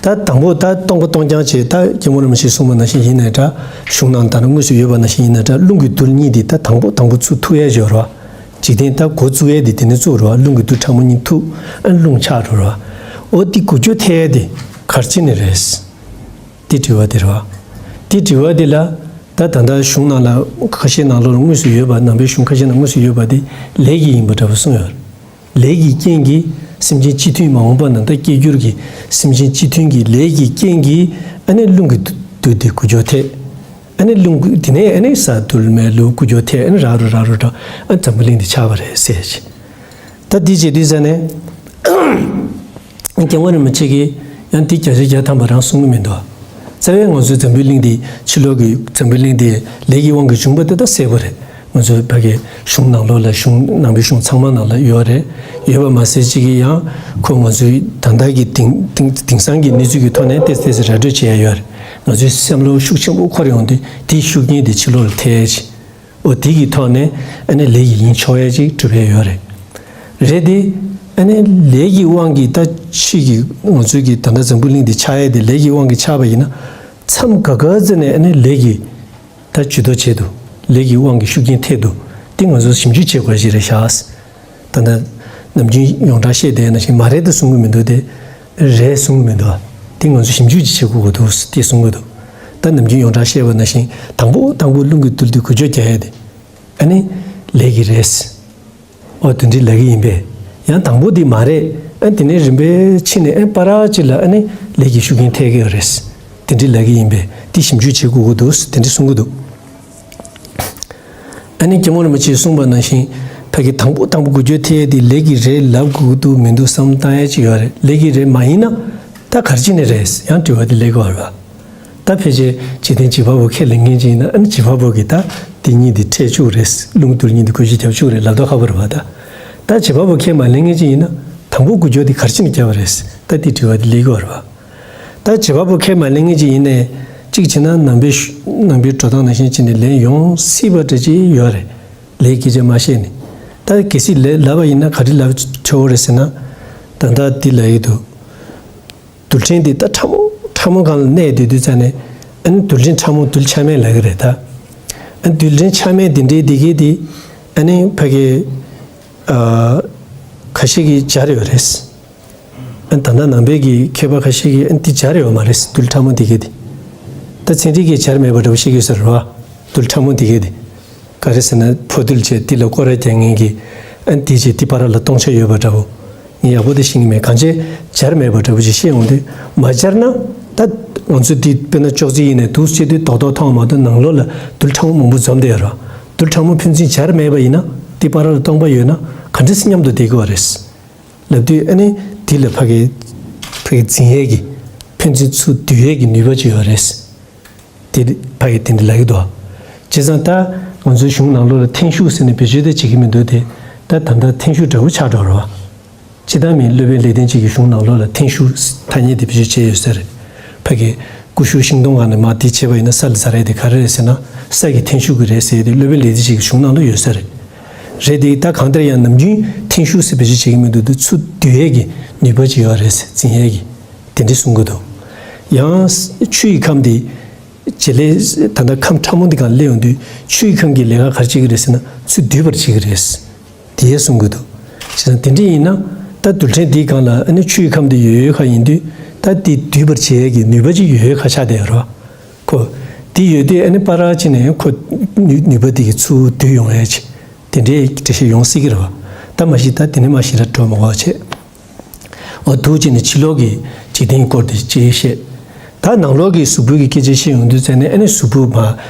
ད་དང་པོ་ད་སྟོང་པ་སྟོང་རྐྱང་བྱས་ད་སྐྱབས་མགོན་རིན་པོ་ཆེས་གསུངས་པ་ནང་བཞིན་ཡིན་ནའི་འདྲ། གཞུང་ནང་ད་ནི་དངོས་སུ་ཡོད་པ་ནང་བཞིན་ཡིན་ནའི་འདྲ། རླུང་གི་རྡུལ་གཉིས་དེ་ད་དང་པོ་དང་པོ་ཚུར་ཐུག་ཡས་ཡོད་རེད་བ། འཇིག་རྟེན་ད་འགོ་བཙུགས་ཡས་དེ་དེ་ནས་བཙུགས་རེད་བ། རླུང་གི་རྡུལ་ཕྲ་མོ་གཉིས་ཐུག་ཨ་རླུང་ཆགས་འགྲོ་རེད་བ། ཨོ་དེ་འགུལ་སྐྱོད་ཐེབས་ཡས་དེ་ག་རེ་བྱས་ནས་རེད། དེ་དྲི་བ་དེ་རེད་བ། དེ་དྲི་བ་དེ་ལ་ད་ད་ལྟ་གཞུང་ནང་ལ་ཁ་ཤས་ནང་ལོགས་ལ་དངོས་སུ་ཡོད་པ། ནང་པའི་གཞུང་ཁ་ཤས་ནང་དངོས་སུ་ཡོད་པ་དེ་ལས་ཀྱིས་ཡིན་པ་འདྲ་པོ་གསུངས་ཡོད་རེད། ལས་ཀྱི་རྐྱེན་གྱིས་སེམས་ཅན་སྤྱི་མཐུན་མ་འོངས་པ་ནང་ད་སྐྱེ་འགྱུར་གྱི་སེམས་ཅན་སྤྱི་མཐུན་གྱི་ལས་ཀྱི་རྐྱེན་གྱིས་ཨ་ནི་རླུང་གི་རྡུལ་དེ་འགུལ་སྐྱོད་ཐེབས། ཨ་ནི་རླུང་དེ་ནས་ཨ་ནི་ས་རྡུལ་མེ་རླུང་འགུལ་སྐྱོད་ཐེབས། ཨ་ནི་རག་རུ་རག་རུ་རག་ཨ་འཛམ་བུ་གླིང་འདི་ཆགས་པ་རེད་ཟེར་ཅིག་ད་འདི་བྱེད་དུས་ཙ་ནས་སྐྱབས་མགོན་རིན་པོ་ཆེ་གིས་ཡང་འདི་བརྒྱ་ཆ་བརྒྱ་ཐམ་པ་རང་གསུང་གི་མི་འདུག་རྩ་བའི་ང་ཚོའི་འཛམ་བུའི་གླིང་འདི་ཕྱི་ལོགས་ཀྱི་འཛམ་བུའི་གླིང་འདི་ལས་ཀྱི་དབང་གིས་བྱུང་བ་དེ་ད་གསལ་པོ་རེད། ང་ཚོའི་ཕ་གི་གཞུང་ནང་ལོགས་ལ་གཞུང་ནང་པའི་གཞུང་ཚང་མ་ནང་ལ་ཡོད་རེད། ཡོད་པ་མ་ཟད་ཅིག་གིས་ཡང་ཁོ་ང་ཚོའི་ད་ལྟ་གི་དེང་དེང་དེང་སང་གི་གནས་ཚུལ་གྱི་ཐོག་ནས་ཏོག་ཙམ་ཏོག་ཙམ་ར་སྤྲོད་བྱེད་ཡ་ཡོད་རེད། ང་ཚོའི་བསམ་བློ་ཤུགས་ཆེན་པོ་འཁོར་ཡོང་དུས་དེའི་ཤུགས་རྐྱེན་དེ་ཕྱི་ལོགས་ལ་ཐེབས་ཡ་ཅིག་འོ་དེ་གི་ཐོག་ནས་ཨ་ནི་ལས་ཀྱིས་ཡིན་ཆོག་ཡ་ཅིག་གྲུབ་ཡ་ཡོད་རེད། རེད་དེ། ཨ་ནི་ལས་ཀྱི་དབང་གིས་ད་ཕྱི་གི་ང་ཚོའི་གི་ད་ལྟ་འཛམ་བུ་གླིང་འདི་ཆགས་ཡ་དེ་ལས་ཀྱི་དབང་གིས་ཆགས་པ་ཡིན་ན། མཚམས་ག་ག་ཙམ་ནས་ཨ་ནི་ལས་ཀྱིས་ད་ཇུས་གཏོགས་བྱེད་འདུག་ལས་ཀྱི་དབང་གིས་ཤུགས་རྐྱེན་ཐེབས་འདུག་དེ་ང་ཚོ་ཞིབ་འཇུག་བྱེད་དགོས་ཞིག་རེད་ཤག་ད་ལྟ་ནམ་རྒྱུན་ཡོངས་གྲགས་བཤད་བསྡད་ནང་བཞིན་མ་རེད་ད་གསུང་གི་མི་འདུག་དེ། རེད་གསུང་གི་མི་འདུག་དེ་ང་ཚོ་ཞིབ་འཇུག་ཅིག་བྱེད་དགོས་ཀྱི་འདུག་དེ་གསུང་གི་འདུག་ད་ནམ་རྒྱུན་ཡོངས་གྲགས་བཤད་པ་ནང་བཞིན་དང་པོ་དང་པོ་རླུང་གི་རྡུལ་དེ་འགུལ་སྐྱོད་རྒྱག་ཡ་དེ། ཨ་ནི་ལས་ཀྱིས་རེད། ཨོ་དེ་འདྲའི་ལབ་ཀྱི་ཡིན་པས། ཡང་དང་པོ་དེ་མ་རེད། ཨ་དེ་ནས་རིམ་པས་ཕྱིན་ནས་ཨ་བར་ཅིག་ལ་ཨ་ནི་ལས་ཀྱི་ཤུགས་རྐྱེན་ཐེབས་ཀྱི་ཡོད་རེད། དེ་འདྲའི་ལབ་ཀྱི་ཡིན་པས་དེ་ཞིབ་འཇུག་བྱེད་དགོས་ཀྱི་འདུག་དེ་འདྲ་གསུང་གི་འདུག་ཨ་ནི་སྐྱབས་མགོན་རིན་པོ་ཆེས་གསུངས་པ་ནང་བཞིན་ཕ་གི་དང་པོ་དང་པོ་འགུལ་སྐྱོད་ཐེབས་ཡས་དེ་ལས་ཀྱིས་རེད་ལབ་དགོས་ཀྱི་འདུག་མི་འདུག་བསམ་བློ་བཏང་ཡས་ཅིག་ཡོད་རེད། ལས་ཀྱིས་རེད་མ་ཡིན་ན་ད་ག་རེ་བྱས་ནས་རེད་ཡང་དྲི་བ་དེ་སླེབས་ཀྱི་ཡོད་རེད་པ། ད་ཕལ་ཆེར་འཇིག་རྟེན་བྱེད་པ་པོ་ཁས་ལེན་མཁན་ཅིག་ཡིན་ན་ཨ་ནི་བྱེད་པ་པོ་གིས་ད་དེ་གཉིས་དེ་འཕྲད་བཅུག་རེད། རླུང་རྡུལ་གཉིས་དེ་འགུལ་སྐྱོད་བརྒྱབ་བཅུག་རེད་ལབ་མདོག་ཁ་པོ་རེད་པ་ད། ད་བྱེད་པ་པོ་ཁས་མ་ལེན་མཁན་ཅིག་ཡིན་ན་དང་པོ་འགུལ་སྐྱོད་དེ་ག་རེ་བྱས་ནས་བརྒྱབ་པ་རེད། ད་དེ་དྲི་བ་དེ་སླེབས་ཀྱི་ཡོད་རེད་པ། ད་བྱེད་པ་པོ་ཁས་མ་ལེན་མཁན་ཅིག་ཡིན་ནའི་གཅིག་བྱས་ན་ནང་པའི་ཤུ་ནང་པའི་འགྲོ་སྟངས་ནང་བཞིན་བྱས་ནས་ལན་ཡོང་སྲིད་པ་འདྲ་ཅིག་ཡོད་རེད། ལས་སྐད་ཆ་མ་བཤད་ནས། ད་གལ་སྲིད་ལས་ལབ་པ་ཡིན་ན་ག་རེ་ལབ་ཆོག་གི་རེད་ཟེར་ན། ད་ལྟ་འདི་ལབ་ཡི་འདུག་རྡུལ་ཕྲན་འདི་ད་ཕྲ་མོ་ཕྲ་མོ་སྒང་ལ་གནས་བསྡད་དུས་ཙ་ནས་ཨ་ནི་རྡུལ་ཕྲན་ཕྲ་མོ་རྡུལ་ཆ་མེད་ལབ་ཀྱི་རེད་ད། ཨ་ནི་རྡུལ་ཕྲན་ཆ་མེད་འདི་འདྲའི་འདི་གའི་འདི་ཨ་ནི་ཕ་གི་ཨ་ཁ་ཤས་ཀྱིས་སྦྱར་ཡོད་རེད། ཨ་ནི་ད་ལྟ་ནང་པའི་གི་མཁས་པ་ཁ་ཤས་ཀྱིས་ཨ་ནི་འདི་སྦྱར་ཡོད་མ་རེད་རྡུལ་ཕྲ་མོ་འདི་གའི་འདི། ད་ཚན་རིག་གིས་སྦྱར་མེད་པ་འདྲ་པོ་བཤད་ཀྱི་ཡོད་ས་རེད་བ། རྡུལ་ཕྲ་མོ་འདི་གའི་འདི། ག་རེ་ཟེར་ན་ཕོ་རྡུལ་བྱས་འདི་ལ་སྐོར་ར་རྒྱག་མཁན་གྱི་ཨ་ནི་འདི་བྱས་འདི་བར་ལ་སྟོང་ཆ་ཡོད་པ་འདྲ་པོ། ངས་ཡག་པོ་དེ་ཤེས་ཀྱི་མེད་གང་བྱས་སྦྱར་མེད་པ་འདྲ་པོ་ཅིག་བཤད་འོང་དུས་མ་སྦྱར་ན་ ད་ང་ཚོ་འདི་དཔེར་ན་ཅོག་ཙེ་ཡིན་ནའི་འདུག་སེ་བྱས་དུས་རྡོག་རྡོག་མཐོང་བ་མ་གཏོགས་ནང་ལོགས་ལ་རྡུལ་ཕྲ་མོ་མང་པོ་འཛོམས་བསྡད་ཡོད་རེད་བ། རྡུལ་ཕྲ་མོ་ཕན་ཚུན་སྦྱར་མེད་པ་ཡིན་ན་འདི་བར་ལ་སྟོང་པ་ཡོད་ན་ག་འདྲ་སེ་མཉམ་དུ་བསྡད་ཀྱི་ཡོད་རེད། ལབ་དུས་ཨ་ནི་འདི་ལ་ཕ་གི་ཕ་གི་འཛིན་ཡས་ཀྱི་ཕན་ཚུན་ཚུར་བསྡུ་ཡས་ཀྱི་ནུས་པ་ཅིག་ཡོད་རེད། དེ་ཕ་གི་དེ་འདྲ་ལབ་ཀྱི་འདུག་བྱས་ཙང་ད་ང་ཚོའི་གཞུང་ནང་ལོགས་ལ་ཐེན་ཤུགས་ཟེར་ནས་བེད་སྤྱོད་དེ་བྱེད་ཀྱི་མི་འདུག་དེ་ད་ད་ལྟ་ཐེན་ཤུགས་འདྲ་བོ་ཆགས་འགྲོ་རེད་བ། སྤྱིར་བཏང་མི་སློབ་དཔོན་ལེགས་ལྡན་འབྱེད་ཀྱི་གཞུང་ནང་ལོགས་ལ་ཐེན་ཤུགས་ཐ་སྙད་དེ་བེད་སྤྱོད་བྱས་ཡོད་ས་རེད། ཕ་གི་ཀུ་ཤུ་ཤིང་སྡོང་སྒང་ནས་མར་དེ་བྱས་པ་ཡིན་ན་ས་ལ་འཛག་ཡས་དེ་ག་རེ་རེད་ཟེར་ན་ས་ཀྱི་ཐེན་ཤུགས་ཀྱིས་རེད་ཟེར་ཡས་དེ་སློབ་དཔོན་ལེགས་ལྡན་འབྱེད་ཀྱི་གཞུང་ནང་ལ་ཡོད་ས་རེད། རེད་དེ་ད་གང་ལྟར་ཡང་ནམ་རྒྱུན་ཐེན་ཤུགས་ཟེར་བེད་སྤྱོད་བྱེད་ཀྱི་མི་འདུག་དེ་ཚུར་བསྡུ་ཡས་ཀྱི་ནུས་པ་ཅིག་ཡོད་རེད་ཟེར་འཛིན་ཡས་ཀྱི་དེ་འདྲ་གསུང་གི་འདུག་ཡང་ཆུ་ཡི་ཁམས་དེ་བྱེད་ལས་ད་ལྟ་ཁམས་ཕྲ་མོ་འདི་སྒང་སླེབས་ཡོང་དུས་ཆུ་ཡི་ཁམས་ཀྱི་ལས་ཀ་ག་རེ་བྱེད་ཀྱི་རེད་ཟེར་ན་ཚུར་བསྡུ་བར་བྱེད་ཀྱི་རེད། དེ་གསུང་གི་འདུག་བྱས་ཙང་དེ་འདྲ་ཡིན་ན་ད་རྡུལ་ཕྲན་འདིའི་སྒང་ལ་ཨ་ནི་ཆུ་ཡི་ཁམས་དེ་ཡོད་ཡོད་ཁ་ཡིན་དུས་ད་དེ་བསྡུ་བར་བྱེད་ཡས་ཀྱི་ནུས་པ་ཅིག་ཡོད་ཡོད་ཁ་ཆགས་བསྡད་ཡོད་རེད་བ། ཁོ་དེ་ཡོད་དུས་ཨ་ནི་ཕར་བྱས་ནས་ཁོ་ནུས་ནུས་པ་དེ་གིས་ཚུར་བསྡུ་ཡོང་ཡས་ཅིག་དེ་འདྲའི་འགྲེལ་བཤད་ཡོང་སྲིད་ཀྱི་རེད་བ། ད་མ་གཞི་ད་དེ་ནས་མར་ཞེ་དྲག་འགྲོ་མ་དགོས་པ་བྱས། འོ་འདུག་བྱས་ནས་ཕྱི་ལོགས་ཀྱི་འཇིག་རྟེན་གྱི་སྐོར་དེ་ཅིག་བཤད། ད་ནང་ལོགས་ཀྱི་གཟུགས་པོའི་གི་སྐད་ཆ་བཤད་ཡོང་དུས་ཙང་ནས་ཨ་ནི་གཟུགས་པོ་མ་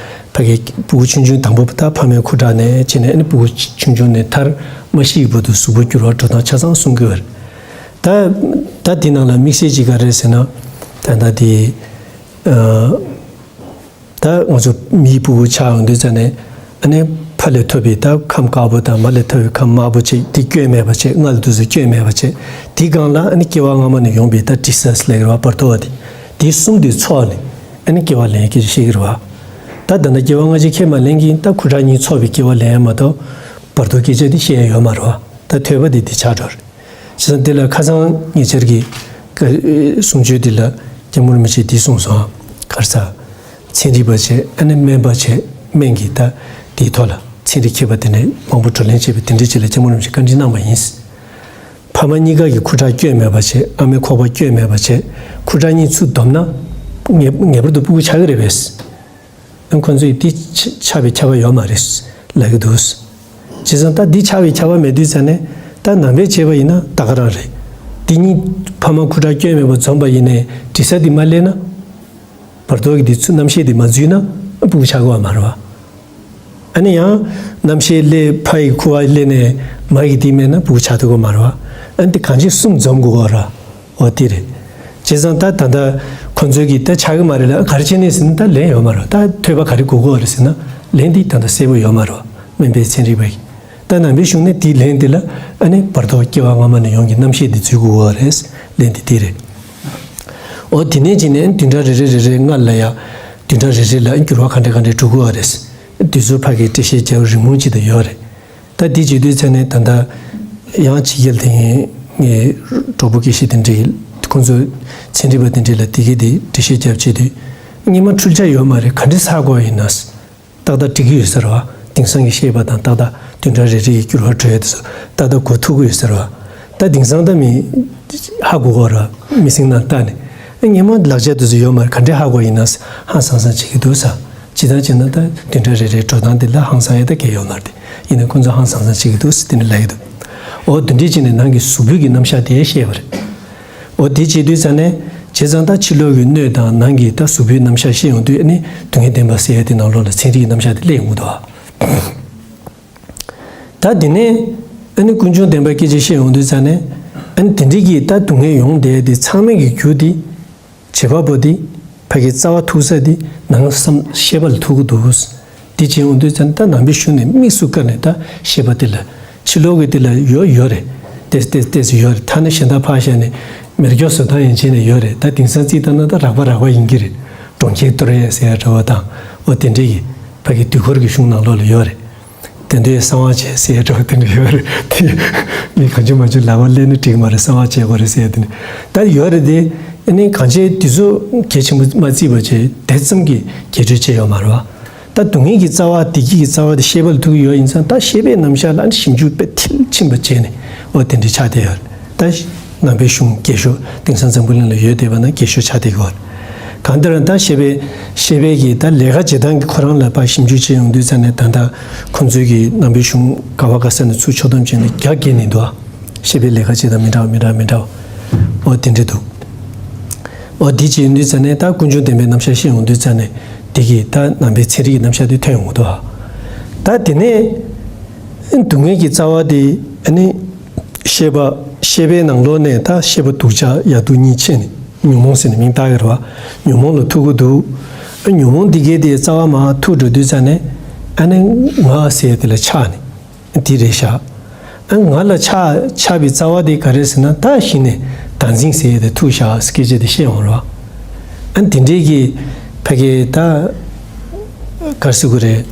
ཕ་གི་ཕྲུ་གུ་ཆུང་ཆུང་དང་པོ་ད་ཕ་མའི་ཁུ་ཁྲག་ནས་བྱས་ནས་ཨ་ནི་ཕྲུ་གུ་ཆུང་ཆུང་ནས་མཐར་མ་ཤི་བར་དུ་གཟུགས་པོ་འགྱུར་བ་འགྲོ་སྟངས་ཆ་ཚང་གསུང་གི་ཡོད་རེད། ད་ད་འདི་ནང་ལ་དམིགས་བསལ་ཅིག་ག་རེ་རེད་ཟེར་ན། ད་ལྟ་དེ་ཨ། ད་ང་ཚོ་མིའི་ཕྲུ་གུ་ཆགས་ཡོང་དུས་ཙང་ནས་ཨ་ནི་ཕ་ལས་ཐོབ་པའི་ད་ཁམས་དཀར་པོ་དང་མ་ལས་ཐོབ་པའི་ཁམས་དམར་པོ་བྱས་དེ་སྐྱོན་མེད་པ་བྱས་མངལ་དུ་ཚུད་སྐྱོན་མེད་པ་བྱས་དེའི་སྒང་ལ་ཨ་ནི་སྐྱེ་བ་སྔ་མ་ནས་ཡོང་པའི་ད་དྲི་ཟ་ཟེར་ལབ་ཀྱི་རེད་བ། བར་དོ་བ་དེ་དེ་གསུམ་དེ་ཚོགས་ནས་ཨ་ནི་སྐྱེ་བ་ལེན་སྐད་ཆ་བཤད་ཀྱི་རེད་བ། ད་ད་ལྟ་སྐྱེ་བ་སྔ་ཕྱི་ཁས་མ་ལེན་གྱིན་ད་ཁུ་ཁྲག་གཉིས་ཚོགས་པའི་སྐྱེ་བ་ལེན་ཡ་མ་གཏོགས་བར་དོ་སྐད་ཆ་དེ་བཤད་ཡ་ཡོད་མ་རེད་བ། ད་ཐོས་པ་དེ་དེ་ཆགས་འགྲོ་རེད། བྱས་ཙང་དེ་ལ་ཁ་སང་ཉེ་ཆར་གྱི་བཀའ་གསུང་ཆོས་དེ་ལ་སྐྱབས་མགོན་རིན་པོ་ཆེས་འདི་གསུངས་སོང་། ག་རེ་ཟ། ཚན་རིག་པ་བྱས་ཨ་ནི་སྨན་པ་བྱས་སྨན་གྱི་ད་དེའི་ཐོག་ལ་ཚན་རིག་མཁས་པ་དེ་འདྲའི་མང་པོ་བགྲོ་གླེང་བྱས་པའི་དེ་འདྲའི་ཅིག་ལ་སྐྱབས་མགོན་རིན་པོ་ཆེས་བཀའ་འདྲི་གནང་བ་ཡིན། ཕ་མ་གཉིས་ཀ་གི་ཁུ་ཁྲག་སྐྱོན་མེད་པ་བྱས་ཨ་མའི་ཁོག་པ་སྐྱོན་མེད་པ་བྱས་ཁུ་ཁྲག་གཉིས་ཚུར་བསྡོམས་ན་ངེས་ངེས་པར་དུ་ཕྲུ་གུ་ཆགས་ཀྱི་རེད་པས། ཁོ་ཚོས་འདི་ཆགས་པའི་ཁྱབ་པ་ཡོད་མ་རེད་ལབ་ཀྱི་འདུག་བྱས་ཙང་ད་འདི་ཆགས་པའི་ཁྱབ་པ་མེད་དུས་ཙང་ནས་ད་ནང་པས་བྱས་པ་ཡིན་ན་ད་ག་རང་རེད། འདི་གཉིས་ཕ་མ་ཁུ་ཁྲག་སྐྱོན་མེད་པ་འཛོམས་པ་ཡིན་ནའི་དྲི་ཟ་འདི་མ་སླེབས་ན། བར་དོ་གི་འདི་ཚུར་རྣམ་ཤེས་འདི་མ་འཛུལ་ན་ཕྲུ་གུ་ཆགས་ཀྱི་ཡོད་མ་རེད་བ། ཨ་ནི་ཡང་རྣམ་ཤེས་སླེབས་ཕ་ཡི་ཁུ་བ་སླེབས་ནས་མ་ཡི་འདི་མེད་ན་ཕྲུ་གུ་ཆགས་ཐུབ་ཀྱི་ཡོད་མ་རེད་བ། ཨ་ནི་འདི་གང་ཅི་གསུམ་འཛོམས་དགོས་ཀྱི་ཡོད་རེད། འོ་དེ་རེད། བྱས་ཙང་ད་ད་ལྟ་ཁོ་ཚོས་ཀྱིས་ད་ཆགས་ཀྱི་མ་རེད་ལབ་ག་རེ་བྱས་ནས་ཟེར་ན་ད་ལན་ཡོད་མ་རེད། ད་ཐོས་པ་ག་རེ་དགོས་ཀྱི་ཡོད་རེད་ཟེར་ན་ལན་འདི་ད་ལྟ་གསལ་པོ་ཡོད་མ་རེད། སྨན་པའི་ཚན་རིག་པ་ཡིས་ད་ནང་པའི་གཞུང་ནས་དེའི་ལན་འདི་ལ་ཨ་ནི་བར་དོ་སྐྱེ་བ་སྔ་མ་ནས་ཡོང་གི་རྣམ་ཤེས་འདི་འཛུལ་དགོས་ཀྱི་ཡོད་རེད། ལན་འདི་དེ་རེད། འོ་དེ་ནས་བྱས་ནས་བདུན་ཕྲག་རེ་རེ་རེ་རེ་སྔ་ལ་ཡ་བདུན་ཕྲག་རེ་རེ་ལ་འགྱུར་བ་ག་འདྲ་ག་འདྲ་འགྲོ་གི་ཡོད་རེད། དེ་ཚོ་ཕ་གིའི་འགྲེལ་བཤད་རྒྱག་རིང་མོ་ཅིག་ད་ཡོད་རེད། ད་འདི་བྱེད་དུས་ཚེ་ནས་ད་ལྟ་ཡང་ཕྱི་རྒྱལ་དེ་ངའི་གྲོགས་པོ་སྐད་ཤེས་དེ་འདྲས་ཁོང་ཚོ་ཚན་རིག་པ་དེ་འདྲས་ལ་དེ་གའི་དེ་འགྲེལ་བཤད་རྒྱབ་བྱེད་དུས་སྔོན་མ་འཁྲུལ་ཆ་ཡོད་མ་རེད། ག་འདྲས་ཧ་གོ་ཡིན་ན་ཏག་ཏག་འགྲིག་གི་ཡོད་ཟེར་བ། དེང་སང་གི་ཤེས་པ་དང་ཏག་ཏག་བདུན་ཕྲག་རེ་རེ་ཡི་འགྱུར་བ་འགྲོ་ཡ་དེ་ཚོ་ཏག་ཏག་གོ་ཐུབ་ཀྱི་ཡོད་ཟེར་བ། ད་དེང་སང་ད་མི་ཧ་གོ་གོ་ར་མི་སེང་ན་ལྟ་ནས་སྔོན་མ་ལག་ཆ་དེ་ཚོ་ཡོད་མ་རེད། ག་འདྲས་ཧ་གོ་ཡིན་ན་ཧང་སང་སང་བྱེད་ཀྱི་འདུག་ས། ཇི་ལྟར་བྱས་ན་ད་བདུན་ཕྲག་རེ་རེའི་འགྲོ་སྟངས་འདི་ལ་ཧང་སང་ཡ་ད་གལ་ཡོད་མ་རེད། ཡིན་ན་ཁོང་ཚོ་ཧང་སང་སང་བྱེད་ཀྱི་འདུག་ཟེར་དེ་འདྲ་ལབ་ཀྱི་འདུག་འོ་དེ་འདྲས་བྱས་ནས་ནང་གི་གཟུགས་པོའི་གི་རྣམ་གཞག་དེ་བཤད་པ་རེད། འོ་དེ་བྱེད་དུས་ཙང་ནས་བྱས་ཙང་ད་ཕྱི་ལོགས་ཀྱི་སྣོད་དང་ནང་གི་ད་གཟུགས་པོའི་རྣམ་གཞག་བཤད་ཡོང་དུས་ཨ་ནི་སྡུག་བསྔལ་བདེན་པ་ཟེར་ཡ་དེ་ནང་ལོགས་ལ་ཚན་རིག་གི་རྣམ་གཞག་དེ་སླེབས་ཡོང་གི་འདུག་ད་དེ་ནས་ཨ་ནི་ཀུན་འབྱུང་བདེན་པའི་སྐད་ཆ་བཤད་ཡོང་དུས་ཙང་ནས་ཨ་ནི་དེ་འདྲས་ཀྱི་ད་སྡུག་བསྔལ་ཡོང་བསྡད་དེ་ཚང་མའི་གི་རྒྱུ་དེ། བྱེད་པ་པོ་དེ་ཕ་གི་རྩ་བ་ཐུག་ས་དེ་ནང་བསམ་ཤེས་པ་ལ་ཐུག་གི་འདུག་འདི་བྱེད་ཡོང་དུས་ཙང་ད་ནང་པའི་གཞུང་ནས་དམིགས་སུ་བཀར་ནས་ད་ཤེས་པ་དེ་ལ་ཕྱི་ལོགས་ཀྱི་དེ་ལ་ཡོད་ཡོད་རེད། ཏེས་ཏེས་ཏེས་ཡོད་རེད། ཐ་ན་གཞན་དག་ཕར་བཞག་ནས་མེ་སྒྱོགས་བཟོ་སྟངས་ཡན་ཆད་ནས་ཡོད་རེད། ད་དེང་སང་རྩིས་བཏང་ན་ད་རགས་པ་རགས་པ་ཡིན་གྱི་རེད། གྲོང་ཁྱེར་གཏོར་ཡས་ཟེར་ཡ་འདྲ་བ་དང་འོ་དེ་འདྲས་ཀྱི་ཕ་གི་དུས་འཁོར་གྱི་གཞུང་ནང་ལོགས་ལ་ཡོད་རེད། དེ་འདྲའི་གསང་བ་བྱས་ཟེར་ཡ་འདྲ་བ་དེ་འདྲ་ཡོད་རེད། དེ་མི་གང་བྱུང་མང་བྱུང་ལབ་པ་ལབ་ན་འགྲིག་མ་རེད། གསང་བ་བྱས་དགོས་རེད་ཟེར་ཡ་དེ་འདྲ་ད་ཡོད་རེད་དེ། ཨ་ནི་གང་བྱས་དེ་ཚོ་གལ་ཆེན་པོ་མ་བརྩིས་པ་བྱས་དེ་ཙམ་གྱི་རྒྱས་སྤྲོས་བྱས་ཡོད་མ་རེད་བ། ད་སྡུག་བསྔལ་གྱི་རྩ་བ་བདེ་སྐྱིད་ཀྱི་རྩ་བ་དེ་ཤེས་པ་ལ་ཐུག་གི་ཡོད་ཡིན་ཙང་ད་ཤེས་པའི་རྣམ་གཞག་ལ་ཨ་ནི་ཞིབ་འཇུག་དཔེ་མཐིལ་ཕྱིན་པ་བྱས་ནས་འོ་དེ་འདྲ་ཆགས་བསྡད་ཡོད་རེད། ད་ནང་པའི་གཞུང་རྒྱས་ཤོས་དེང་སང་འཛམ་བུ་གླིང་ལ་ཡོད་བསྡད་པ་ན་རྒྱས་ཤོས་ཆགས་བསྡད་ཀྱི་ཡོད་རེད། གང་ལྟར་ད་ཤེས་པའི་ཤེས་པའི་གི་ད་ལས་ཀ་བྱེད་སྟངས་ཀྱི་ཁོ་རང་ལ་ཕར་ཞིབ་འཇུག་བྱེད་ཡོང་དུས་ཙང་ནས་ད་ལྟ་ཁོང་ཚོའི་གི་ནང་པའི་གཞུང་ག་བ་ག་ས་ནས་ཚུར་ཕྱོགས་བསྡོམས་བྱས་ནས་རྒྱ་བསྐྱེད་ནས་འདུག་ཤེས་པའི་ལས་ཀ་བྱེད་སྟངས་མི་འདྲ་བ་མི་འདྲ་བ་མི་འདྲ་བ་འོ་དེ་འདྲ་འདུག་འོ་དེ་བྱས་ཡོང་དུས་ཙ་ནས་ད་ཀུན་འབྱུང་བདེན་པའི་རྣམ་གཞག་བཤད་ཡོང་དུས་ཙ་ནས་དེ་གི་ད་ནང་པའི་ཚན་རིག་གི་རྣམ་གཞག་དེ་ཐོན་ཡོང་གི་འདུག་ད་དེ་ནས་སྡུག་བསྔལ་གྱི་རྩ་བ་དེ་ཨ་ནི་ཤེས་པ་ཤེས་པའི་ནང་ལོགས་ནས་ད་ཤེས་པ་སྡུག་ཅག་ཡག་སྡུག་གཉིས་ཕྱེ་ནས་ཉོན་མོངས་ཟེར་ནས་མིང་བཏགས་ཡོད་རེད་བ། ཉོན་མོངས་ལ་ཐུག་གི་འདུག་ཉོན་མོངས་འདི་གའི་དེ་རྩ་བ་མར་ཐུག་འགྲོ་དུས་ཙ་ནས་ཨ་ནི་ང་ཟེར་དེ་ལ་ཆགས་ནས། དེ་རེད་ཤག་ཨ་ང་ལ་ཆགས་ཆགས་པའི་རྩ་བ་དེ་ག་རེ་ཟེར་ན། ད་གཞི་ནས་བདག་འཛིན་ཟེར་ཡས་དེ་ཐུག་ཤག་སྐད་ཆ་དེ་བཤད་ཡོང་རོགས། ཨ་དེ་འདྲའི་གི་ཕ་གི་ད་ག་རེ་ཟེར་དགོས་རེད།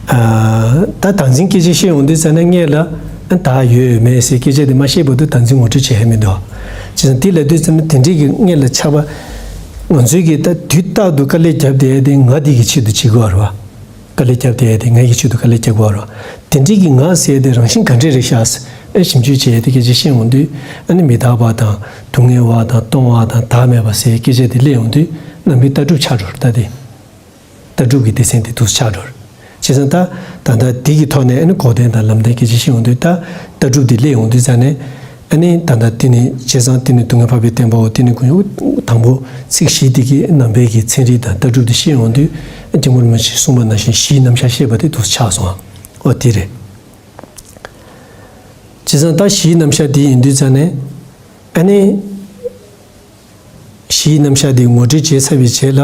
ཨ་ད་བདག་འཛིན་སྐད་ཆ་བཤད་ཡོང་དུས་ཙ་ན་སྔོན་ལ་ཨ་བདག་ཡོད་མེད་ཟེར་སྐད་ཆ་དེ་མ་བཤད་བར་དུ་བདག་འཛིན་ངོ་སྤྲོད་བྱེད་ཡ་མི་འདུག་བྱས་ཙང་དེ་ལབ་དུས་ཙ་ན་དེ་འདྲའི་གི་སྔོན་ལ་ཆགས་པ་ང་ཚོའི་གི་ད་དུས་རྟག་ཏུ་དཀའ་ལས་རྒྱབ་བསྡད་ཡ་དེ་ང་དེ་གི་ཆེད་དུ་བྱེད་དགོས་རེད་བ། དཀའ་ལས་བརྒྱབ་བསྡད་ཡ་དེ་ང་གི་ཆེད་དུ་དཀའ་ལས་རྒྱག་དགོས་རེད། དེ་འདྲའི་གི་ང་ཟེར་ཡ་དེ་རང་བཞིན་ག་འདྲས་རེད་ཤག་ཟེར་ཨ་ཞིབ་འཇུག་བྱས་ཏེ་སྐད་ཆ་བཤད་ཡོང་དུས་ཨ་ནི་མི་རྟག་པ་དང་སྡུག་བསྔལ་བ་དང་སྟོང་བ་དང་བདག་མེད་པ་ཟེར་སྐད་ཆ་དེ་སླེབས་ཡོང་དུས་རྣམ་པའི་ལྟ་གྲུབ་ཆགས་འགྲོ་རེད། ད་དེ་ལྟ་གྲུབ་ཀྱི་སྡེ་ཚན་དེ་འདུག་ཆགས་འགྲོ་རེད། བྱས་ཙང་ད་ད་ལྟ་འདི་གི་ཐོག་ནས་ཨ་ནི་འགོག་བདེན་དང་ལམ་བདེན་སྐད་ཆ་བཤད་ཡོང་དུས་ད་ལྟ་གྲུབ་དེ་སླེབས་ཡོང་དུས་ཙ་ནས། ཨ་ནི་ད་ལྟ་དེ་ནི་བྱས་ཙང་དེ་ནི་སྡུག་བསྔལ་འཕགས་པའི་བརྟན་པའོ། དེ་ནི་ཀུན་དང་པོ་ཚིག་བཞི་དེ་གི་ནང་པའི་གི་ཚན་རིག་དང་ལྟ་གྲུབ་དེ་བཤད་ཡོང་དུས་སྐྱབས་མགོན་རིན་པོ་ཆེས་གསུངས་པ་ནང་བཞིན་གཞིའི་རྣམ་གཞག་བཤད་པ་དེ་འདུག་ཆགས་སོང་། འོ་དེ་རེད། བྱས་ཙང་ད་གཞིའི་རྣམ་གཞག་དེ་ཡིན་དུས་ཙ་ནས་ཨ་ནི་གཞིའི་རྣམ་གཞག་དེ་ངོ་སྤྲོད་བྱས་ཚར་བའི་རྗེས་ལ།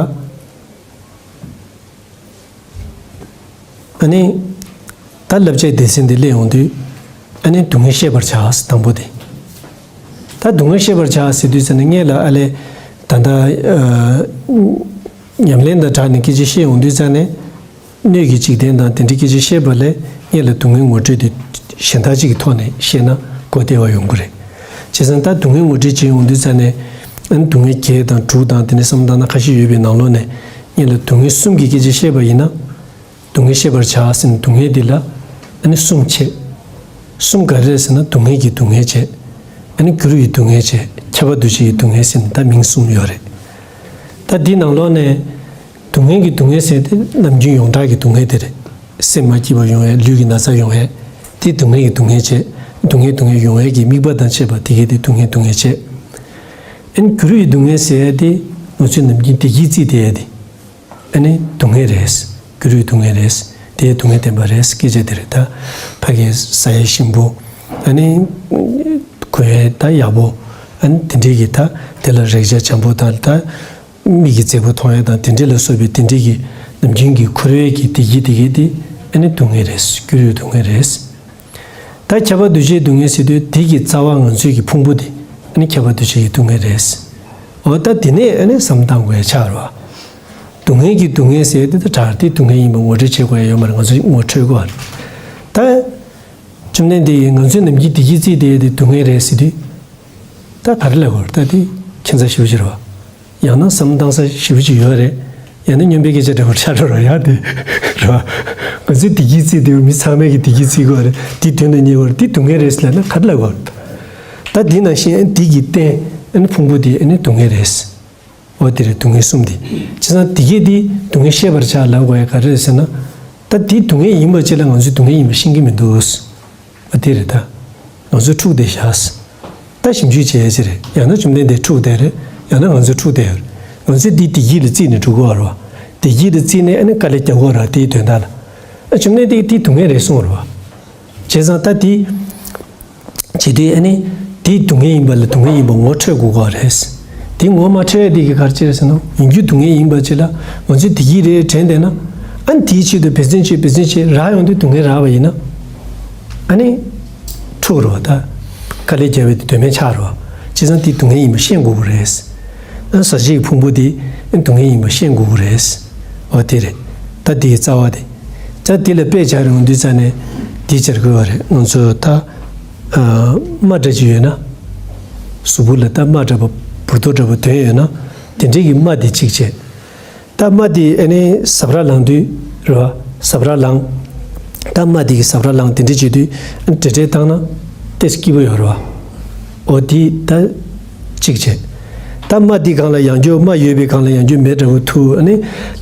ཨ་ནི། ད་བསླབ་བྱའི་སྡེ་ཚན་འདི་སླེབས་ཡོང་དུས། ཨ་ནི་སྡུག་བསྔལ་ཤེས་པར་བྱ་ཟེར་དང་པོ་དེ། ད་སྡུག་བསྔལ་ཤེས་པར་བྱ་ཟེར་དུས་ཙ་ནས་སྔོན་ལ་ཨ་ལས། ད་ལྟ། ཨ། ཉམས་ལེན་དང་སྦྲགས་ནས་སྐད་ཆ་བཤད་ཡོང་དུས་ཙ་ནས། སྣོད་ཀྱི་འཇིག་རྟེན་དང་དེ་འདྲའི་སྐད་ཆ་བཤད་པ་ལས་སྔོན་ལ་སྡུག་བསྔལ་ངོ་སྤྲོད་དེ་གཞན་དག་ཅིག་གི་ཐོག་ནས་བཤད་ན་གོ་བདེ་བ་ཡོང་གི་རེད། བྱས་ཙང་ད་སྡུག་བསྔལ་ངོ་སྤྲོད་བྱེད་ཡོང་དུས་ཙ་ནས། ཨ་ནི་སྡུག་བསྔལ་བརྒྱད་དང་དྲུག་དང་དེ་འདྲའི་བསམ་བློ་བཏང་ན་ཁ་ཤས་ཡོད་པའི་ནང་ལོགས་ནས། སྔོན་ལ་སྡུག་བསྔལ་གསུམ་གྱི་སྐད་ཆ་བཤད་པ་ཡིན་ན། སྡུག་བསྔལ་ཤེས་པར་བྱ་ཟེར་ནས་སྡུག་བསྔལ་འདི་ལ་ཨ་ནི་གསུམ་ཕྱེ། གསུམ་ག་རེ་རེད་ཟེར་ན་སྡུག་བསྔལ་གྱི་སྡུག་བསྔལ་བྱས། ཨ་ནི་འགྱུར་བའི་སྡུག་བསྔལ་བྱས། ཁྱབ་པ་འདུ་བྱེད་ཀྱི་སྡུག་བསྔལ་ཟེར་ནས་ད་མིང་གསུམ་ཡོད་རེད། ད་འདི་ནང་ལོགས་ནས་སྡུག་བསྔལ་གྱི་སྡུག་བསྔལ་ཟེར་དེ་ནམ་རྒྱུན་ཡོངས་གྲགས་ཀྱི་སྡུག་བསྔལ་དེ་རེད། སེམས་མ་སྐྱིད་པ་ཡོང་ཡས་ལུས་ཀྱི་ན་ཚ་ཡོང་ཡས་དེ་སྡུག་བསྔལ་གྱི་སྡུག་བསྔལ་བྱས། སྡུག་བསྔལ་སྡུག་བསྔལ་ཡོང་ཡས་ཀྱི་དམིགས་པ་དང་བཅས་པ་དེ་གས་དེ་སྡུག་བསྔལ་སྡུག་བསྔལ་བྱས། ཨ་ནི་འགྱུར་བའི་སྡུག་བསྔལ་ཟེར་ཡས་དེ་ང་ཚོས་ནམ་རྒྱུན་བདེ་སྐྱིད་བརྩིས་བསྡད་ཡས་དེ། ཨ་ནི་སྡུག་བསྔལ་རེད། འགྱུར་བའི་སྡུག་བསྔལ་རེད། དེ་སྡུག་བསྔལ་བདེན་པ་རེད། སྐད་ཆ་དེ་རེད། ད་ཕ་གི་ཟ་ཡས་ཞིམ་པོ། ཨ་ནི་གོན་ཡས་ད་ཡག་པོ། ཨ་ནི་དེ་འདྲའི་གི་ད་དེ་ལ་རེག་བྱ་འཇམ་པོ་དང་ད་མིག་གིས་མཛེས་པོ་མཐོང་ཡས་དང་དེ་འདྲའི་ལ་སོགས་པའི་དེ་འདྲའི་གི་ནམ་རྒྱུན་གྱི་འཁོར་བའི་གི་བདེ་སྐྱིད་དེ་གི་དེ་ཨ་ནི་སྡུག་བསྔལ་རེད། འགྱུར་བའི་སྡུག་བསྔལ་རེད། ད་ཁྱབ་པ་འདུ་བྱེད་སྡུག་བསྔལ་ཟེར་དུས་དེ་གི་རྩ་བ་ང་ཚོའི་གི་ཕུང་པོ་དེ་ཨ་ནི་ཁྱབ་པ་འདུ་བྱེད་ཀྱི་སྡུག་བསྔལ་རེད། འོ་ད་དེ་ནས་ཨ་ནི་བསམ་བློ་བཏང་དགོས་ཡ་ཆགས་རེད་བ། སྡུག་བསྔལ་གྱི་སྡུག་བསྔལ་ཟེར་དེ་ད་དྲག་དེ་སྡུག་བསྔལ་ཡིན་པ་ངོ་སྤྲོད་བྱེད་དགོས་ཡ་ཡོད་མ་རེད། ང་ཚོས་ངོ་འཕྲོད་དགོས་པ་རེད། ད། བཅོམ་ལྡན་འདས་ཀྱིས་ང་ཚོས་ནམ་རྒྱུན་བདེ་སྐྱིད་བརྩིས་བསྡད་དེ་སྡུག་བསྔལ་རེད་ཟེར་དུས། ད་ག་རེ་ལབ་དགོས་རེད། ད་དེ་ཁྱད་མཚར་ཞེ་པོ་ཅིག་རེད་བ། ཡང་ན་བསམ་བློ་བཏང་ས་ཞེ་པོ་ཅིག་ཡོད་རེད། ཡང་ན་སྨྱོན་པའི་སྐད་ཆ་འདྲ་པོ་ཆགས་འགྲོ་ར་ཡ་དེ། ར། ང་ཚོས་བདེ་སྐྱིད་བརྩིས་དེ་མི་ཚང་མས་ཀྱི་བདེ་སྐྱིད་བརྩི་གི་ཡོད་རེད། དེ་དོན་དུ་གཉེར་བར་དེ་སྡུག་བསྔལ་རེད་ཟེར་ལབ་ན་ག་རེ་ལབ་དགོས་རེད། ད་དེ་ནང་བཞིན་དེ་གི་རྟེན་ཨ་ནི་ཕུང་པོ་དེ་ཨ་ནི་སྡུག་བསྔལ་རེད། འོ་དེ་རེད། སྡུག་བསྔལ་གསུམ་དེ། བྱས་ཙང་དེ་གས་དེ་སྡུག་བསྔལ་ཤེས་པར་བྱ་ལབ་དགོས་ཡ་ག་རེ་རེད་ཟེར་ན། ད་དེ་སྡུག་བསྔལ་ཡིན་པ་ཅིག་ལ་ང་ཚོས་སྡུག་བསྔལ་ཡིན་པ་ཤེས་ཀྱི་མི་འདུག་འོ་དེ་རེད་ད། ང་ཚོས་འཁྲུག་བསྡད་ཤག་ད་ཞིབ་འཇུག་བྱེད་ཡ་ཅིག་རེད། ཡང་ན་བཅོམ་ལྡན་འདས་འཁྲུག་བསྡད་རེད། ཡང་ན་ང་ཚོས་འཁྲུག་བསྡད་ཡོད་རེད། ང་ཚོས་འདི་བདེ་སྐྱིད་ལ་བརྩིས་ནས་འགྲོ་དགོས་པ་རེད་བ། བདེ་སྐྱིད་ལ་བརྩིས་ནས་ཨ་ནི་དཀའ་ལས་རྒྱག་དགོས་ར་དེའི་དོན་དག་ལ། ཨ་བཅོམ་ལྡན་འདས་ཀྱིས་དེ་སྡུག་བསྔལ་རེད་གསུངས་རེད་བ། བྱས་ཙང་ད་དེ། བྱེད་དུས་ཨ་ནི། དེ་སྡུག་བསྔལ་ཡིན་པ་ལ་སྡུག་བསྔལ་ཡིན་པ་ངོ་འཕྲོད་དགོས་ཀྱི་རེད། དེ་ངོ་མ་འཕྲོད་ཡ་དེ་གི་ག་རེ་བྱེད་རེད་ཟེར་ན། ཡིན་རྒྱུ་སྡུག་བསྔལ་ཡིན་པ་ཅིག་ལ་ང་ཚོས་བདེ་སྐྱིད་རེད་དྲན་བསྡད་ན། ཨ་ནི་དེའི་ཆེད་དུ་འབད་བརྩོན་བྱེད་འབད་བརྩོན་བྱེད་རག་ཡོང་དུས་སྡུག་བསྔལ་རག་པ་ཡིན་ན། ཨ་ནི། འཁྲུག་རོ་ད། དཀའ་ལས་རྒྱག་པའི་དེ་དོན་མེད་ཆགས་རོ། བྱས་ཙང་དེ་སྡུག་བསྔལ་ཡིན་པ་ཤེས་དགོས་ཀྱི་རེད། ཨ་ཟག་བཅས་ཀྱི་ཕུང་པོ་དེ་སྡུག་བསྔལ་ཡིན་པ་ཤེས་དགོས་ཀྱི་རེད། འོ་དེ་རེད། ད་དེའི་རྩ་བ་དེ། ད་དེ་ལ་དཔེ་སྦྱར་ཡོང་དུས་ཙ་ནས་དེ་སྦྱར་དགོས་པ་རེད། ང་ཚོ་ད། ཨ། རྨ་འདྲ་ཅིག་ཡོད་ན། གཟུགས་པོ་ལ་ད་རྨ་འདྲ་པོ་འབུར་ཏོ་འདྲ་པོ་དོན་ཡོད་ན། དེ་འདྲའི་གི་རྨ་དེ་གཅིག་བྱས། ད་རྨ་དེ་ཨ་ནི་ཟབ་ར་ལངས་དུས་རེད་བ། ཟབ་ར་ལངས། ད་རྨ་དེ་གི་ཟབ་ར་ལངས་དེ་འདྲ་བྱེད་དུས་ཨ་ནི་བྲེལ་བྲེལ་བཏང་ན་ཏོག་ཙམ་སྐྱིད་པོ་ཡོད་རེད་བ། འོ་དེ་ད་གཅིག་བྱས། ད་རྨ་དེ་སྒང་ལ་ཡང་བསྐྱར་རྨ་ཡོད་པའི་སྒང་ལ་ཡང་བསྐྱར་མེ་འདྲ་པོ་ཐུག་ཨ་ནི་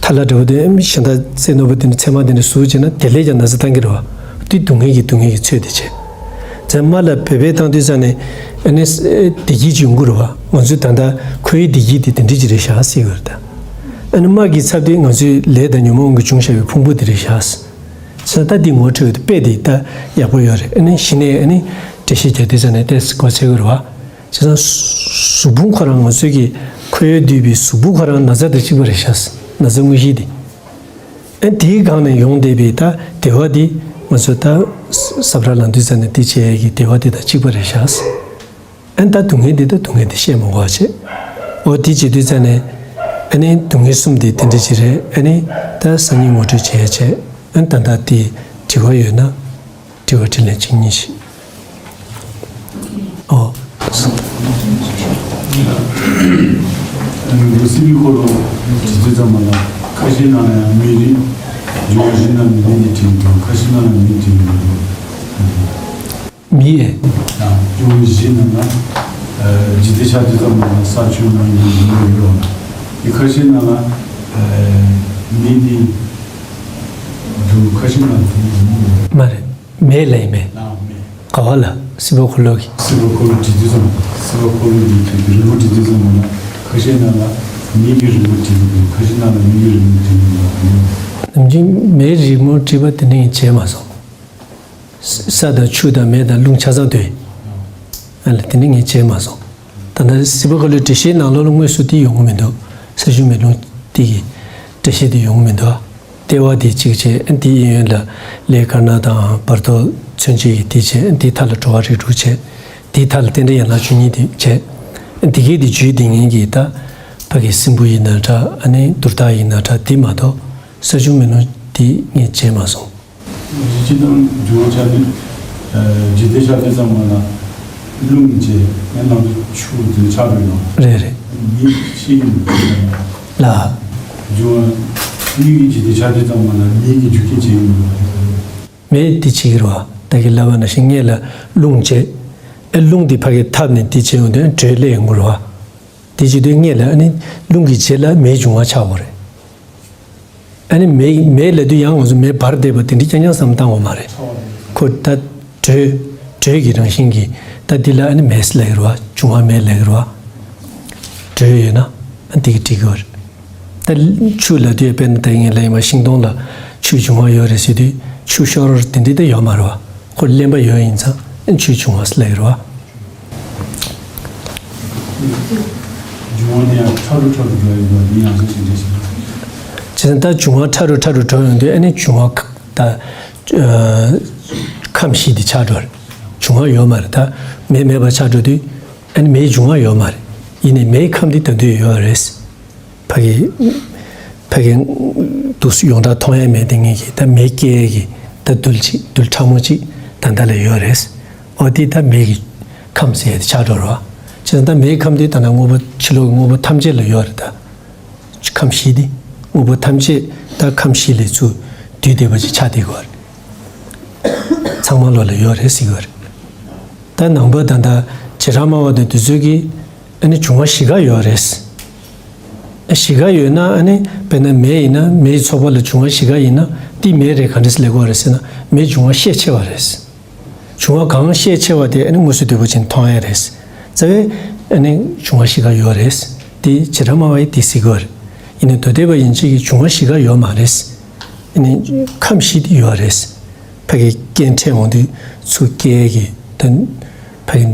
ཐལ་བ་འདྲ་པོ་དེ་གཞན་དག་རྩེ་རྣོ་པོ་དེ་འདྲ་ཚེར་མ་དེ་འདྲ་ཟུག་བྱས་ན་དེ་ལས་ཀྱང་ན་ཚ་བཏང་གི་རེད་བ། དེ་སྡུག་བསྔལ་གྱི་སྡུག་བསྔལ་གྱི་ཚོད་དེ་བྱས། ཚང་མ་ལ་བོད་པའི་བཏང་དུས་ཙང་ནས་ཨ་ནི་བདེ་སྐྱིད་ཅིག་ཡོང་གི་རེད་བ། ང་ཚོའི་ད་ལྟ་ཁོའི་བདེ་སྐྱིད་དེ་དེ་འདྲ་ཅིག་རེད་ཤག་ཟེར་གི་རེད་ད། ཨ་ནི་དམག་གི་ཚབ་དེ་ང་ཚོའི་ལས་དང་ཉོན་མོངས་ཀྱིས་བྱུང་བཞག་པའི་ཕུང་པོ་དེ་རེད་ཤག་ཟེར། ད་འདི་ངོ་འཕྲོད་དེ་དཔེ་དེ་ད་ཡག་པོ་ཡོད་རེད། ཨ་ནི་གཞི་ནས་ཨ་ནི་འགྲེལ་བཤད་རྒྱག་དུས་ཙང་ནས་ཏོག་ཙམ་གོ་ཚོད་གི་རེད་བ། བྱས་ཙང་གཟུགས་ཕུང་ཁོ་རང་ང་ཚོའི་གི་ཁོ་ཡོད་དུས་པའི་གཟུགས་ཕུང་ཁོ་རང་ན་ཚ་དང་གཅིག་པ་རེད་ཤག་ཟེར། ན་ཚ་དངོས་གཞི་དེ། ཨ་དེའི་སྒང་ནས་ཡོང་བསྡད་པའི་ད་བདེ་བ་འདི་ང་ཚོ་ད་ས་བསམ་བློ་ལངས་དུས་ཙང་ནས་དེ་བྱས་ཀྱི་བདེ་བ་འདི་དང་གཅིག་པ་རེད་ཤག་ཟེར། ཨ་ནི་ད་སྡུག་བསྔལ་འདི་ད་སྡུག་བསྔལ་འདི་བཤད་མ་དགོས་པ་བྱས། འོ་དེ་བྱེད་དུས་ཙང་ནས་ཨ་ནི་སྡུག་བསྔལ་གསུམ་འདི་དེ་འདྲ་ཅིག་རེད། ཨ་ནི་ད་སང་ཉིན་ངོ་སྤྲོད་བྱས་བྱས། ཨ་ནི་ད་ལྟ་དེ་དྲི་བ་ཡོད་ན། དྲི་བ་དྲིས་ལན་གཅིག་གཉིས་ཤིག་ཨོ། ལུགས་སྲོལ་གྱི་སྐོར་ལ་དྲི་དུས་ཙམ་པ་ལ་ཁ་ཤས་ནང་ལ་ཡང་མི་རིགས། འབྱུང་བ་བཞི་ནང་མི་རིགས་ཀྱི་དྲི་མི་འདུག་ཁ་ཤས་ནང་ལ་མི་དྲི་མི་འདུག་མི་ཡས། ཡང་འབྱུང་བ་བཞི་ནང་ལ་འཇིག་རྟེན་ཆགས་དུས་ཙམ་པ་ལ་ས་ཆུ་མེ་ཡུལ་གྱི་མི་ཡོད་རེད། དེ་ཁ་ཤས་ནང་ལ་མི་དེ་འདུག་ཁ་ཤས་ནང་དེ་མི་ཡོད། མ་རེད། མེ་ལ་ཡིན་མེ། ཨ་མེ། ག་བ་ལ། སྲིད་པ་འཁོར་ལོ་གི། སྲིད་པ་འཁོར་ལོ་འབྲི་དུས་ཙམ། སྲིད་པ་འཁོར་ལོ་འདི་གི་རིང་པོ་འབྲི་དུས་ཙམ་ལ་ཁ་ཤས་ནང་ལ་མེ་གི་རིང་པོ་འབྲི་གི་འདུག་ཁ་ཤས་ནང་ལ་མེ་གི་རིང་པོ་འབྲི་གི་འདུག་ནམ་རྒྱུན་མེའི་རི་མོ་བྲིས་པ་དེ་ནས་བྱས་མ་སོང་། ས་དང་ཆུ་དང་མེ་དང་རླུང་ཆ་ཚང་དུས། ཨ་ལ་དེ་ནས་ངས་བྱས་མ་སོང་། ད་ལྟ་སྲིད་པ་འཁོར་ལོའི་འགྲེལ་བཤད་ནང་ལོགས་ལ་དངོས་སུ་དེ་ཡོང་གི་མི་འདུག་ས་ཆུ་མེ་རླུང་དེ་གི་འགྲེལ་བཤད་དེ་ཡོང་གི་མི་འདུག་ལྟེ་བ་དེ་གཅིག་བྱས། དེའི་གཡས་གཡོན་ལ་ལས་དཀར་ནག་དང་བར་དོ་མཚོན་བྱེད་ཀྱི་དེ་བྱས། དེའི་མཐའ་ལ་འགྲོ་བ་རིགས་དྲུག་བྱས། དེའི་མཐའ་ལ་རྟེན་འབྲེལ་ཡན་ལག་བཅུ་གཉིས་དེ་བྱས། དེ་གའི་དེ་བརྒྱུད་དེ་ངེད་ཀྱི་ད་ཕ་གི་སྲིན་བུ་ཡིན་ན་འདྲ། ཨ་ནི་དུར་བདག་ཡིན་ན་འདྲ། དེ་མ་གཏོགས་ས་ཆུ་མེ་རླུང་དེ་ངས་བྱས་མ་སོང་། སྤྱིར་བཏང་འབྱུང་བ་ཆགས་དུས། འཇིག་རྟེན་ཆགས་དུས་ཙམ་པ་ལ་རླུང་གི་རྗེས་ནས་ནང་དུ་ཆུ་དེ་ཆགས་འགྲོ་ཡོང་། རེད་རེད། མེ་ཤེས་ཀྱི་མི་འདུག་ལ། འབྱུང་བ་མེ་གི་འཇིག་རྟེན་ཆགས་དུས་ཙམ་པ་ལ་མེ་གི་རྒྱུ་རྐྱེན་བྱེད་ཀྱི་མི་འདུག་མེ་དེ་བྱེད་ཀྱི་རེད་བ། ད་གིན་ལབ་པ་ནང་བཞིན་སྔོན་ལ་རླུང་བྱས། ཨེ་རླུང་དེ་ཕ་གིར་འཐབ་ནས་དེ་བྱེད་ཡོང་དུས་དྲོད་སླེབས་ཡོང་གི་རེད་བ། དེ་བྱེད་དུས་སྔོན་ལ་ཨ་ནི་རླུང་གི་རྗེས་ལ་མེའི་འབྱུང་བ་ཆགས་ཡོང་གི་རེད། ཨ་ནི་མེ་མེ་ལབ་དུས་ཡང་ང་ཚོ་མེ་འབར་བསྡད་པ་དེ་འདྲ་རྐྱང་རྐྱང་བསམ་བཏང་བ་མ་རེད། ཁོ་ད་དྲོད་དྲོད་ཀྱི་རང་བཞིན་གྱིས་ད་འདི་ལ་ཨ་ནི་མེ་ལབ་ཀྱི་རེད་བ། འབྱུང་བ་མེ་ལབ་ཀྱི་རེད་བ། དྲོད་ཡོད་ན་ཨ་འདི་གིས་འགྲིག་གི་རེད། ད་ཆུ་ལབ་དུས་དཔེར་ན་ད་ངས་ལབ་ཡིན་པ་ཤིང་སྡོང་ལ་ཆུའི་འབྱུང་བ་ཡོད་རེད་ཟེར་དུས་ཆུ་ཤོར་བ་དེ་འདྲ་ད་ཡོད་མ་རེད་བ། ཁོ་རློན་པ་ཡོད་ཡིན་ཙང་ཨ་ཆུའི་འབྱུང་བ་ལབ་ཀྱི་རེད་བ། འབྱུང་བ་དེ་ཡང་ཕྲ་རུ་ཕྲ་རུ་འགྲོ་ཡོང་དུས་ཡང་སེ་ཞིག་འདྲ་ཞིག་བྱས་ཙང་ད་འབྱུང་བ་ཕྲ་རུ་ཕྲ་རུ་འགྲོ་ཡོང་དུས་ཨ་ནི་འབྱུང་བ་ད་ཁམས་བཞི་དེ་ཆགས་འགྲོ་རེད། འབྱུང་བ་ཡོད་མ་རེད། ད་མེ་མེད་པ་ཆགས་འགྲོ་དུས་ཨ་ནི་མེའི་འབྱུང་བ་ཡོད་མ་རེད། ཡིན་ནའི་མེའི་ཁམས་དེ་ད་དུང་ཡོད་རེད། ཕ་གི་ཕ་གི་འདུག་སེ་ཡོངས་གྲགས་མཐོང་ཡ་མེད་དེ་ངེད་ཀྱི་ད་མེ་སྐྱེ་ཡ་གི་ད་རྡུལ་གཅིག་རྡུལ་ཕྲ་མོ་གཅིག་ད་ལྟ་ལ་ཡོད་རེད། འོ་དེ་ད་མེ་གི་ཁམས་ཟེར་ཡ་དེ་ཆགས་འགྲོ་རེད་བ། བྱས་ཙང་ད་མེའི་ཁམས་དེ་ད་ལྟ་དངོས་པོ་ཕྱི་ལོགས་ཀྱི་དངོས་པོ་ཐམས་ཅད་ལ་ཡོད་རེད་ད། ཁམས་བཞི་དེ་དངོས་པོ་ཐམས་ཅད་ད་ཁམས་བཞི་ལས་ཚུར་བསྡུས་བསྡད་པ་ཅིག་ཆགས་བསྡད་ཀྱི་ཡོད་རེད། ཚང་མ་ལོགས་ལ་ཡོད་རེད་ཟེར་གྱི་ཡོད་རེད། ད་ནང་པ་ད་ལྟ་བྱེ་བྲག་སྨྲ་བ་དང་དེ་ཚོས་ཀྱིས་ཨ་ནི་འབྱུང་བ་བཞི་ཀ་ཡོད་རེད། བཞི་ཀ་ཡོད་ན་ཨ་ནི་དཔེར་ན་མེ་ཡིན་ན་མེའི་ཚོགས་པ་ལ་འབྱུང་བ་བཞི་ཀ་ཡིན་ན་དེ་མེ་རེད། ག་འདྲས་སེ་ལབ་དགོས་རེད་ཟེར་ན་མེའི་འབྱུང་བ་ཤས་ཆེ་བ་རེད། འབྱུང་བ་གང་ཤས་ཆེ་བ་དེ་ཨ་ནི་དངོས་སུ་དོད་པོ་ཅན་མཐོང་ཡ་རེད། རྩ་བའི་ཨ་ནི་འབྱུང་བ་བཞི་ཀ་ཡོད་རེད། དེ་བྱེ་བྲག་སྨྲ་བ་ཡིས་དེ་ཟེར་གྱི་ཡོད་རེད། ཡིན་ནའི་མདོ་སྡེ་པ་ཡན་ཆད་ཀྱིས་འབྱུང་བ་བཞི་ཀ་ཡོད་མ་རེད། ཨ་ནི་ཁམས་བཞི་དེ་ཡོད་རེད། ཕ་གི་རྐྱེན་འཕྲད་འོང་དུས་ཚུར་སྐྱེ་ཡ་གི་ད་ཕ་གི་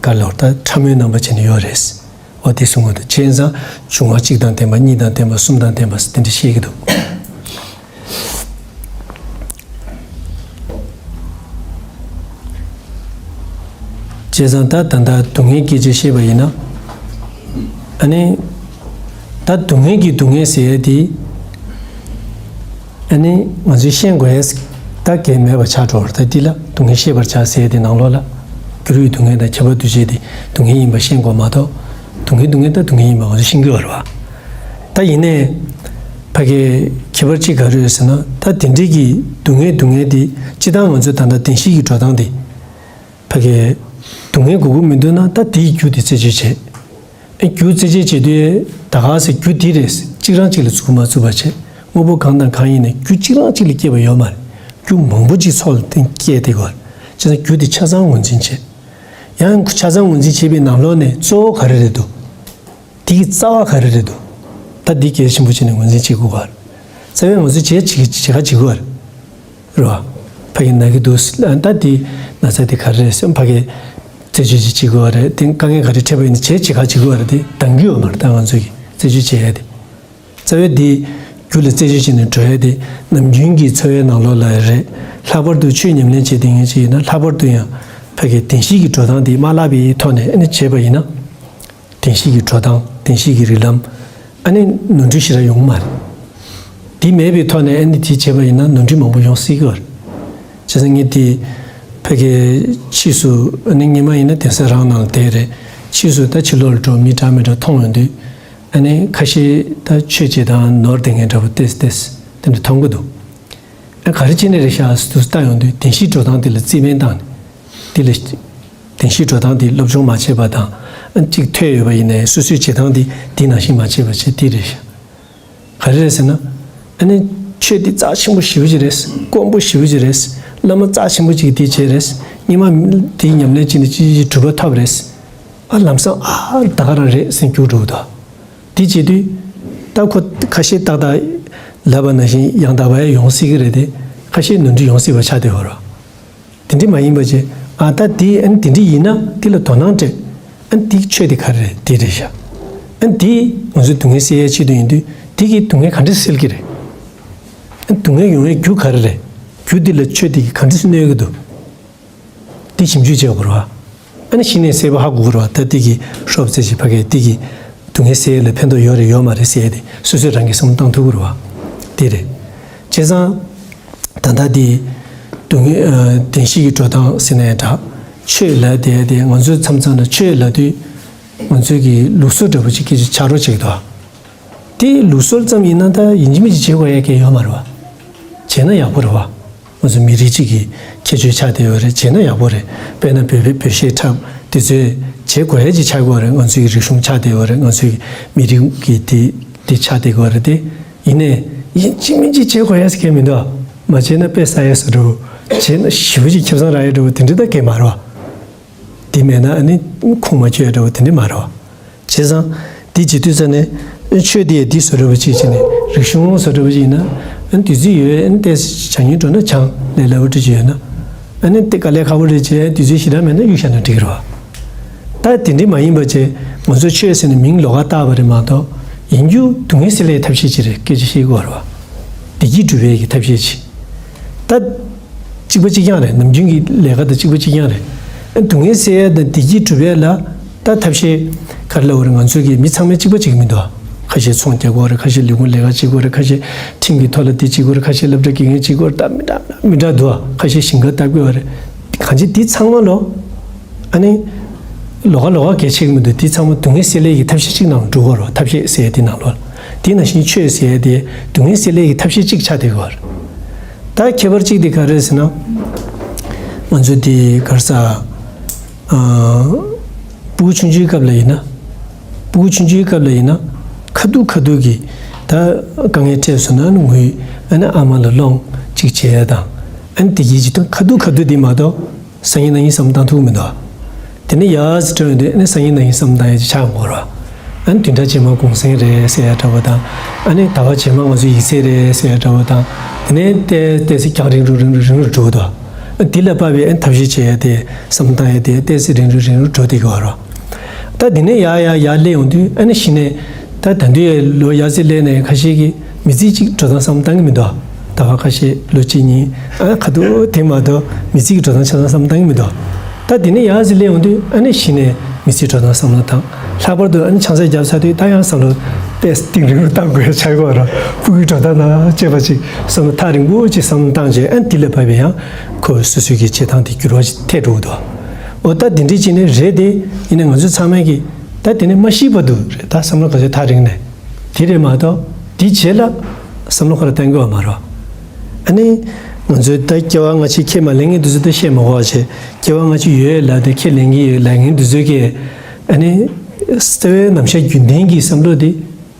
ག་ལོར་ད་ཕྲ་མོའི་རྣམ་པ་བྱས་ནས་ཡོད་རེད། འོ་དེ་གསུང་གི་འདུག་བྱས་ཙང་འབྱུང་བ་གཅིག་དང་ལྡན་པ་གཉིས་དང་ལྡན་པ་གསུམ་དང་ལྡན་པ་ཟེར་དེ་འདྲ་བཤད་ཀྱི་འདུག་བྱས་ཙང་ད་ད་ལྟ་སྡུག་བསྔལ་སྐད་ཆ་བཤད་པ་ཡིན་ན། ཨ་ནི་ད་སྡུག་བསྔལ་གྱི་སྡུག་བསྔལ་ཟེར་ཡ་དེ། ཨ་ནི་ང་ཚོས་ཤེས་དགོས་ཡས་ད་གལ་མེད་པ་ཆགས་འགྲོ་བ་རེད། ད་འདི་ལ་སྡུག་བསྔལ་ཤེས་པར་བྱ་ཟེར་ཡ་དེ་ནང་ལོགས་ལ་སྒྱུ་ལུས་སྡུག་བསྔལ་དང་ཁྱབ་པ་འདུ་བྱེད་དེ་སྡུག་བསྔལ་ཡིན་པ་ཤེས་དགོས་མ་གཏོགས། སྡུག་བསྔལ་སྡུག་བསྔལ་ད་སྡུག་བསྔལ་ཡིན་པ་ང་ཚོས་ཤེས་ཀྱི་ཡོད་རེད་བ། ད་ཡིན་ནའི་ཕ་གི་ཁྱད་པར་གཅིག་ག་རེ་ཡོད་ཟེར་ན། ད་དེ་འདྲའི་གི་སྡུག་བསྔལ་སྡུག་བསྔལ་དེ་སྤྱིར་བཏང་ང་ཚོས་ད་ལྟ་བདེན་བཞི་གི་འགྲོ་སྟངས་དེ། ཕ་གི་སྡུག་བསྔལ་དགོས་ཀྱི་མི་འདུག་ན་ད་དེའི་རྒྱུ་དེ་རྩད་གཅོད་བྱེད། ཨེ་རྒྱུ་རྩད་གཅོད་བྱེད་དུས་ད་ག་ཟེ་རྒྱུ་འདི་རེད། གཅིག་རང་གཅིག་ལ་ཚུགས་མ་ཚུགས་པ་བྱེད། དངོས་པོ་གང་དང་གང་ཡིན་ནའི་རྒྱུ་གཅིག་རང་གཅིག་ལ་སྐྱེས་པ་ཡོད་མ་རེད། རྒྱུ་མང་པོ་ཅིག་ཚོགས་ལ་བརྟེན་སྐྱེས་བསྡད་ཀྱི་ཡོད་རེད། བྱས་ཙང་རྒྱུ་དེ་ཆ་ཚང་ངོས་འཛིན་བྱེད། ཡང་ཆ་ཚང་ངོས་འཛིན་བྱེད་པའི་ནང་ལོགས་ནས་གཙོ་བོ་ག་རེ་རེད་འདུག་དེ་གི་རྩ་བ་ག་རེ་རེད་འདུག་ད་འདི་གལ་ཆེན་པོ་བྱས་ནས་ངོས་འཛིན་བྱེད་དགོས་ག་རེད། རྩ་བའི་ང་ཚོས་བྱེད་བྱེད་བྱེད་ག་བྱེད་དགོས་ག་རེད། རེད་བ། ཕ་གི་ན་གི་འདུག་ད་འདི་ན་ཚ་དེ་ག་རེ་རེད་ཟེར་ཕ་གི་རྩད་གཅོད་ཅིག་བྱེད་དགོས་ག་རེད། དེ་དཀའ་ངལ་ག་རེ་འཕྲད་པ་ཡིན་ན་བྱེད་བྱེད་ག་བྱེད་དགོས་ག་རེད། དེ་འདང་རྒྱུ་ཡོད་མ་རེད། ད་ང་ཚོས་ཀྱི་རྩད་གཅོད་བྱེད་ཡ་དེ། རྩ་བའི་འདི་རྒྱུ་ལ་རྩད་གཅོད་བྱས་ནས་འགྲོ་ཡ་དེ་ནམ་རྒྱུན་གྱི་འཚོ་བའི་ནང་ལོགས་ལ་རེད། ལྷག་པར་དུ་ཆོས་ཉམས་ལེན་བྱེད་བསྡད་མཁན་ཅིག་ཡིན་ན་ལྷག་པར་དུ་ཡང་ཕ་གི་བདེན་བཞི་གི་འགྲོ་སྟངས་དེ་མ་བརླག་པའི་ཐོག་ནས་ཨ་ནི་བྱས་པ་ཡིན་ན། བདེན་བཞི་གི་འགྲོ་སྟངས་བདེན་བཞི་གི་རིགས་ལམ་ཨ་ནི་ནོར་འཁྲུལ་ཞེ་དྲག་ཡོང་གི་མ་རེད། དེ་མེད་པའི་ཐོག་ནས་ཨ་ནི་དེ་བྱས་པ་ཡིན་ན་ནོར་འཁྲུལ་མང་པོ་ཡོང་སྲིད་ཀྱི་རེད། བྱས་ཙང་ངས་དེ་ཕ་གི་ཕྱིས་སུ་ཨ་ནི་སྔོན་མ་ཡིན་ན་གདན་ས་རང་ནང་ལ་བསྡད་རེད། ཕྱིས་སུ་ད་ཕྱི་ལོགས་ལ་འགྲོ་མི་འདྲ་མི་འདྲ་མཐོང་ཡོང་དུས། ཨ་ནི་ཁ་ཤས་ད་ཆོས་བྱེད་སྟངས་ནོར་བསྡད་མཁན་འདྲ་པོ་ཏེས་ཏེས་དེ་འདྲ་མཐོང་གི་འདུག་ཨ་ག་རེ་བྱས་ནས་རེད་ཤག་ཟེར་དུས་ལྟ་ཡོང་དུས་བདེན་བཞིའི་འགྲོ་སྟངས་དེ་ལ་རྩིས་སྤྲོད་བཏང་ནས། དེ་ལ་བདེན་བཞིའི་འགྲོ་སྟངས་དེ་སློབ་སྦྱོང་མ་བྱས་པ་དང་། ཨ་གཅིག་ཐོས་ཡོད་པ་ཡིན་ནའི་སོ་སོའི་བྱེད་སྟངས་དེ་དེ་ནང་བཞིན་མ་བྱས་པ་བྱས་དེ་རེད་ཤག་ག་རེ་རེད་ཟེར་ན། ཨ་ནི་ཆོས་འདི་རྩ་ཆེན་པོ་ཞེ་པོ་ཅིག་རེད། དཀོན་པོ་ཞེ་པོ་ཅིག་རེད། བླ་མ་རྩ་ཆེན་པོ་ཅིག་འདི་བྱས་རེད། སྔོན་མ་འདི་ཉམས་ལེན་བྱས་ནས་ཅི་ཅི་གྲུབ་པ་ཐོབ་རེད། ཨ་ལམ་སང་ཨ་ད་ག་རང་རེད་ཟེར་རྒྱུགས་འགྲོ་གི་འདུག་དེ་བྱེད་དུས་ད་ཁོ་ཁ་ཤས་ཏག་ཏག་ལབ་པ་ནང་བཞིན་ཡང་དག་པ་ཡང་ཡོང་སྲིད་ཀྱི་རེད་དེ། ཁ་ཤས་ནོར་འཁྲུལ་ཡོང་སྲིད་པ་ཆགས་བསྡད་ཡོད་རེད། དེ་འདྲ་མ་ཡིན་པ་བྱས། ཨ་ད་དེ་ཨ་ནི་དེ་འདྲ་ཡིན་ན་དེ་ལ་དོ་སྣང་སྤྲད། ཨ་ནི་དེའི་ཆོས་དེ་ག་རེ་རེད། དེ་རེད་ཤག་ཨ་ནི་དེས་ང་ཚོའི་སྡུག་བསྔལ་སེལ་ཡའི་ཆེད་དུ་ཡིན་དུས་དེ་གིས་སྡུག་བསྔལ་ག་འདྲ་སེལ་གྱི་རེད། ཨ་ནི་སྡུག་བསྔལ་ཡོང་བའི་རྒྱུ་ག་རེ་རེད། རྒྱུ་དེ་ལ་ཆོས་དེ་གིས་ག་འདྲ་གནོད་ཀྱི་འདུག་དེ་ཞིབ་འཇུག་བྱེད་དགོས་རེད་བ། ཨ་ནི་གཞི་ནས་གསལ་པོ་ཧ་གོ་དགོས་རེད་བ། ད་དེ་གི་ཧྲོབ་ཙེ་ཞིག་ཕ་གིའི་དེ་གི་སྡུག་བསྔལ་སེལ་ཡ་ལ་ཕན་ཐོགས་ཡོད་རེད་ཡོད་མ་རེད་ཟེར་ཡ་དེ་སོ་སོས་རང་གིས་བསམ་བློ་བཏང་ཐུབ་ཀྱི་རེད་བ། དེ་རེད། བྱས་ཙང་། ད་ལྟ་དེ། སྡུག་བསྔལ་ཨ། བདེན་བཞི་གི་འགྲོ་སྟངས་ཟེར་ནའི་འདྲ། ཆོས་ལབ་དེ་དེ་ང་ཚོའི་མཚམས་མཚམས་ལ་ཆོས་ལབ་དུས། ང་ཚོའི་གི་ལུགས་སྲོལ་འདྲ་པོ་ཅིག་སྐད་ཆ་ཆགས་རོགས་བྱེད་ཀྱི་འདུག་དེ་ལུགས་སྲོལ་ཙམ་ཡིན་ན་ད་ཡིན་གཅིག་མིན་གཅིག་བྱེད་དགོས་ཡ་གལ་ཡོད་མ་རེད་བ། བྱས་ན་ཡག་པོ་རེད་བ། ང་ཚོ་མི་རིགས་གཅིག་གི་ཁྱད་ཆོས་ཆགས་བསྡད་ཡོད་རེད། བྱས་ན་ཡག་པོ་རེད། དཔེར་ན་བོད་པའི་བོད་གཞས་འཁྲབ་དེ་ཚོས་བྱེད་དགོས་ཡ་ཅིག་ཆགས་ཀྱི་ཡོད་རེད། ང་ཚོའི་གི་རིག་གཞུང་ཆགས་བསྡད་ཡོད་རེད། ང་ཚོའི་གི་མི་རིགས་གི་དེ་དེ་ཆགས་བསྡད་ཀྱི་ཡོད་རེད་དེ། ཡིན་ནའི་ཡིན་གཅིག་མིན་གཅིག་བྱེད་དགོས་ཡ་ཟེར་མཁན་མི་འདུག་མ་བྱས་ན་དཔེ་ཟ་ཡ་ཟེར་འགྲོ། བྱས་ན་ཞེ་པོ་ཅིག་ཁེ་བཟང་རག་ཡ་འགྲོ་དེ་འདྲ་ད་གལ་མ་རེད་བ། དེ་མེད་ན་ཨ་ནི་ཁུངས་མ་འཁྱོལ་ཡ་འདྲ་བོ་དེ་འདྲ་མ་རེད་བ། བྱས་ཙང་། འདི་བྱེད་དུས་ཙ་ནས། ཆོས་འདི་ཡ་འདི་བཟོ་འདྲ་བོ་ཅིག་བྱས་ནས་རིག་གཞུང་བཟོ་འདྲ་བོ་ཅིག་ཡིན་ན། ཨ་ནི་དུས་ཚོད་ཡོད་ཨ་ནི་ཏོག་ཙམ་བྱ་ཉིན་འགྲོ་ན་བྱང་ལས་སླ་བོ་འདྲ་ཅིག་ཡོད་ན། ཨ་ནི་དེ་དཀའ་ལས་ཁག་པོ་རེད་བྱས་དུས་ཚོད་ཞེ་དྲག་མེད་ན་གཡུག་བཞག་ན་འགྲིག་གི་རེད་བ། ད་དེ་འདྲ་མ་ཡིན་པ་བྱས་ང་ཚོ་ཆོས་ཟེར་ནས་མིང་ལོགས་ཀ་བཏགས་པ་རེད་མ་གཏོགས་ཡིན་རྒྱུ་སྡུག་བསྔལ་སེལ་ཡའི་ཐབས་ཤེས་ཅིག་རེད་སྐད་ཆ་བཤད་དགོས་རེད་བ། བདེ་སྐྱིད་སྒྲུབ་པའི་གི་ཐབས་ཤེས་ཅིག་ད། གཅིག་པ་གཅིག་རྐྱང་རེད། ནམ་རྒྱུན་གྱི་ལས་ཀ་དང་གཅིག་པ་གཅིག་རྐྱང་རེད། སྡུག་བསྔལ་སེལ་ཡ་དང་བདེ་སྐྱིད་སྒྲུབ་ཡ་ལ་ད་ཐབས་ཤེས་ག་རེ་ལབ་དགོས་རེད། ང་ཚོའི་གི་མི་ཚང་མ་གཅིག་པ་གཅིག་མི་འདུག་ཁ་ཤས་ཚོང་རྒྱག་གི་ཡོད་རེད། ཁ་ཤས་ལས་ཁུངས་ལས་ཀ་བྱེད་ཀྱི་ཡོད་རེད། ཁ་ཤས་ཁྲིམས་ཀྱི་ཐོག་ལ་འདི་བྱེད་ཀྱི་ཡོད་རེད། ཁ་ཤས་སློབ་གྲྭ་དགེ་རྒན་བྱེད་ཀྱི་ཡོད་རེད། ད་མི་འདྲ་མི་འདྲ་འདུག་ཁ་ཤས་ཞིང་ཁ་བཏབ་ཀྱི་ཡོད་རེད། གང་ཅི་འདི་ཚང་མ་ལོ། ཨ་ནི། ལོགས་ཀ་ལོགས་ཀ་གལ་ཆེ་གི་མི་འདུག་འདི་ཚང་མ་སྡུག་བསྔལ་སེལ་ཡས་ཀྱི་ཐབས་ཤེས་གཅིག་ནང་ལ་འགྲོ་གི་ཡོད་རེད། ཐབས་ཤེས་ཟེར་ཡས་འདི་ནང་ལོགས་ལ། དེ་ནང་བཞིན་ཆོས་ཟེར་ཡས་དེ་སྡུག་བསྔལ་སེལ་ཡས་ཀྱི་ཐབས་ཤེས་གཅིག་ཆགས་བསྡད་ཀྱི་ཡོད་རེད། ད་ཁྱད་པར་གཅིག་དེ་ག་རེ་རེད་ཟེར་ན། ང་ཚོ་དེ་ག་རེ་ཟ། ཨ། སྤུ་གུ་ཆུང་ཆུང་སྐབས་ལ་ཡིན་ན། སྤུ་གུ་ཆུང་ཆུང་སྐབས་ལ་ཡིན་ན། ཁ་ཐུག་ཁ་ཐུག་གི། ད་དཀའ་ངལ་འཕྲད་སོང་ན་ངུས། ཨ་ནི་ཨ་མ་ལ་སློང་གཅིག་བྱེད་ཡ་དང་། ཨ་ནི་དེ་གི་ཅིག་ཏུ་ཁ་ཐུག་ཁ་ཐུག་དེ་མ་གཏོགས། སང་ཉིན་གནངས་ཉིན་བསམ་བློ་བཏང་ཐུབ་མི་འདུག་དེ་ནས་ཡར་ཙམ་འགྲོ་ཡོང་དུས་ཨ་ནི་སང་ཉིན་གནངས་ཉིན་བསམ་བློ་བཏང་ཡ་ཅིག་ཆགས་ཡོང་གི་རེད། ཨ་ནི་བདུན་ཕྲག་རྗེས་མ་གུང་སེང་རེད་ཟེར་ཡ་འདྲ་བོ་དང་། ཨ་ནི་ཟླ་བ་རྗེས་མ་ང་ཚོའི་ཡིག་ཚད་རེད་ཟེར་ཡ་འདྲ་བོ་དང་། དེ་ནས་ཏོག་ཙམ་ཏོག་ཙམ་རྒྱང་རིང་རུ་རིང་རུ་རིང་རུ་འགྲོ་གི་འདུག་ཨ་འདི་ལ་དཔག་པའི་ཨ་ནི་ཐབས་ཤེས་བྱེད་ཡ་དེ་བསམ་བློ་བཏང་ཡ་དེ་ཏོག་ཙམ་རིང་རུ་རིང་རུ་འགྲོ་བསྡད་ཀྱི་ཡོད་རེད། ད་དེ་ནས་ཡར་ཡར་ཡར་སླེབས་ཡོང་དུས་ཨ་ནི་གཞི་ནས་ད་ད་དུང་ཡ་ལོ་ཡར་ཙམ་སླེབས་ནས་ཁ་ཤས་ཀྱིས་མི་ཚེ་གཅིག་འགྲོ་སྟངས་བསམ་བློ་བཏང་གི་མི་འདུག་ཟླ་བ་ཁ་ཤས་ལོ་གཅིག་གཉིས་ཨ་ཁ་ཐུག་དེ་མ་གཏོགས་མི་ཚེ་གི་འགྲོ་སྟངས་ཆ་ཚང་བསམ་བློ་བཏང་གི་མི་འདུག་ད་དེ་ནས་ཡར་ཙམ་སླེབས་ཡོང་དུས་ཨ་ནི་གཞི་ནས་མི་ཚེ་འགྲོ་སྟངས་བསམ་བློ་བཏང་། ལྷག་པར་དུ་ཨ་ནི་ཆང་ས་བརྒྱབ་ཚར་དུས་ད་ཡང་བསམ་བློ་ཏོག་ཙམ་གཏིང་རིང་རུ་བཏང་དགོས་ཡ་ཆགས་ཀྱི་ཡོད་རེད། སྤུ་གུའི་འགྲོ་སྟངས་དང་བཅས་པ་ཅིག་བསམ་བློ་ཐག་རིང་པོ་ཅིག་བསམ་བློ་བཏང་རྗེས་ཨ་ནི་དེ་ལ་བབས་པའི་ཡང་ཁོ་སོ་སོའི་གི་བྱེད་སྟངས་དེ་འགྱུར་བ་ཞིག་ཐེབས་འགྲོ་གི་འདུག་འོ་ད་དེ་འདྲའི་ཅིག་ནས་རེད་དེ། ཡིན་ནའི་ང་ཚོ་ཚང་མས་ཀྱི་ད་དེ་ནས་མ་ཤི་བར་དུ་རེད། ད་བསམ་བློ་ག་ཚོད་ཐག་རིང་ནས་དེ་རེད་མ་གཏོགས་དེའི་རྗེས་ལ་བསམ་བློ་ཁོ་རང་གཏོང་དགོས་པ་མ་རེད། ཨ་ནི་ང་ཚོའི་ད་སྐྱེ་བ་སྔ་ཕྱི་ཁས་མ་ལེན་མཁན་དེ་ཚོ་ད་བཤད་མ་དགོས་པ་བྱས། སྐྱེ་བ་སྔ་ཕྱི་ཡོད་ལབ་དེ་ཁས་ལེན་གྱི་ཡོད་ལབ་མཁན་དེ་ཚོས་ཀྱི་ཨ་ནི་རྩ་བའི་ནམ་ཞག་རྒྱུན་ལྡན་གྱི་བསམ་བློ་དེ།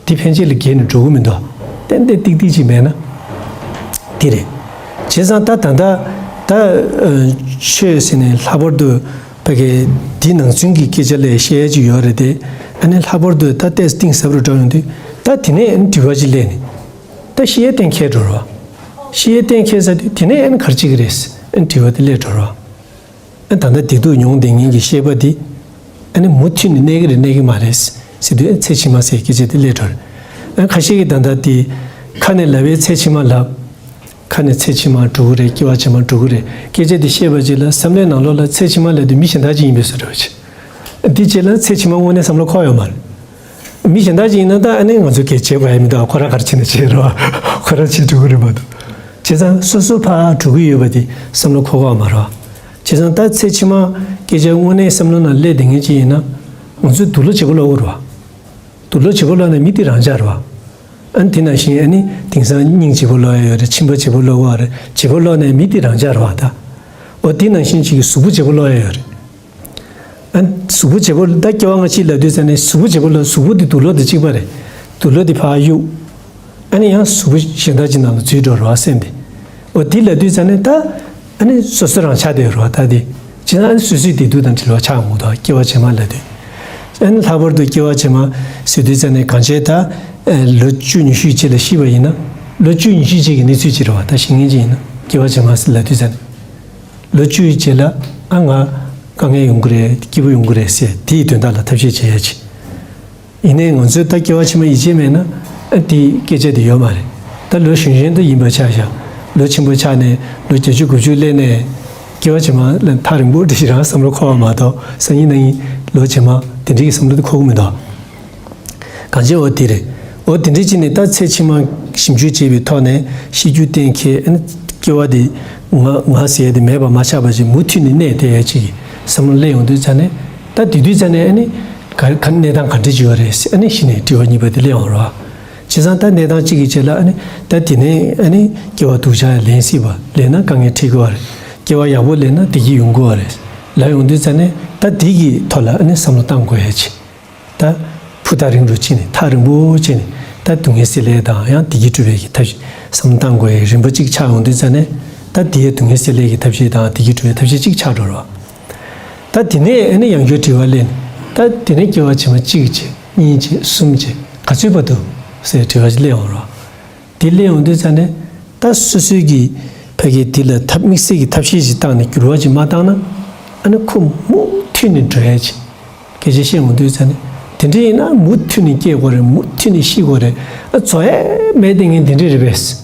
དེ་ཕན་ཆད་ལ་བརྒལ་ནས་འགྲོ་གི་མི་འདུག་ཏན་ཏན་ཏིག་ཏིག་ཅིག་མེད་ན། དེ་རེད། བྱས་ཙང་ད་ད་ལྟ་ ད་ཆོས་ཟེར་ནས་ལྷག་པར་དུ་ཕ་གི་འདི་ནང་ཚུན་གྱི་སྐད་ཆ་ལས་བཤད་ཡ་ཅིག་ཡོད་རེད་དེ། ཨ་ནི་ལྷག་པར་དུ་ད་ཏོག་ཙམ་གཏིང་ཟབ་རུ་འགྲོ་ཡོང་དུས་ད་དེ་ནས་ཨ་ནི་དྲི་བ་ཅིག་སླེབས་ནས། ད་ཤེས་ཡོན་གཏན་འཁེལ་འགྲོ་རོགས། ཤེས་ཡོན་གཏན་འཁེལ་ཚར་དུས་དེ་ནས་ཨ་ནི་ག་རེ་བྱེད་ཀྱི་རེད། ཨ་ནི་དྲི་བ་དེ་སླེབས་འགྲོ་རོགས། ཨ་ནི་ད་ལྟ་བདེ་སྡུག་མྱོང་བསྡད་མཁན་གྱི་ཤེས་པ་དེ་ཨ་ནི་མུ་མཐུད་ནས་གནས་ཀྱི་རེད་གནས་ཀྱི་མ་རེད་ཟེར་དུས། ཨ་ནི་ཚེ་ཕྱི་མ་ཟེར་སྐད་ཆ་དེ་སླེབས་འགྲོ་རེད། ཨ་ནི་ཁ་ཤས་ཀྱིས་ད་ལྟ་དེ་ཁ་ནས་ལབ་པའི་ཚེ་ཕྱི་མ་ལབ། ཁ་ནས་ཚེ་ཕྱི་མ་འགྲོ་གི་རེད། སྐྱེ་བ་ཕྱི་མ་འགྲོ་གི་རེད། སྐད་ཆ་དེ་བཤད་པ་རྗེས་ལ་བསམ་བློའི་ནང་ལོགས་ལ་ཚེ་ཕྱི་མ་ལབ་དུས་མི་གཞན་དག་ཅིག་ཡིན་པའི་བཟོ་འདྲ་བ་ཅིག། འདི་རྗེས་ལ་ཚེ་ཕྱི་མ་དངོས་གནས་བསམ་བློ་འཁོར་ཡོད་མ་རེད། མི་གཞན་དག་ཅིག་ཡིན་ན་ད་ཨ་ནི་ང་ཚོ་གས་བྱེད་དགོས་ཡ་མི་འདུག་ཁོ་རང་ག་རེ་བྱེད་ན་བྱེད་རོགས། ཁོ་རང་བྱེད་འགྲོ་གི་རེད་མ་གཏོགས། བྱས་ཙང་སོ་སོ་ཕར་འགྲོ་གི་ཡོད་པ་དེ་བསམ་བློ་འཁོར་གི་ཡོད་མ་རེད། བྱས་ཙང་ད་ཚེ་ཕྱི་མ་སྐད་ཆ་དངོས་གནས་བསམ་བློ་ནང་སླེབས་བསྡད་མཁན་ཅིག་ཡིན་ན། ང་ཚོས་སྡུག་བསྔལ་བྱེད་པོ་ལོག་གི་རེད་བ། སྡུག་བསྔལ་བྱེད་པོ་ལོག་ནས་མི་དེ་རང་ཆགས་རེད་བ། ཨ་ནི་དེ་ནང་བཞིན་ཨ་ནི་དེང་སང་སྙིང་རྗེ་པོ་ལོག་ཡ་ཡོད་རེད། མཆིན་པ་རྗེ་པོ་ལོག་གི་ཡོད་རེད། རྗེ་པོ་ལོག་ནས་མི་དེ་རང་ཆགས་རེད་བ་ད། འོ་དེ་ནང་བཞིན་ཅིག་གི་གཟུགས་པོ་རྗེ་པོ་ལོག་ཡ་ཡོད་རེད། ཨ་ནི་གཟུགས་པོ་བརྗེ་པོ་ད་སྐྱེ་བ་སྔ་ཕྱི་ལབ་དུས་ཙ་ནས་གཟུགས་པོ་བརྗེ་པོ་ལ་གཟུགས་པོ་དེ་དུག་ལོག་དང་གཅིག་པ་རེད། དུག་ལོག་དེ་ཕར་གཡུག་ཨ་ནི་ཡང་གཟུགས་པོ་གཞན་དག་ཅིག་ནང་ལ་འཛུལ་འགྲོ་རེད་བ་སེམས་དེ། འོ་དེ་ལབ་དུས་ཙ་ནས་ད་ཨ་ནི་སོ་སོ་རང་ཆགས་བསྡད་རེད་བ་ད་དེ། བྱས་ན་ཨ་ནི་སོ་སོའི་བདེ་སྡུག་དང་འབྲེལ་བ་ཆགས་འོང་གི་འདུག་སྐྱེ་བ་རྗེས་མ་ལབ་དུས། ཨ་ནི་ལྷག་པར་དུ་སྐྱེ་བ་རྗེས་མ་ཟེར་དུས་ཙ་ནས་གང་བྱས་ད་ལོ་བཅུ་ཉི་ཤུ་རྗེས་ལ་ཤི་བ་ཡིན་ན། ལོ་བཅུ་ཉི་ཤུ་རྗེས་ཀྱི་གནས་ཚུལ་ཅིག་རེད་བ་ད་ཤི་མཁན་ཅིག་ཡིན་ན་སྐྱེ་བ་རྗེས་མ་ཟེར་ལབ་དུས་ཙ་ནས། ལོ་བཅུའི་རྗེས་ལ་ཨ་ང་དཀའ་ངལ་ཡོང་གི་རེད། སྐྱིད་པོ་ཡོང་གི་རེད་ཟེར་དེའི་དོན་དག་ལ་ཐབས་ཤེས་བྱེད་ཡ་ཅིག་ཡིན་ནའི་ང་ཚོས་ད་སྐྱེ་བ་ཕྱི་མ་ཡིད་ཆེས་མེད་ན་ཨ་དེའི་སྐད་ཆ་དེ་ཡོད་མ་རེད། ད་ལོ་གཞོན་གཞོན་དུ་ཡིན་པ་ཆ་བཞག་ལོ་ཆེན་པོ་ཆགས་ནས་ལོ་བརྒྱད་ཅུ་དགུ་བཅུ་སླེབས་ནས་སྐྱེ་བ་ཕྱི་མ་ལ་ཐག་རིང་པོ་དེ་ཞིག་རང་བསམ་བློ་འཁོར་བ་མ་གཏོགས་སང་ཉིན་གནངས་ཉིན་ལོ་རྗེས་མ་དེ་འདྲའི་བསམ་བློ་དེ་འཁོར་གི་མི་འདུག་གང་ཅི་འོ་དེ་རེད། འོ་དེ་འདྲའི་ཅིག་ནས་ད་ཚེ་ཕྱི་མ་ཞིབ་འཇུག་བྱས་པའི་ཐོག་ནས་ཤེས་རྒྱུ་གཏན་འཁེལ་ཨ་ནི་སྐྱེ་བ་དེ་ང་ང་ཟེར་ཡ་དེ་མེད་པ་མ་ཆགས་པ་ཅིག་མུ་མཐུད་ནས་གནས་བསྡད་ཡ་ཅིག་གི་བསམ་བློ་སླེབས་ཡོང་དུས་ཙ་ནས་ད་དེ་དུས་ཙ་ནས་ཨ་ནི་ག་ག་གནས་སྟངས་ག་འདྲ་ཅིག་ཡོད་རེད་ཟེར་ཨ་ནི་གཞི་ནས་དྲི་བ་གཉིས་པ་དེ་སླེབས་ཡོང་རོགས། བྱས་ཙང་ད་གནས་སྟངས་གཅིག་གི་རྗེས་ལ་ཨ་ནི་ད་དེ་ནས་ཨ་ནི་སྐྱེ་བ་སྡུག་ཅག་ལེན་སྲིད་པ་ལེན་ན་དཀའ་ངལ་འཕྲད་ཀྱི་ཡོད་རེད། སྐྱེ་བ་ཡག་པོ་ལེན་ན་བདེ་སྐྱིད་ཡོང་གི་ཡོད་རེད་ལབ་ཡོང་དུས་ཙ་ནས་ད་དེ་གི་ཐོག་ལ་ཨ་ནི་བསམ་བློ་བཏང་དགོས་ཡ་ཅིག་ད་ཕུ་ཐག་རིང་རུ་ཕྱིན་ནས་ཐག་རིང་པོ་ཕྱིན་ནས་ད་སྡུག་བསྔལ་སེལ་ལས་དང་ཡང་བདེ་སྐྱིད་སྒྲུབ་པའི་གི་ཐབས་ཤེས་བསམ་བློ་བཏང་དགོས་ཡ་རིམ་པ་གཅིག་ཆགས་ཡོང་དུས་ཙ་ནས་ད་དེའི་སྡུག་བསྔལ་སེལ་ལས་ཀྱི་ཐབས་ཤེས་དང་བདེ་སྐྱིད་སྒྲུབ་པའི་ཐབས་ཤེས་གཅིག་ཆགས་འགྲོ་རོགས། ད་དེ་ནས་ཨ་ནི་ཡང་བསྐྱར་དྲི་བ་སླེབས་ནས་ད་དེ་ནས་སྐྱེ་བ་ཕྱི་མ་གཅིག་བྱས་གཉིས་བྱས་གསུམ་བྱས་ག་ཚོད་བར་དུ་ཟེར་དྲི་བ་ཞིག་སླེབས་ཡོང་རོགས། དེ་སླེབས་ཡོང་དུས་ཙ་ནས་ད་སོ་སོའི་གི་ཕ་གི་དེ་ལ་ཐབས་དམིགས་བསལ་གྱི་ཐབས་ཤེས་ཤིག་བཏང་ནས་འགྱུར་བ་ཅིག་མ་བཏང་ན་ཨ་ནི་ཁོ་མུ་མཐུད་ནས་འགྲོ་ཡ་ཅིག་སྐད་ཆ་བཤད་འོང་དུས་ཙ་ནས་དེ་འདྲ་ཡིན་ན་མུ་མཐུད་ནས་སྐྱེ་དགོས་རེད། མུ་མཐུད་ནས་ཤི་དགོས་རེད། ཨ་རྫོགས་ཡ་མེད་དེ་ངས་འདི་འདྲ་རེད་པས།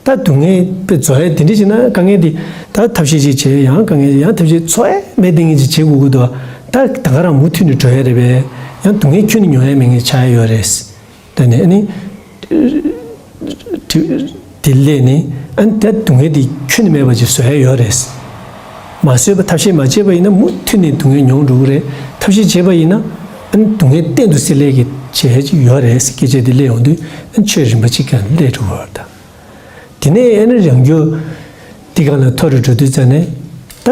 ད་སྡུག་བསྔལ་དཔེ་རྫོགས་ཡ་དེ་འདྲ་བྱས་ན་དཀའ་ངལ་དེ་ད་ཐབས་ཤེས་ཅིག་བྱས་ཡང་དཀའ་ངལ་ཡང་ཐབས་ཤེས་རྫོགས་ཡ་མེད་དེ་ངས་ཅིག་བྱེད་དགོས་ཀྱི་འདུག་ད་ད་ག་རང་མུ་མཐུད་ནས་འགྲོ་ཡ་རེད་པས། ཡང་སྡུག་བསྔལ་ཁྱོན་ནས་མྱོང་ཡ་མེད་ངས་ཆགས་ཡ་ཡོད་རེད། ད་ནི་ཨ་ནི་དེ་ལས་ནི་ཨ་ནི་ད་སྡུག་བསྔལ་དེ་ཁྱོན་ནས་མེད་པ་ཅིག་བཟོ་ཡ་ཡོད་རེད། མ་བཟོས་པ་ཐབས་ཤེས་མ་བྱས་པ་ཡིན་ན་མུ་མཐུད་ནས་སྡུག་བསྔལ་མྱོང་འགྲོ་གི་རེད། ཐབས་ཤེས་བྱས་པ་ཡིན་ན་ཨ་ནི་སྡུག་བསྔལ་གཏན་དུ་སེལ་ལས་ཀྱི་བྱེད་ཡ་ཅིག་ཡོད་རེད་ཟེར་སྐད་ཆ་དེ་སླེབས་ཡོང་དུས་ཨ་ནི་ཆོས་རིམ་པ་གཅིག་ཀྱང་སླེབས་འགྲོ་གི་རེད་ད། དེ་ནས་ཨ་ནི་རང་རྒྱུད་འདི་གང་ལ་མཐོ་རུ་འགྲོ་དུས་ཙ་ནས་ད།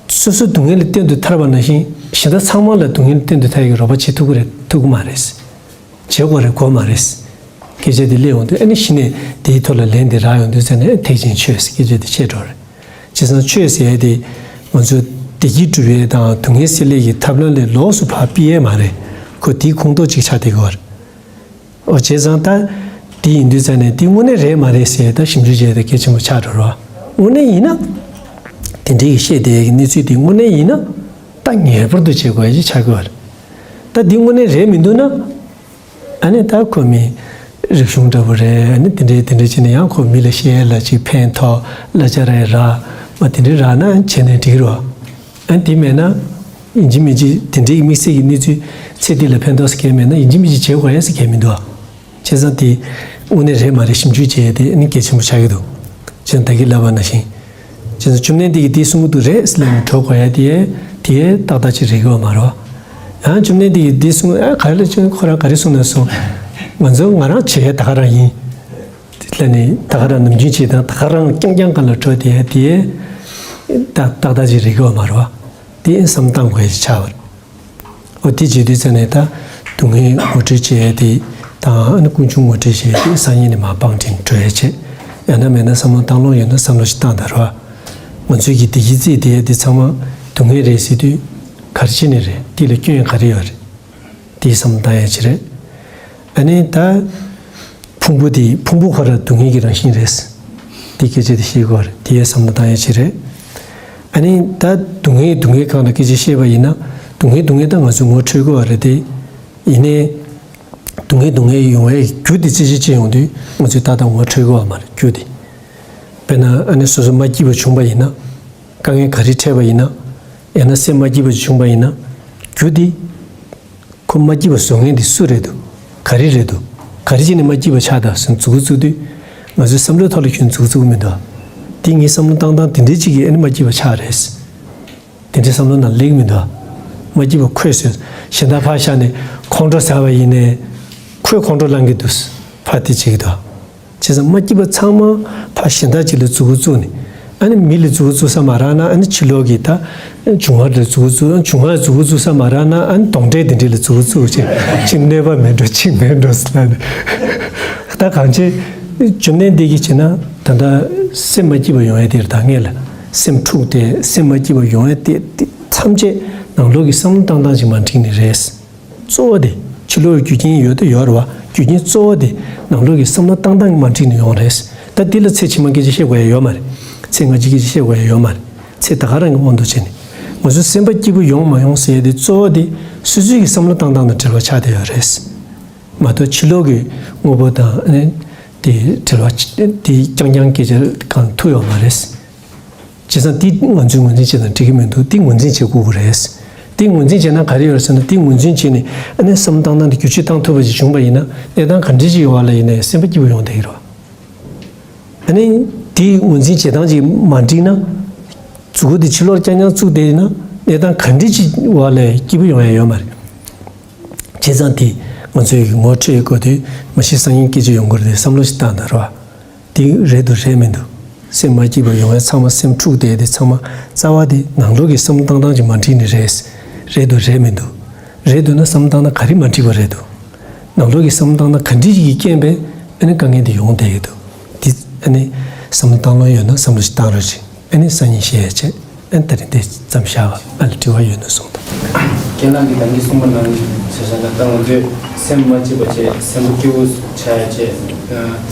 སོ་སོ་སྡུག་བསྔལ་ལས་གཏན་དུ་ཐར་བ་ནང་བཞིན་གཞན་དག་ཚང་མ་ལ་སྡུག་བསྔལ་ལས་གཏན་དུ་ཐར་ཡག་གི་རོགས་པ་བྱེད་ཐུབ་ཀྱི་རེད་ཐུབ་ཀྱི་མ་རེད། བྱེད་དགོས་རེད་དགོས་མ་རེད། སྐད་ཆ་དེ་སླེབས་ཡོང་དུས་ཨ་ནི་གཞི་ནས་དེའི་ཐོག་ལ་ལན་དེ་རག་ཡོང་དུས་ཙ་ནས་ཐེག་ཆེན་ཆོས་ཟེར་སྐད་ཆ་དེ་བཤད་འགྲོ་རེད། བྱས་ཙང་ཆོས་ཟེར་ཡ་དེ་ང་ཚོ་བདེ་སྐྱིད་སྒྲུབ་ཡས་དང་སྡུག་བསྔལ་སེལ་ཡས་ཀྱི་ཐབས་ལམ་ལས་ལོགས་སུ་ཕར་ཕུད་ཡས་མ་རེད། ཁོ་དེའི་ཁོངས་གཏོགས་ཅིག་ཆགས་བསྡད་ཀྱི་ཡོད་རེད། འོ་བྱས་ཙང་ད་དེ་ཡིན་དུས་ཙ་ནས་དེ་དངོས་གནས་རེད་མ་རེད་ཟེར་ད་ཞིབ་འཇུག་བྱས་ཏེ་གལ་ཆེན་པོ་ཆགས་འགྲོ་རོགས། དངོས་གནས་ཡིན་ན་དེ་འདྲའི་བཤད་བསྡད་ཀྱི་གནས་ཚུལ་དེ་དངོས་གནས་ཡིན་ན་ད་ངེས་པར་དུ་བྱེད་དགོས་ཡ་ཅིག་ཆགས་ཀྱི་ཡོད་རེད། ད་དེ་དངོས་གནས་རེད་མི་འདུག་ན་ཨ་ནི་ད་ཁོ་མི་རིག་གཞུང་འདྲ་པོ་རེད། ཨ་ནི་དེ་འདྲའི་དེ་འདྲའི་བྱས་ནས་ཡང་ཁོ་མི་ལ་བཤད་ཡ་ལ་ཅིག་ཕན་ཐོགས་གླ་ཆ་རག་ཡ་རག་མ་དེ་འདྲའི་རག་ན་བྱས་ནས་འགྲིག་རོགས། ཨ་དེ་མེད་ན། ཡིན་གཅིག་མིན་གཅིག་དེ་འདྲའི་དམིགས་བསལ་གྱི་གནས་ཚུལ་ཚེ་འདི་ལ་ཕན་ཐོགས་ཟེར་མཁན་མེད་ན་ཡིན་གཅིག་མིན་གཅིག་བྱེད་དགོས་ཡ་ཟེར་མཁན་མི་འདུག་ཨ། བྱས་ཙང་དེ་དངོས་གནས་རེད་མ་རེད་ཞིབ་འཇུག་བྱས་ཏེ་ཨ་ནི་གལ་ཆེན་པོ་ཆགས་ཀྱི་འདུག་བྱས་ཙང་ད་གིན་ལབ་པ་ནང་བཞིན། བྱས་ཙང་བཅོམ་ལྡན་འདས་ཀྱིས་འདི་གསུང་གི་འདུག་རེད་ཟེར་ལབ་ནས་འགྲོ་དགོས་ཡ་དེ་དེ་ཏག་ཏག་ཅིག་རེད་ཀྱི་ཡོད་མ་རེད་བ། ཡང་བཅོམ་ལྡན་འདས་ཀྱིས་འདི་གསུང་ཨ་ག་རེ་ལབ་ཅིག་ཁོ་རང་ག་རེ་གསུང་ན་གསུང་། ང་ཚོ་ང་རང་བྱེད་ཡ་ད་ག་རང་ཡིན། དེ་ལ་ནི་ད་ག་རང་ནམ་རྒྱུན་བྱེད་སྟངས་ད་ག་རང་རྐྱང་རྐྱང་སྒང་ལ་འགྲོ་དེ་དེ་ད་ཏག་ཏག་ཅིག་རེད་ཀྱི་ཡོད་མ་རེད་བ། དེ་བསམ་བཏང་དགོས་ཡ་ཅིག་ཆགས་པ་རེད། འོ་དེ་བྱེད་དུས་ཙ་ནས་ད་སྡུག་བསྔལ་ངོ་སྤྲོད་བྱེད་ཡ་དེ་དང་ཨ་ནི་ཀུན་འབྱུང་ངོ་སྤྲོད་བྱེད་ཡ་དེ་སང་ཉིན་ནས་མར་སྤང་དྲན་འགྲོ་ཡ་བྱེད། ཡང་ན་མེད་ན་བསམ་བློ་བཏང་ལོང་ཡོད་ན་བསམ་བློ་ཞིག་བཏང་དང་ར། ང་ཚོའི་གི་བདེ་སྐྱིད་རྩིས་དེ་དེ་ཚང་མ་སྡུག་བསྔལ་རེད་ཟེར་དུས་ག་རེ་བྱས་ནས་རེད། དེ་ལ་སྐྱོན་ག་རེ་ཡོད་རེད། དེའི་བསམ་བློ་བཏང་ཡ་ཅིག་རེད། ཨ་ནི་ད་ཕུང་པོ་དེ་ཕུང་པོ་ཁོ་ར་སྡུག་བསྔལ་གྱི་རང་བཞིན་རེད། དེ་སྐད་ཆ་དེ་ཤེས་དགོས་རེད། དེའི་བསམ་བློ་བཏང་ཡ་ཅིག་རེད། ཨ་ནི་ད་སྡུག་བསྔལ་སྡུག་བསྔལ་སྒང་ལ་སྐད་ཆ་བཤད་པ་ཡིན་ན། སྡུག་བསྔལ་སྡུག་བསྔལ་ད་ང་ཚོས་ངོ་འཕྲོད་དགོས་པ་རེད་དེ། ཡིན་ནའི། སྡུག་བསྔལ་སྡུག་བསྔལ་ཡོང་བའི་རྒྱུ་དེ་ཅི་ཞིག་ཅི་ཡོང་དུས་ང་ཚོས་ད་ལྟ་ངོ་འཕྲོད་དགོས་པ་མ་རེད། རྒྱུ་དེ། དཔེར་ན་ཨ་ནི་སོ་སོ་མ་སྐྱིད་པ་བྱུང་པ་ཡིན་ན། དཀའ་ངལ་ག་རེ་འཕྲད་པ་ཡིན་ན། ཡང་ན་སེམས་མ་སྐྱིད་པ་བྱུང་པ་ཡིན་ན། རྒྱུ་དེ། ཁོ་མ་སྐྱིད་པ་བཟོ་མཁན་དེ་སུ་རེད་འདུག་ག་རེ་རེད་འདུག་ག་རེ་བྱས་ནས་མ་སྐྱིད་པ་ཆགས་དང་ཟེར་མཛུབ་གུ་བཙུགས་དུས། ང་ཚོའི་བསམ་བློའི་ཐོག་ལ་ཁྱོན་མཛུབ་གུ་བཙུགས་མི་འདུག་དེ་ངའི་བསམ་བློ་བཏང་སྟངས་དེ་འདྲའི་ཅིག་གིས་ཨ་ནི་མ་སྐྱིད་པ་ཆགས་རེད། དེ་འདྲའི་བསམ་བློ་ནང་སླེབས་མི་འདུག་མ་སྐྱིད་པ་ཁོས་ཟེར། གཞན་དག་ཕར་བཞག་ནས་ཁོང་ཁྲོ་ཟ་བ་ཡིན་ནའི། ཁོས་ཁོང་ཁྲོ་ལངས་ཀྱི་འདུག་ཕར་དེ་བྱེད་ཀྱི་འདུག་བྱས་ཙང་མ་སྐྱིད་པ་ཚང་མ་ཕར་གཞན་དག་ཅིག་ལ་མཛུབ་གུ་བཙུགས་ནས། ཨ་ནི་མི་ལ་མཛུབ་གུ་བཙུགས་ས་མ་རག་ན་ཨ་ནི་ཕྱི་ལོགས་ཀྱི་ད་འབྱུང་བ་ལ་མཛུབ་གུ་བཙུགས། འབྱུང་བ་ལ་མཛུབ་གུ་བཙུགས་ས་མ་རག་ན་ཨ་ནི་གདོན་འདྲེ་དེ་འདྲ་ལ་མཛུབ་གུ་བཙུགས་བྱས། གཅིག་གནོད་པ་མེད་འགྲོ་གཅིག་མེད་འགྲོ་ཟེར་ལབ་ནས། ད་གང་བྱས། བཅོམ་ལྡན་འདས་ཀྱིས་བྱས་ན་ད་ལྟ་སེམས་མ་སྐྱིད་པ་ཡོང་ཡ་དེ་རེད། ད་སྔོན་ལ་སེམས་འཁྲུགས་ཏེ་སེམས་མ་སྐྱིད་པ་ཡོང་ཡ་དེ་དེ་ཐམས་ཅད་ནང་ལོགས་ཀྱི་བསམ་བློ་བཏང་སྟངས་ཅིག་མ་འགྲིག་ནི་རེད། གཙོ་བོ་དེ་ཕྱི་ལོགས་རྒྱུ་རྐྱེན་ཡོད་དུ་ཡོད་རེད་བ། རྒྱུ་རྐྱེན་གཙོ་བོ་དེ་ནང་ལོགས་ཀྱི་བསམ་བློ་བཏང་སྟངས་མ་འགྲིག་ནས་ཡོང་རེད། ད་འདི་ལ་ཚེ་ཕྱི་མ་སྐད་ཆ་བཤད་དགོས་ཡ་ཡོད་མ་རེད། ཚེ་སྔ་ཕྱི་སྐད་ཆ་བཤད་དགོས་ཡ་ཡོད་མ་རེད། ཚེ་ད་ག་རང་གི་དབང་དུ་བྱས་ནས་ང་ཚོའི་སེམས་པ་སྐྱིད་པོ་ཡོང་མ་ཡོང་ཟེར་ཡ་དེ་གཙོ་བོ་དེ་སོ་སོའི་གི་བསམ་བློ་བཏང་སྟངས་དང་འབྲེལ་བ་ཆགས་བསྡད་ཡོད་རེད། མ་གཏོགས་ཕྱི་ལོགས་ཀྱི་དངོས་པོ་དང་ཨ་ནི་དེ་འབྲེལ་བ་དེ་རྐྱང་རྐྱང་སྐད་ཆ་གང་ཐུག་ཡོད་མ་རེད། བྱས་ཙང་འདི་ང་ཚོས་ངོས་འཛིན་བྱེད་དང་འགྲིག་གི་མི་འདུག་འདི་ངོས་འཛིན་བྱེད་དགོས་ཀྱི་རེད། འདི་ངོས་འཛིན་བྱས་ན་ག་རེ་ཡོད་རེད་ཟེར་ན། འདི་ངོས་འཛིན་བྱས་ནས་ཨ་ནི་བསམ་བཏང་སྟངས་འདི་བསྒྱུར་བཅོས་བཏང་ཐུབ་པ་ཞིག་བྱུང་པ་ཡིན་ན་གནས་སྟངས་ག་འདྲ་ཞིག་ཡོད་པ་ལ་ཡིན་ནའི་སེམས་པ་སྐྱིད་པོ་ཡོང་བསྡད་ཀྱི་རེད། ཨ་ནི་འདི་ངོས་འཛིན་བྱེད་སྟངས་ཅིག་མ་འགྲིག་ན། མཛུབ་གུ་འདི་ཕྱི་ལོགས་རྐྱང་རྐྱང་བཙུགས་བསྡད་ཡིན་ན་གནས་སྟངས་ག་འདྲ་ཞིག་ཡོད་པ་ལ་སྐྱིད་པོ་ཡོང་ཡ་ཡོད་མ་རེད། བྱས་ཙང་འདི་ང་ཚོས་ངོ་འཕྲོད་དགོས་དུས་མ་གཞི་སང་ཉིན་སྐད་ཆ་ཡོང་གི་རེད་བསམ་བློ་ཞིག་བཏང་དང་རེད་བ། དེ་རེད་འདུག་རེད་མི་འདུག་སེམས་མ་སྐྱིད་པ་ཡོང་བའི་ཚང་མ་སེམས་འཁྲུགས་བསྡད་དེ་ཚང་མ་རྩ་བ་དེ་ནང་ལོགས་ཀྱི་བསམ་བློ་བཏང་སྟངས་ཀྱིས་མ་འགྲིག་ནི་རེད། རེད་འདུག་རེད་མི་འདུག་རེད་འདུག་ན་བསམ་བློ་བཏང་ན་ག་རེ་མ་འགྲིག་པ་རེད་འདུག་ནང་ལོགས་ཀྱི་བསམ་བློ་བཏང་ན་ག་འདྲ་ཞིག་གི་རྐྱེན་པས་ཨ་ནི་དཀའ་ངལ་དེ་ཡོང་བསྡད་ཡོད་འདུག་འདི་ཨ་ནི་བསམ་བློ་བཏང་ལོང་ཡོད་ན་བསམ་བློ་ཞིག་བཏང་རོགས་བྱེད། ཨ་ནི་སང་ཉིན་བཤད་ཡ་བྱེད། ཨ་ནི་ད་རིང་འདི་ཙམ་བཞག་པ། ཨ་ལ་དྲི་བ་ཡོད་ན་གསུངས་དང་། ཁྱེད་རང་གིས་ད་གིན་གསུངས་པ་ནང་བཞིན་བྱས་ཙང་ད་ང་ཚོས་སེམས་མ་སྐྱིད་པ་བྱས། སེམས་པ་སྐྱིད་པོ་བྱ་ཡ་བྱས།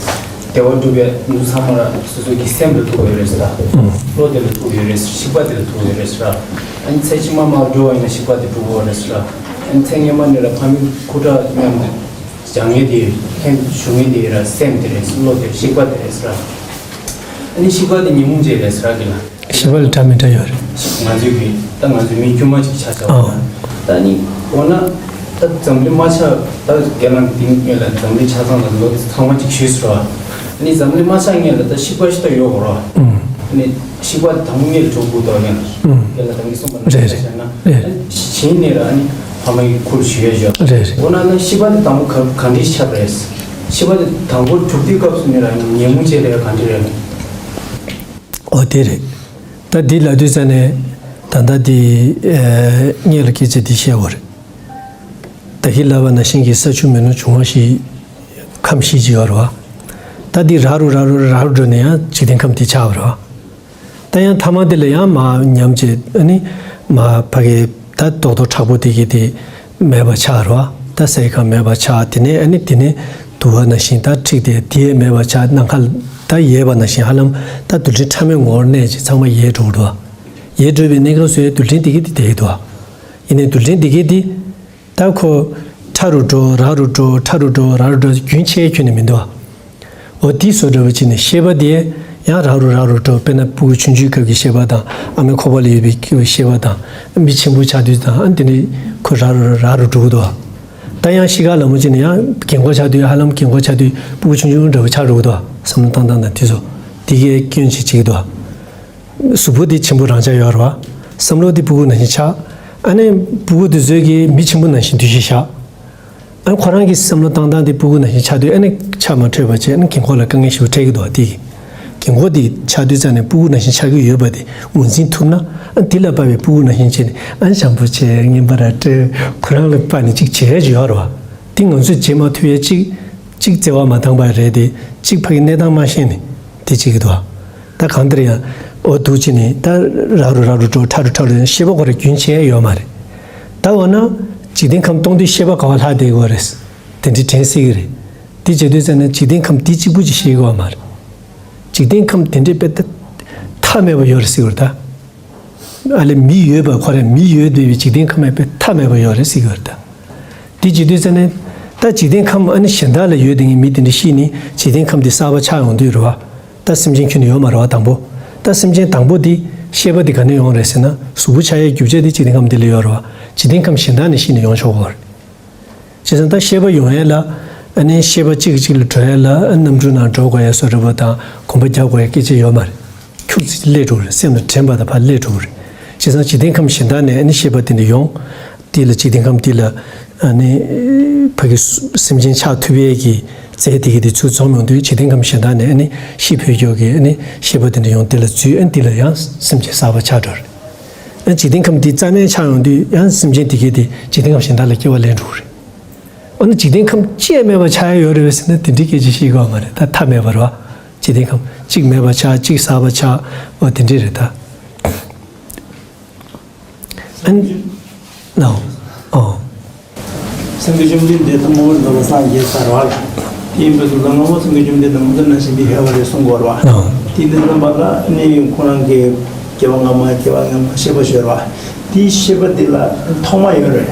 བདེ་བ་སྒྲུབ་པའི་འདུ་ཚང་མ་ར་སོ་སོ་གི་སེམས་ལ་ཐུག་ཡོད་རེད་ཟེར་ར། བློ་དེ་ལ་ཐུག་ཡོད་རེད་ཟེར། གཤིས་པ་དེ་ལ་ཐུག་ཡོད་རེད་ཟེར་ར། ཨ་ནི་ཚེ་ཕྱི་མ་མར་འགྲོ་བ་ཡིན་ན་གཤིས་པ་དེ་འགྲུབ་ཀྱི་ཡོད་རེད་ཟེར་ར། ཨ་ནི་ཚེ་སྔོན་མ་ནས་ར་ཕ་མའི་སྐུ་དྲག་མཉམ་དུ་སྦྱང་མཁན་དེ་ལྷན་ཞུགས་མཁན་དེ་ར་སེམས་དེ་རེད། བློ་དེ་གཤིས་པ་དེ་རེད་ཟེར་ར། ཨ་ནི་གཤིས་པ་དེ་ཉོན་མོངས་ཅན་རེད་ཟེར་ར་གི་ལ། གཤིས་པ་ལ་འདྲ་མི་འདྲ་ཡོད་རེད། ང་ཚོའི་གི་ད་ང་ཚོའི་མི་དཀྱུས་མ་ཅིག་ཆ་ཆ་བ་ཨ། ད་ནི་འོ་ན་ད་འཛམ་གླིང་མ་ཆགས་ད་རྒན་ལགས་འདི་སྔོན་ལ་འཛམ་གླིང་ཆ་ཚང་ལ་ལོ་ཚང་མ་ཅིག་ཞུས་ཟེར་བ། ཨ་ནི་འཛམ་གླིང་མ་ཆགས་སྔོན་ལ་ད་གཤིས་པ་ཞིག་ད་ཡོད་གོ་ར། ཨ་ནི་གཤིས་པ་དེ་དང་པོ་སྔོན་ལ་གྲུབ་དགོས་དོ་སྔོན་ལ། སྔོན་ལ་ད་གིན་གསུངས་པ་ནང་བཞིན་བྱས་ན། རེད་རེད། གཞི་ནས་ར་ཨ་ནི་ཕ་མ་གི་ཁུར་ཞུ་ཡ་ཞོག་རེད་རེད། འོ་ན་ན་གཤིས་པ་དེ་དང་པོ་ག་ག་འདྲས་ཆགས་པ་རེད། གཤིས་པ་དེ་དང་པོ་གྲུབ་དུས་སྐབས་སུ་ནས་ར་ཨ་ནི་ཉོན་མོངས་ཅན་རེད་ག་འདྲས་རེད། འོ་དེ་རེད། ད་འདི་ལབ་དུས་ཙ་ནས་ད་ལྟ་འདི་ཨེ་སྔོན་ལ་སྐད་ཆ་འདི་བཤད་པ་རེད། ད་གིན་ལབ་པ་ནང་བཞིན་གྱི་ས་ཆུ་མེ་རླུང་འབྱུང་བ་བཞི། ཁམས་བཞི་ཅིག་ཡོད་རེད་བ། ད་འདི་རག་རུ་རག་རུ་རག་རུ་འགྲོ་ནས་ཡང་འཇིག་རྟེན་ཁམས་འདི་ཆགས་པ་རེད་བ། ད་ཡང་ཐ་མ་འདི་ལ་ཡང་མར་ཉམས་བྱས་ཨ་ནི་མར་ཕ་གི་ད་རྡོག་རྡོག་མཁྲེགས་པོ་དེ་གི་དེ་མེད་པ་ཆགས་རེད་བ། ད་ས་ཡི་ཁམས་མེད་པ་ཆགས། དེ་ནས་ཨ་ནི་དེ་ནས་དུ་བ་ནང་བཞིན་ད་འཁྲིགས་ཏེ་དེ་མེད་པ་ཆགས། ནམ་མཁའ་ད་ཡལ་བ་ནང་བཞིན་ཧ་ལམ་ད་རྡུལ་ཕྲན་ཕྲ་མོའི་ངོ་བོར་གནས་ཀྱི་ཚང་མ་ཡལ་འགྲོ་གི་འདུག་ཡལ་འགྲོ་བའི་གནས་སྐབས་སུ་ཡང་རྡུལ་ཕྲན་དེ་གི་དེ་བསྡད་ཀྱི་འདུག་ཡིན་ནའི་རྡུལ་ཕྲན་དེ་གི་དེ། ད་ཁོ་ཕྲ་རུ་འགྲོ་རག་རུ་འགྲོ་ཕྲ་རུ་འགྲོ་རག་རུ་འགྲོ་རྒྱུན་ཆད་ཁྱོན་ནས་མི་འདུག་འོ་དེ་བཟོ་འདྲ་བོ་བྱས་ནས་ཤེས་པ་དེ་ཡང་རག་རུ་རག་རུ་འགྲོ། དཔེར་ན་སྤུ་གུ་ཆུང་ཆུང་སྐབས་ཀྱི་ཤེས་པ་དང་ཨ་མའི་ཁོག་པ་ལ་ཡོད་པའི་ཤེས་པ་དང་མི་ཆེན་པོ་ཆགས་དུས་དང་ཨ་དེ་ནས་ཁོ་རག་རུ་རག་རུ་འགྲོ་གི་འདུག་ད་ཡང་ཤི་ཁ་ལ་མོ་བྱས་ནས་ཡང་རྒན་གོག་ཆགས་དུས་ཧ་ལམ་རྒན་གོག་ཆགས་དུས་སྤུ་གུ་ཆུང་ཆུང་འདྲ་བོ་ཆགས་འགྲོ་གི་འདུག་བསམ་བློ་བཏང་སྟངས་དང་དེ་ཚོ་དེ་གའི་སྐྱོན་ཅིག་བྱེད་ཀྱི་འདུག་གཟུགས་པོ་དེ་ཆེན་པོ་རང་ཆགས་ཡོད་རེད་བ། བསམ་བློ་དེ་སྤུ་གུ་ནང་བཞིན་ཆགས། ཨ་ནི་སྤུ་གུ་དེ་ཚོས་ཀྱིས་མི་ཆེན་པོ་ནང་བཞིན་འདུ་ཤེས་བཞག་ཨ་ནི་ཁོ་རང་གི་བསམ་བློ་བཏང་སྟངས་དེ་སྤུ་གུ་ནང་བཞིན་ཆགས་དུས་ཨ་ནི་ཆགས་མ་འཕྲོད་པ་བྱས། ཨ་ནི་རྒན་གོག་ལ་དཀའ་ངལ་ཞེ་པོ་འཕྲད་ཀྱི་འདུག་དེ་གི་རྒན་གོག་དེ་ཆགས་དུས་ཙ་ནས་སྤུ་གུ་ནང་བཞིན་ཆགས་ཀྱི་ཡོད་པ་དེ་ངོས་འཛིན་ཐུབ་ན། ཨ་ནི་དེ་ལ་དཔག་པའི་སྤུ་གུ་ནང་བཞིན་བྱས་ནས་ཨ་ནི་བྱམས་པོ་བྱས་རྔན་པ་ར་སྤྲད། ཁོ་རང་ལ་དཔག་ནས་ཅིག་བྱེད་ཡ་ཅིག་ཡོད་རེད་བ། དེ་ང་ཚོས་བྱེད་མ་ཐུབ་ཡ་ཅིག་ཅིག་བརྩེ་བ་མ་འདང་པ་རེད་དེ། ཅིག་ཕ་གི་གནས་སྟངས་མ་ཤེས་ནས། དེ་གཅིག་གི་འདུག་ད་གང་ལྟར་ཡང་འོ་འདུག་ཅེས་ནས་ད་རག་རུ་རག་རུ་འགྲོ་ཁྲ་རུ་ཁྲ་རུ་ཤེས་པ་ཁོ་ར་རྒྱུན་ཆད་ཡོད་མ་རེད། ད་འོ་ན་འཇིག་རྟེན་ཁམས་སྟོང་དུས་ཤེས་པ་ག་བ་ལྷག་བསྡད་ཡོད་རེད། དེ་འདྲའི་དྲན་སྲིད་ཀྱི་རེད། དེ་བྱེད་དུས་ཙམ་ན་འཇིག་རྟེན་ཁམས་དེ་གཅིག་པུ་ཅིག་ཤེས་ཀྱི་ཡོད་མ་རེད། འཇིག་རྟེན་ཁམས་དེ་འདྲའི་དཔེ་ད་མཐའ་མེད་པ་ཡོད་རེད་ཟེར་གྱི་རེད་ད། ཨ་ལས་མི་ཡོད་པ་ཁོ་རང་མི་ཡོད་བསྡད་པའི་འཇིག་རྟེན་ཁམས་ཡང་དཔེ་མཐའ་མེད་པ་ཡོད་རེད་ཟེར་གྱི་ཡོད་རེད་ད། དེ་བྱེད་དུས་ཙམ་ནས་ད་འཇིག་རྟེན་ཁམས་ཨ་ནི་གཞན་དག་ལ་ཡོད་དེ་ངས་མི་དེ་འདྲ་ཤི་ནས་འཇིག་རྟེན་ཁམས་དེ་གསར་པ་ཆགས་ཡོང་དུས་རེད་བ། ད་སེམས་ཅན་ཁྱོན་ནས་ཡོད་མ་རེད་བ་དང་པོ། ད་སེམས་ཅན་དང་པོ་དེ་ཤེས་པ་དེ་ག་ནས་ཡོང་རེད་ཟེར་ན་གཟུགས་པོ་ཆགས་ཡའི་རྒྱུ་ཆ་དེ་འཇིག་རྟེན་ཁམས་དེ་ལ་ཡོད་རེད་བ། འཇིག་རྟེན་ཁམས་གཞན་དག་ནས་ཤི་ནས་ཡོང་ཆོག་གི་རེད། བྱས་ཙང་ད་ཤེས་པ་ཡོང་ཡས་ལ་ཨ་ནི་ཤེས་པ་གཅིག་གིས་གཅིག་ལ་འགྲོ་ཡས་ལ་ཨ་རྣམ་འཕྲུལ་ནང་འགྲོ་དགོས་ཡས་བཟོ་འདྲ་པོ་དང་གོམ་པ་རྒྱག་དགོས་ཡས་སྐད་ཆ་ཡོད་མ་རེད། ཁྱུག་ཙམ་སླེབས་འགྲོ་གི་རེད། སེམས་ལ་དྲན་པ་དང་ཕར་སླེབས་འགྲོ་གི་རེད། བྱས་ཙང་འཇིག་རྟེན་ཁམས་གཞན་དག་ནས་ཨ་ནི་ཤེས་པ་དེ་འདྲ་ཡོང་། དེ་ལ་འཇིག་རྟེན་ཁམས་དེ་ལ་ཨ་ནི་ཕ་གི་སེམས་ཅན་ཆགས་ཐུབ་ཡས་ཀྱི་རྫས་དེ་གི་དེ་ཚུར་འཛོམས་ཡོང་དུས་འཇིག་རྟེན་ཁམས་གཞན་དག་ནས་ཨ་ནི་ཤི་འཕོས་ཀྱོག་གི་ཨ་ནི་ཤེས་པ་དེ་འདྲ་ཡོང་དེ་ལ་འཛུལ་ཨ་ནི་དེ་ལ་ཡང་སེམས་ཅན་གསར་པ་ཆགས་འགྲོ་རེད། ཨ་འཇིག་རྟེན་ཁམས་འདི་རྩ་མེད་ཆགས་ཡོང་དུས་ཡང་སེམས་ཅན་དེ་གས་དེ་འཇིག་རྟེན་ཁམས་གཞན་དག་ལ་སྐྱེ་བ་ལེན་འགྲོ་གི་རེད། འོ་ན་འཇིག་རྟེན་ཁམས་གཅིག་མེད་པ་ཆགས་ཡ་ཡོད་རེད་པས་ཟེར་ན་དེ་འདྲའི་སྐད་ཆ་བཤད་ཀྱི་ཡོད་མ་རེད། ད་མཐའ་མེད་པ་རེད་བ། འཇིག་རྟེན་ཁམས་གཅིག་མེད་པ་ཆགས་གཅིག་གསར་པ་ཆགས་འོ་དེ་འདྲས་རེད་ད། ཨན། ནའོ། ཨོ། སངས་རྒྱས་བཅོམ་ལྡན་འདས་ཐོག་མར་འདི་ལ་སངས་རྒྱས་ས་རེད་བ། དེ་ཡིན་པའི་ཚུལ་དུ་སྔ་མོ་སངས་རྒྱས་བཅོམ་ལྡན་འདས་མུ་སྟེགས་ནང་བཞིན་འདི་ཧེ་བ་རེད་གསུང་གི་ཡོད་རེད་བ། ཨོ། དེ་འདི་ཙམ་པ་ལ་ནི་ཁོ་རང་གི་སྐྱེ་བ་སྔ་མ་སྐྱེ་བ་སྔ་མ་ཤེས་པ་ཤོར་བ། དེའི་ཤེས་པ་འདི་ལ་ཐོག་མ་ཡོད་རེད།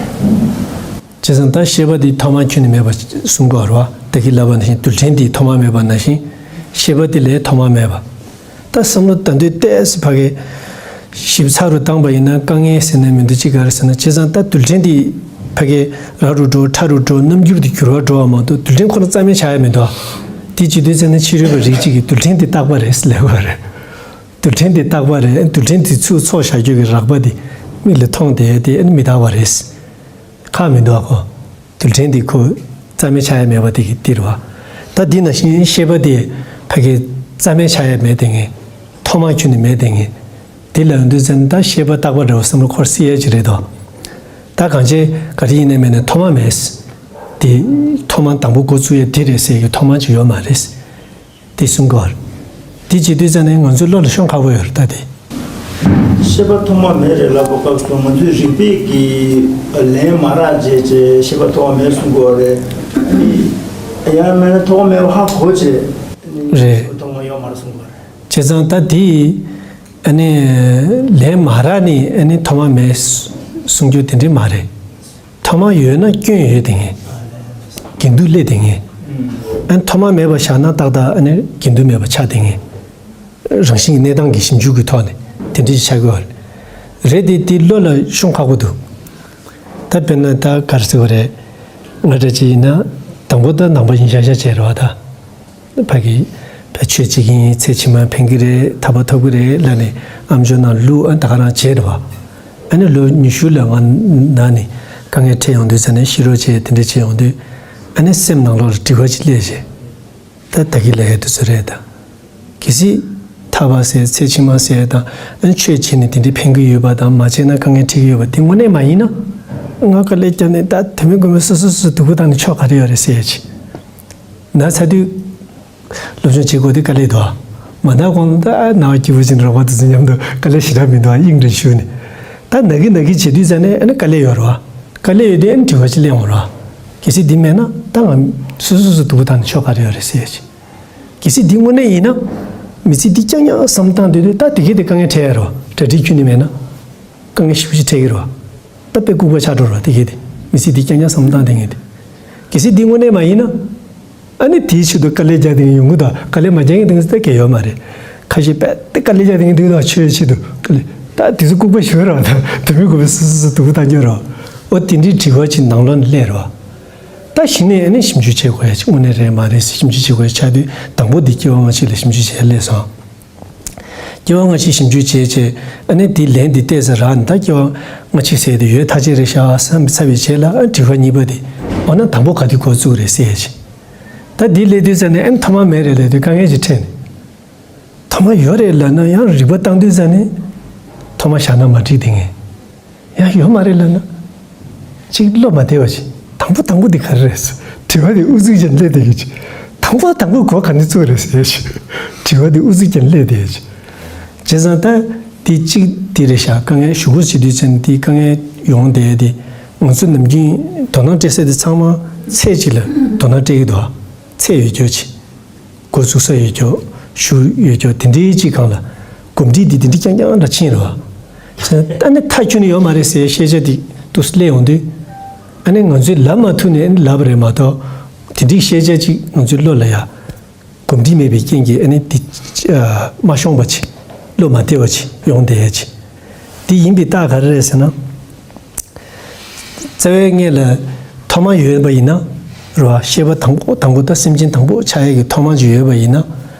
བྱས་ཙང་ད་ཤེས་པ་འདི་ཐོག་མ་ཁྱོན་ནས་མེད་པ་གསུང་གི་ཡོད་རེད་བ། ད་གིན་ལབ་པ་ནང་བཞིན་རྡུལ་ཕྲན་འདི་ཐོག་མ་མེད་པ་ནང་བཞིན་ཤེས་པ་འདི་ལས་ཐོག་མ་མེད་པ། ད་བསམ་བློ་ད་འདོད་ཏོག་ཙམ་ཕ་གི་ཞིབ་ཚགས་རུ་བཏང་པ་ཡིན་ན་དཀའ་ངལ་ཟེར་ན་མི་འདུག་ཅི་ག་རེ་ཟེར་ན་བྱས་ཙང་ད་རྡུལ་ཕྲན་འདི་ཕ་གི་རག་རུ་འགྲོ་ཁྲ་རུ་འགྲོ་རྣམ་འགྱུར་དེ་འགྱུར་བ་འགྲོ་བ་མ་གཏོགས་རྡུལ་ཕྲན་ཁོ་ན་རྩ་མེད་ཆགས་ཡ་མི་འདུག་དེ་བྱེད་དུས་ཙམ་ན་ཕྱི་རོལ་པ་རིགས་གཅིག་གིས་རྡུལ་ཕྲན་འདི་རྟག་པ་རེད་ཟེར་ལབ་པ་རེད། རྡུལ་ཕྲན་འདི་རྟག་པ་རེད། རྡུལ་ཕྲན་འདི་ཚུར་ཚོགས་བཞག་རྒྱུ་གི་རགས་པ་འདི་མིག་ལ་མཐོང་བསྡད་དེ་མི་རྟག་པ་རེད། ཁག་མི་འདུག་གོ། རྡུལ་ཕྲན་འདི་ཁོ་རྩ་མེད་ཆགས་ཡ་མེད་པ་དེ་གི་འདིར་བ། ད་འདི་ནང་བཞིན་ཤེས་པ་དེ་ཕ་གི་རྩ་མེད་ཆགས་ཡ་མེད་དེ་ངེས། ཐོག་མ་ཁྱོན་ནས་མེད་དེ་ངེས། འདི་ལ་འདུག་ཟེར་ན་ད་ཤེས་པ་རྟག་པ་འདྲ་བོ་བསམ་བློ་འཁོར་སྲིད་ཡ་ཅིག་རེད་དོ། ད་གང་བྱས་ག་རེ་ཡིན་ནའི་མེད་ནའི་ཐོག་མ་མེད། དེ་ཐོག་མ་དང་པོ་འགོ་བཙུགས་ཡ་འདི་རེད་ཟེར་གི་ཐོག་མ་ཅིག་ཡོད་མ་རེད། དེ་གསུང་གི་ཡོད་རེད། དེ་བྱེད་དུས་ཙམ་ནས་ང་ཚོའི་བློ་ལ་ཤོང་ཁག་པོ་ཡོད་རེད་ད་དེ། ཤེས་པ་ཐོག་མ་མེད་རེད་ལབ་པ་སྐབས་སུ་ང་ཚོའི་རིགས་པས་ཀྱི་ལན་མ་རག་བྱས་བྱས་ཤེས་པ་ཐོག་མ་མེད་གསུང་གི་ཡོད་རེད། ཨ་ནི་ཡང་མིན་ན་ཐོག་མ་མེད་པ་ཧ་གོ་བྱས་ཨ་ནི་རེད། ཤེས་པ་ཐོག་མ་ཡོད་མ་རེད་གསུང་གི་ཡོད་རེད། བྱས་ཙང་ད་དེ་ཨ་ནི་ལན་མ་རག་ནས་ཨ་ནི་ཐོག་མ་མེད་གསུང་རྒྱུ་དེ་འདྲས་མ་རེད། ཐོག་མ་ཡོད་ན་སྐྱོན་ཡོད་དེ་ངེས། དགེ་འདུན་སླེབས་དེ་ངེས། ཨ་ནི་ཐོག་མ་མེད་པ་བཞག་ན་ཏག་ཏག་ཨ་ནི་དགེ་འདུན་མེད་པ་ཆགས་དེ་ངེས། རང་བཞིན་གྱི་གནས་སྟངས་ཀྱི་ཞིབ་འཇུག་གི་ཐོག་ནས་དེ་འདྲ་ཞིག་ཆགས་ཀྱི་ཡོད་རེད། རེད་དེ་དེ་བློ་ལ་ཤོང་ཁག་པོ་འདུག་ད་དཔེར་ན་ད་ག་རེ་ཟེར་བ་རེད། ང་འདྲ་ཅིག་ཡིན་ན་དང་པོ་ད་ནང་པ་ཡིན་ཤག་ཤག་བྱས་རེད་བ་ད། ཕ་གི་ཕ་ཆོས་བྱེད་ཀྱི་ཡིན། ཚེ་ཕྱི་མ་ཕན་གྱི་རེད། ཐར་པ་ཐོབ་ཀྱི་རེད་ལབ་ནས་ཨམ་ཅོག་ནང་བླུགས། ཨ་ད་ག་རང་བྱས་རེད་བ། ཨ་ནི་ལོ་ཉི་ཤུ་ལ་ང་ན་ནས་དཀའ་ངལ་འཕྲད་ཡོང་དུས་ཙ་ནས་ཤི་རོགས་བྱས་དེ་འདྲ་བྱས་ཡོང་དུས་ཨ་ནི་སེམས་ནང་ལོགས་ལ་དྲི་བ་ཅིག་སླེབས་བྱས། ད་ད་གི་ལབ་ཡ་དེ་ཚོ་རེད་ད། གལ་སྲིད་ཐར་པ་ཟེར་ཚེ་ཕྱི་མ་ཟེར་དང་ཨ་ནི་ཆོས་བྱས་ནས་དེ་འདྲའི་ཕན་གྱི་ཡོད་པ་དང་མ་བྱས་ན་དཀའ་ངལ་འཕྲད་ཀྱི་ཡོད་པ་དེ་དངོས་གནས་མ་ཡིན་ན། ང་དཀའ་ལས་བརྒྱབ་ནས་ད་དེ་མིན་དགོས་མེད་སོ་སོ་སོ་སོ་སྡུག་པོ་བཏང་ནས་ཆོག་ག་རེ་ཡོད་རེད་ཟེར་ཡ་ཅིག་ན་ཚ་དུས། སློབ་སྦྱོང་བྱེད་དགོས་དེ་དཀའ་ལས་འདུག་མ་ན་གོང་ད་ན་བ་སྐྱིད་པོ་ཅན་རོགས་པ་དེ་ཚོ་མཉམ་དུ་དཀའ་ལས་ཞེ་དྲག་མི་འདུག་དབྱིངས་རེ་ཞུ་ནས། ད་ན་གི་ན་གི་བྱེད་དུས་ཙ་ནས་ཨ་ནི་དཀའ་ལས་ཡོད་རེད་བ། དཀའ་ལས་ཡོད་དུས་ཨ་ནི་དྲི་བ་ཅིག་གླེང་འོང་རེད་བ། གལ་སྲིད་འདི་མེད་ན་ད་ང་སོ་སོ་སོ་སོ་སྡུག་པོ་བཏང་ནས་ཆོག་ག་རེ་ཡོད་རེད་ཟེར་ཡ་ཅིག་གལ་སྲིད་འདི་དངོས་གནས་ཡིན་ན། མི་ཚེ་འདི་རྐྱང་རྐྱང་བསམ་བཏང་སྡོད་དུས་ད་དེ་གས་དེ་དཀའ་ངལ་འཕྲད་ཡ་རེད་བ། གྲ་སྒྲིག་ཁྱོན་ནས་མེད་ན། དཀའ་ངལ་ཞེ་པོ་ཅིག་འཕྲད་ཀྱི་རེད་བ། ད་དཔེ་ལྐུགས་པ་ཆགས་འགྲོ་རེད་བ་དེ་གས་དེ། མི་ཚེ་འདི་རྐྱང་རྐྱང་བསམ་བཏང་བསྡད་མཁན་དེ། གལ་སྲིད་འདི་དངོས་གནས་མ་ཡིན་ན། ཨ་ནི་དེའི་ཆེད་དུ་དཀའ་ལས་རྒྱག་བསྡད་མཁན་ཡོང་གི་འདུག་དཀའ་ལས་མ་རྒྱག་མཁན་དེ་ཚོ་ད་གལ་ཡོད་མ་རེད། ཁ་ཤས་དཔེ་དེ་དཀའ་ལས་རྒྱག་བསྡད་མཁན་འདུག་ད་ཆོས་ཆེད་དུ་དཀའ་ལས། ད་དེ་ཚོ་ལྐུགས་པ་ཞིག་རེད་བ། ད་དེ་མིན་དགོས་པའི་སོ་སོ་སོ་སྡུག་པོ་བཏང་རྒྱུ་རེད་བ། འོ་དེ་འདྲའི་དྲི་བ་ཅིག་ནང་ལོགས་ནས་སླེབས་རེད་བ། ད་གཞི་ནས་ཨ་ནི་ཞིབ་འཇུག་བྱེད་དགོས་ཡ་ཅིག་དངོས་གནས་རེད་མ་རེད་ཟེར་ཞིབ་འཇུག་བྱེད་དགོས་ཡ་ཆགས་དུས་དང་པོ་འདི་སྐྱེ་བ་སྔ་ཕྱི་ལ་ཞིབ་འཇུག་བྱེད་ཡ་སླེབས་སོང་། སྐྱེ་བ་སྔ་ཕྱི་ཞིབ་འཇུག་བྱས་བྱས་ཨ་ནི་དེའི་ལན་འདི་བལྟས་ཚར་རག་ནས་ད་སྐྱེ་བ་སྔ་ཕྱི་ཟེར་དེ་ཡོད་ཐག་ཆོད་རེད་ཤག་བསམ་ཚར་བའི་རྗེས་ལ་ཨ་དྲི་བ་གཉིས་པ་དེ་འོ་ན་དང་པོ་ག་དུས་འགོ་བཙུགས་རེད་ཟེར་ཡ་ཅིག་ད་འདི་སླེབས་དུས་ཙ་ནས་ཨ་ནི་ཐོག་མ་མེད་རེད་ལབ་དུས་དཀའ་ངལ་ཅིག་འཕྲད་ནས། ཐོག་མ་ཡོད་རེད་ལབ་ན་ཡང་རིག་པ་བཏང་དུས་ཙ་ནས་ཐོག་མ་བཞག་ན་མ་འགྲིག་དེ་ངས། ཡང་ཡོད་མ་རེད་ལབ་ན། གཅིག་བློ་མ་བདེ་བ་ཞིག་དང་པོ་དང་པོ་འདི་ག་རེ་རེད། དྲི་བ་འདི་ཨུ་ཚུགས་ཅན་སླེབས་བསྡད་ཀྱི་ཅིག་དང་པོ་དང་པོ་འགོ་ག་ནས་བཙུགས་རེད་ཟེར་ཞིག་དྲི་ དྲི་བ་དེ་ཨུ་ཚུགས་ཀྱང་སླེབས་བསྡད་ཡོད་ཅིག་བྱས་ཙང་ད་དེ་གཅིག་དེ་རེད་ཤག་དཀའ་ངལ་ཞུ་སྒོ་བྱེད་དུས་ཙམ་དེ་དཀའ་ངལ་ཡོང་བསྡད་དེ། ང་ཚོ་ནམ་རྒྱུན་དོ་སྣང་སྤྲད་ས་དེ་ཚང་མ་ཚད་ཅིག་ལ་དོ་སྣང་སྤྲད་ཀྱི་འདུག་ཚད་ཡོད་རྒྱུ་ཅིག་འགོ་ཚུགས་ས་ཡོད་རྒྱུ། ཞུ་ཡོད་རྒྱུ་དེ་འདྲའི་ཅིག་སྒང་ལ་གོམས་འདྲིས་དེ་དེ་འདྲའི་རྐྱང་རྐྱང་འདྲ་ཕྱིན་རེད་བ། ཨ་ནི་མཐའ་འཁྱོལ་ནི་ཡོད་མ་རེད་ཟེར་ཤེས་བྱ་དེ་འདུག་སླེབས་ཡོང་དུས། ཨ་ནི་ང་ཚོས་ལབ་མ་ཐུབ་ནས་ཨ་ནི་ལབ་པ་རེད་མ་གཏོགས། དེ་འདྲའི་ཤེས་བྱ་ཅིག་ང་ཚོའི་བློ་ལ་ཡ། གོམས་འདྲིས་མེད་པའི་རྐྱེན་གྱིས་ཨ་ནི་འདི་མ་ཤོང་བ་ཅིག་བློ་མ་བདེ་བ་ཅིག་ཡོང་བསྡད་ཡ་ཅིག་འདི་ཡིན་པའི་རྟགས་ག་རེ་རེད་ཟེར་ན། རྩ་བའི་སྔོན་ལ་ཐོག་མ་ཡོད་པ་ཡིན་ན། རེད་བ། ཤེས་པ་དང་པོ་དང་པོ་ད་སེམས་ཅན་དང་པོ་ཆགས་ཡས་ཀྱི་ཐོག་མ་ཅིག་ཡོད་པ་ཡིན་ན།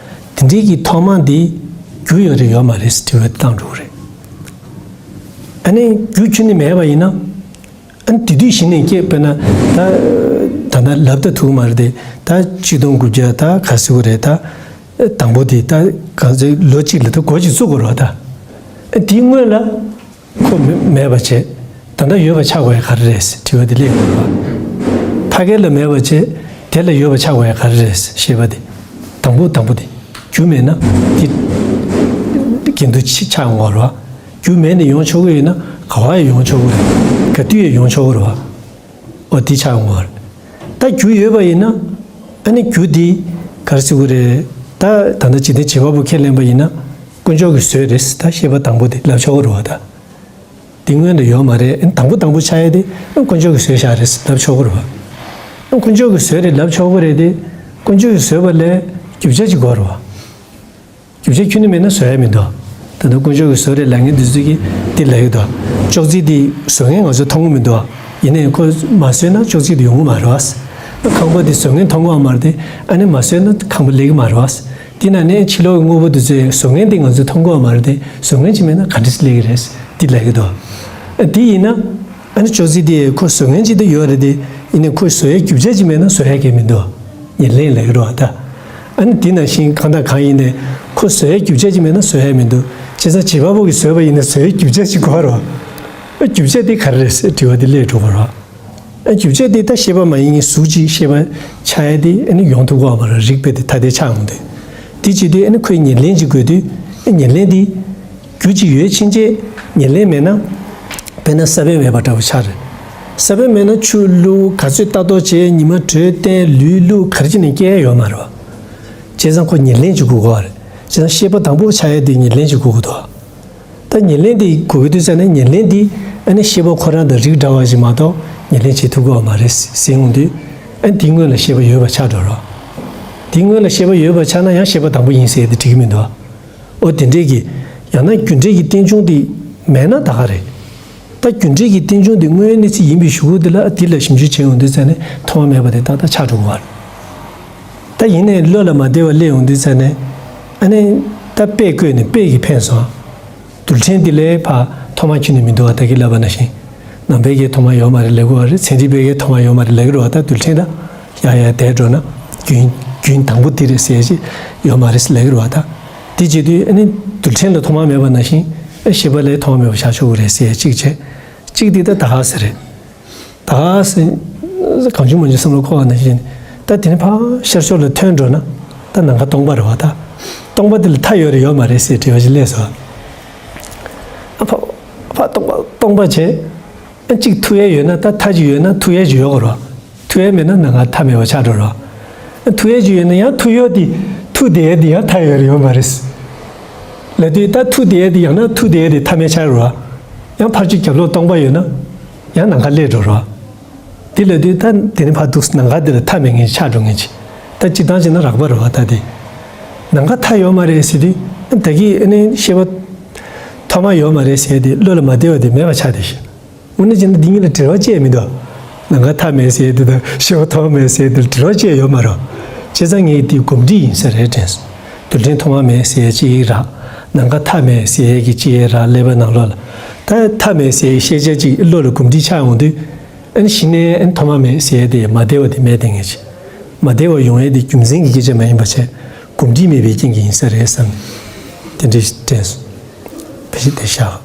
དེ་འདྲའི་གི་ཐོག་མ་འདི་རྒྱུ་ཡོད་རེད་ཡོད་མ་རེད་ཟེར་དྲི་བ་དེ་བཏང་འགྲོ་གི་རེད། ཨ་ནི་རྒྱུ་ཁྱོན་ནས་མེད་པ་ཡིན་ན། ཨ་ནི་དེ་དུས་གཞི་ནས་སྐྱེས་དཔེར་ན་ད། ད་ལྟ་ལབ་ད་ཐུག་མ་རེད་དེ། ད་ཆིག་སྟོང་དགུ་བརྒྱ་ད་ག་ཟེར་དགོས་རེད་ད། དང་པོ་དེ་ད་གང་ཚེ་ལོ་གཅིག་ལ་ད་སྒོ་གཅིག་བཙུགས་དགོས་རེད་བ་ད། ཨ་དེའི་སྔོན་ལ་ཁོ་མེ་མེད་པ་བྱས། ད་ལྟ་ཡོད་པ་ཆགས་དགོས་ཡ་ག་རེ་རེད་ཟེར་དྲི་བ་དེ་སླེབས་དགོས་རེད་བ། ཕ་གི་ལ་མེད་པ་བྱས། དེ་ལ་ཡོད་པ་ཆགས་དགོས་ཡ་ག་རེ་རེད་ཟེར་ཤེས་པ་དེ། དང་པོ་དང་པོ་དེ། རྒྱུ་མེད་ན་དེ་འགལ་འདུ་ཆགས་ཡོང་བ་རེད་བ། རྒྱུ་མེད་ནས་ཡོང་ཆོག་གི་ཡོད་ན་ག་བ་ཡང་ཡོང་ཆོག་གི་རེད། ག་དུས་ཡང་ཡོང་ཆོག་གི་རེད་བ། འོ་དེ་ཆགས་ཡོང་བ་རེད། ད་རྒྱུ་ཡོད་པ་ཡིན་ན། ཨ་ནི་རྒྱུ་དེ་ག་རེ་ཟེར་དགོས་རེད། ད་ད་ལྟ་འཇིག་རྟེན་བྱེད་པ་པོ་ཁས་ལེན་པ་ཡིན་ན། དཀོན་མཆོག་གི་བཟོས་རེད་ད་ཤེས་པ་དང་པོ་དེ་ལབ་ཆོག་གི་རེད་བ་ད། དེ་སྔོན་དུ་ཡོད་མ་རེད། ཨ་ནི་དང་པོ་དང་པོ་ཆགས་ཡས་དེ་ཨ་དཀོན་མཆོག་གི་བཟོས་བཞག་རེད་ལབ་ཆོག་གི་རེད་བ། ཨ་དཀོན་མཆོག་གི་བཟོས་རེད་ལབ་ཆོག་གི་རེད་དེ། དཀོན་མཆོག་གི་བཟོས་པ་ལས་རྒྱུ་ཆ་ཅིག་དགོས་རེད་བ། རྒྱུ་ཆ་ཁྱོན་ནས་མེད་ན་བཟོ་ཡ་མི་འདུག་ད་ལྟ་དཀོན་མཆོག་གི་བཟོ་རེད་ལབ་མཁན་དེ་ཚོས་ཀྱིས་འདི་ལབ་ཀྱི་འདུག་ཅོག་ཙེ་འདི་བཟོ་མཁན་ང་ཚོས་མཐོང་གི་མི་འདུག་ཡིན་ནའི་ཁོས་མ་བཟོས་ན་ཅོག་ཙེ་འདི་ཡོང་གི་མ་རེད་བ། ཁང་པ་འདི་བཟོ་མཁན་མཐོང་གི་མ་རེད་དེ། ཨ་ནི་མ་བཟོས་ན་ཁང་པ་སླེབས་ཀྱི་མ་རེད་བ། དེ་ན་ནས་ཕྱི་ལོགས་ཀྱི་དངོས་པོ་འདི་ཚོས་བཟོ་མཁན་འདི་ང་ཚོས་མཐོང་གི་མ་རེད་དེ། བཟོ་མཁན་ཅིག་མེད་ན་ག་འདྲས་སླེབས་ཀྱི་རེད། འདི་ལབ་ཀྱི་འདུག་ཨ་འདི་ཡིན་ན། ཨ་ནི་ཅོག་ཙེ་དེ་ཁོ་བཟོ་མཁན་ཅིག་ད་ཡོད་རེད་དེ། ཡིན་ནའི་ཁོས་བཟོ་ཡའི་རྒྱུ་ཆ་ཅིག་མེད་ན་བཟོ་ཡ་གང་ཡང་མི་འདུག་ཉེར་ལེན་ལབ་ཀྱི་རེད་བ་ད། ཨ་ནི་དེ་ནང་བཞིན་གང་དང་གང་ཡིན་ནའི་ཁོས་བཟོ་ཡའི་རྒྱུ་ཆ་ཅིག་མེད་ན་བཟོ་ཡ་མི་འདུག་བྱས་ཙང་བྱེད་པ་པོ་གིས་བཟོས་པ་ཡིན་ན་བཟོ་ཡའི་རྒྱུ་ཆ་ཅིག་དགོས་རེད་བ། ཨ་རྒྱུ་ཆ་དེ་ག་རེ་རེད་ཟེར་དྲི་བ་དེ་སླེབས་འགྲོ་གི་རེད་བ། ཨ་རྒྱུ་ཆ་དེ་ད་ཤེས་པ་མ་ཡིན་གྱི་གཟུགས་ཅིག་ཤེས་པ་ཆགས་ཡ་དེ་ཨ་ནི་ཡོང་ཐུབ་ཀྱི་ཡོད་མ་རེད། རིགས་པས་དེ་ཐ་དད་ཆགས་ཡོང་དུས། དེ་བྱེད་དུས་ཨ་ནི་ཁོས་ཉེར་ལེན་ཅིག་དགོས་དུས། ཨ་ཉེར་ལེན་དེ། རྒྱུ་ཅིག་ཡོད་ཕྱིན་ཆད་ཉེར་ལེན་མེད་ན། དཔེར་ན་ས་བོན་མེད་པ་འདྲ་བོ་ཆགས་རེད། ས་བོན་མེད་ན་ཆུ་བླུགས་ག་ཚོད་ལྟ་རྟོག་བྱས་ཉི་མ་དྲོད་བསྟེན་ལུད་བླུགས་ག་རེ་བྱས་ནས་སྐྱེ་ཡ་ཡོད་མ་རེད་བ། བྱས་ཙང་ཁོ་ཉེར་ལེན་ཅིག་དགོས་ཀྱི་ཡོད་རེད། བྱས་ཙང་ཤེས་པ་དང་པོ་ཆགས་ཡ་དེ་ཉེར་ལེན་ཅིག་དགོས་ཀྱི་འདུག་ད་ཉེར་ལེན་དེ་དགོས་ཀྱི་འདུག་ཟེར་ན་ཉེར་ལེན་དེ་ཨ་ནི་ཤེས་པ་ཁོ་རང་དང་རིགས་འདྲ་བ་ཞིག་མ་གཏོགས་ཉེར་ལེན་བྱེད་ཐུབ་ཀྱི་ཡོད་མ་རེད་ཟེར་ཡོང་དུས། ཨ་ནི་དེའི་སྔོན་ལ་ཤེས་པ་ཡོད་པ་ཆགས་འགྲོ་རོགས། དེའི་སྔོན་ལ་ཤེས་པ་ཡོད་པ་ཆགས་ན་ཡང་ཤེས་པ་དང་པོ་ཡིན་ཟེར་ཡ་དེ་འགྲིག་གི་མི་འདུག་འོ་དེ་འདྲས་ཀྱི། ཡང་ན་རྒྱུ་འབྲས་ཀྱི་རྟེན་འབྱུང་དེ་མེད་ན་ད་ག་རེད། ད་རྒྱུ་འབྲས་ཀྱི་རྟེན་འབྱུང་དེ་དངོས་ཡོད་གནས་ཚུལ་ཡིན་པའི་གཞུག་གུ་དེ་ལ་དེ་ལ་ཞིབ་འཇུག་བྱེད་ཡོང་དུས་ཙ་ནས་ཐོག་མ་མེད་པ་དེ་ཏག་ཏག་ཆགས་འགྲོ་གི་རེད། ད་ཡིན་ནའི་བློ་ལ་མ་བདེ་བ་སླེབས་ཡོང་དུས་ཙ་ནས། ཨ་ནི། ད་དཔེ་བཀོད་ནས་དཔེ་གིས་ཕན་སོང་། རྡུལ་ཕྲན་དེ་ལས་ཕར་ཐོག་མ་ཁྱོན་ནས་མི་འདུག་བ་ད་གིན་ལབ་པ་ནང་བཞིན། ནང་པའི་གི་ཐོག་མ་ཡོད་མ་རེད་ལབ་ཀྱི་ཡོད་རེད། ཚན་རིག་པའི་གི་ཐོག་མ་ཡོད་མ་རེད་ལབ་ཀྱི་རེད་བ། ད་རྡུལ་ཕྲན་ད། ཡ་ཡ་དེ་འགྲོ་ན། རྒྱུན་རྒྱུན་དང་པོ་དེ་རེད་ཟེར་ཅིག་ཡོད་མ་རེད་ཟེར་ལབ་ཀྱི་རེད་བ་ད། དེ་བྱེད་དུས་ཨ་ནི་རྡུལ་ཕྲན་ལ་ཐོག་མ་མེད་པ་ནང་བཞིན་ཨ་ཤེས་པ་ལ་ཐོག་མ་མེད་པ་བཞག་ཆོག་གི་རེད་ཟེར་གཅིག་བྱས། གཅིག་དེ་ད་ད་ག་ཟེ་རེད། ད་ག་ཟེ། གང་བྱུང་མང་བྱུང་བསམ་བློ་འཁོར་བ་ནང་བཞིན། ད་དེ་ནས་ཕར་ཤར་ཕྱོགས་ལ་ཐོན་འགྲོ་ན། ད་ནམ་མཁའ་སྟོང་པ་རེད་བ་ད། སྟོང་པ་དེ་ལ་མཐའ་ཡོད་རེད་ཡོད་མ་རེད་ཟེར་དྲི་བ་ཞིག་སླེབས་སོང་། ཨ་ཕ། ཕ་སྟོང་པ་སྟོང་པ་བྱས། ཨ་གཅིག་ཐུག་ཡས་ཡོད་ན་ད་མཐའ་གཅིག་ཡོད་ན་ཐུག་ཡས་གཅིག་ཡོད་དགོས་རེད་བ། ཐུག་ཡས་མེད་ན་ནམ་མཁའ་མཐའ་མེད་པ་ཆགས་འགྲོ་རེད་བ། ཨ་ཐུག་ཡས་གཅིག་ཡོད་ན་ཡང་ཐུག་ཡོད་དེ། ཐུག་བསྡད་ཡས་དེ་ཡང་མཐའ་ཡོད་རེད་ཡོད་མ་རེད། ལབ་དུས་ད་ཐུག་བསྡད་ཡས་དེ་ཡང་ན་ཐུག་བསྡད་ཡས་དེ་མཐའ་མེད་ཆགས་རེད་བ། ཡང་ཕར་ཕྱོགས་རྒྱབ་ལོགས་སྟོང་པ་ཡོད་ན། ཡང་ནམ་མཁའ་སླེབས་འགྲོ་རེད་བ། དེ་ལབ་དུས་ད་དེ་ནས་ཕར་འདུག་ནམ་མཁའ་འདི་ལ་མཐའ་མེད་མཁན་ཆགས་འགྲོ་མཁན་ཅིག་ད་སྤྱིར་བཏང་བྱས་ན་རགས་པ་རེད་བ་ད་དེ། ནམ་མཁའ་མཐའ་ཡོད་མ་རེད་ཟེར་དུས། ད་གིན་ཨ་ནི་ཤེས་པ། ཐོག་མ་ཡོད་མ་རེད་ཟེར་དེ་བློ་ལ་མ་བདེ་བ་དེ་མེད་པ་ཆགས་བསྡད་ཤག་དངོས་གནས་བྱས་ན་འདི་གཉིས་ལ་འབྲེལ་བ་ཅི་ཡང་མི་འདུག་ནམ་མཁའ་མཐའ་མེད་ཟེར་དེ་དང་ཤེས་པ་ཐོག་མ་མེད་ཟེར་དེ་ལ་འབྲེལ་བ་ཅི་ཡང་ཡོད་མ་རེད། བྱས་ཙང་ངས་འདི་གོམས་འདྲིས་ཡིན་ས་རེད་དྲན་སོང་། རྡུལ་ཕྲན་ཐོག་མ་མེད་ཟེར་ཅིག་རག་ནམ་མཁའ་མཐའ་མེད་ཟེར་གི་ཅིག་རག་ཀླད་པའི་ནང་ལོགས་ལ། ད་མཐའ་མེད་ཟེར་ཤེས་བྱ་ཅིག་བློ་ལ་གོམས་འདྲིས་ཆགས་ཡོང་དུས། ཨ་ནི་གཞི་ནས་ཨ་ནི་ཐོག་མ་མེད་ཟེར་དེ་མ་བདེ་བ་དེ་མེད་དེ་ངེས་ཅིག་མ་བདེ་བ་ཡོང་ཡས་དེ་རྒྱུ་མཚན་གྱི་སྐད་ཆ་མ་ཡིན་པ་བྱས། གོམས་འདྲིས་མེད་པའི་རྐྱེན་གྱིས་ཡིན་ས་རེད་བསམ། དེ་འདྲའི་དྲན་སོང་། ཕལ་ཆེར་དེ་ཤག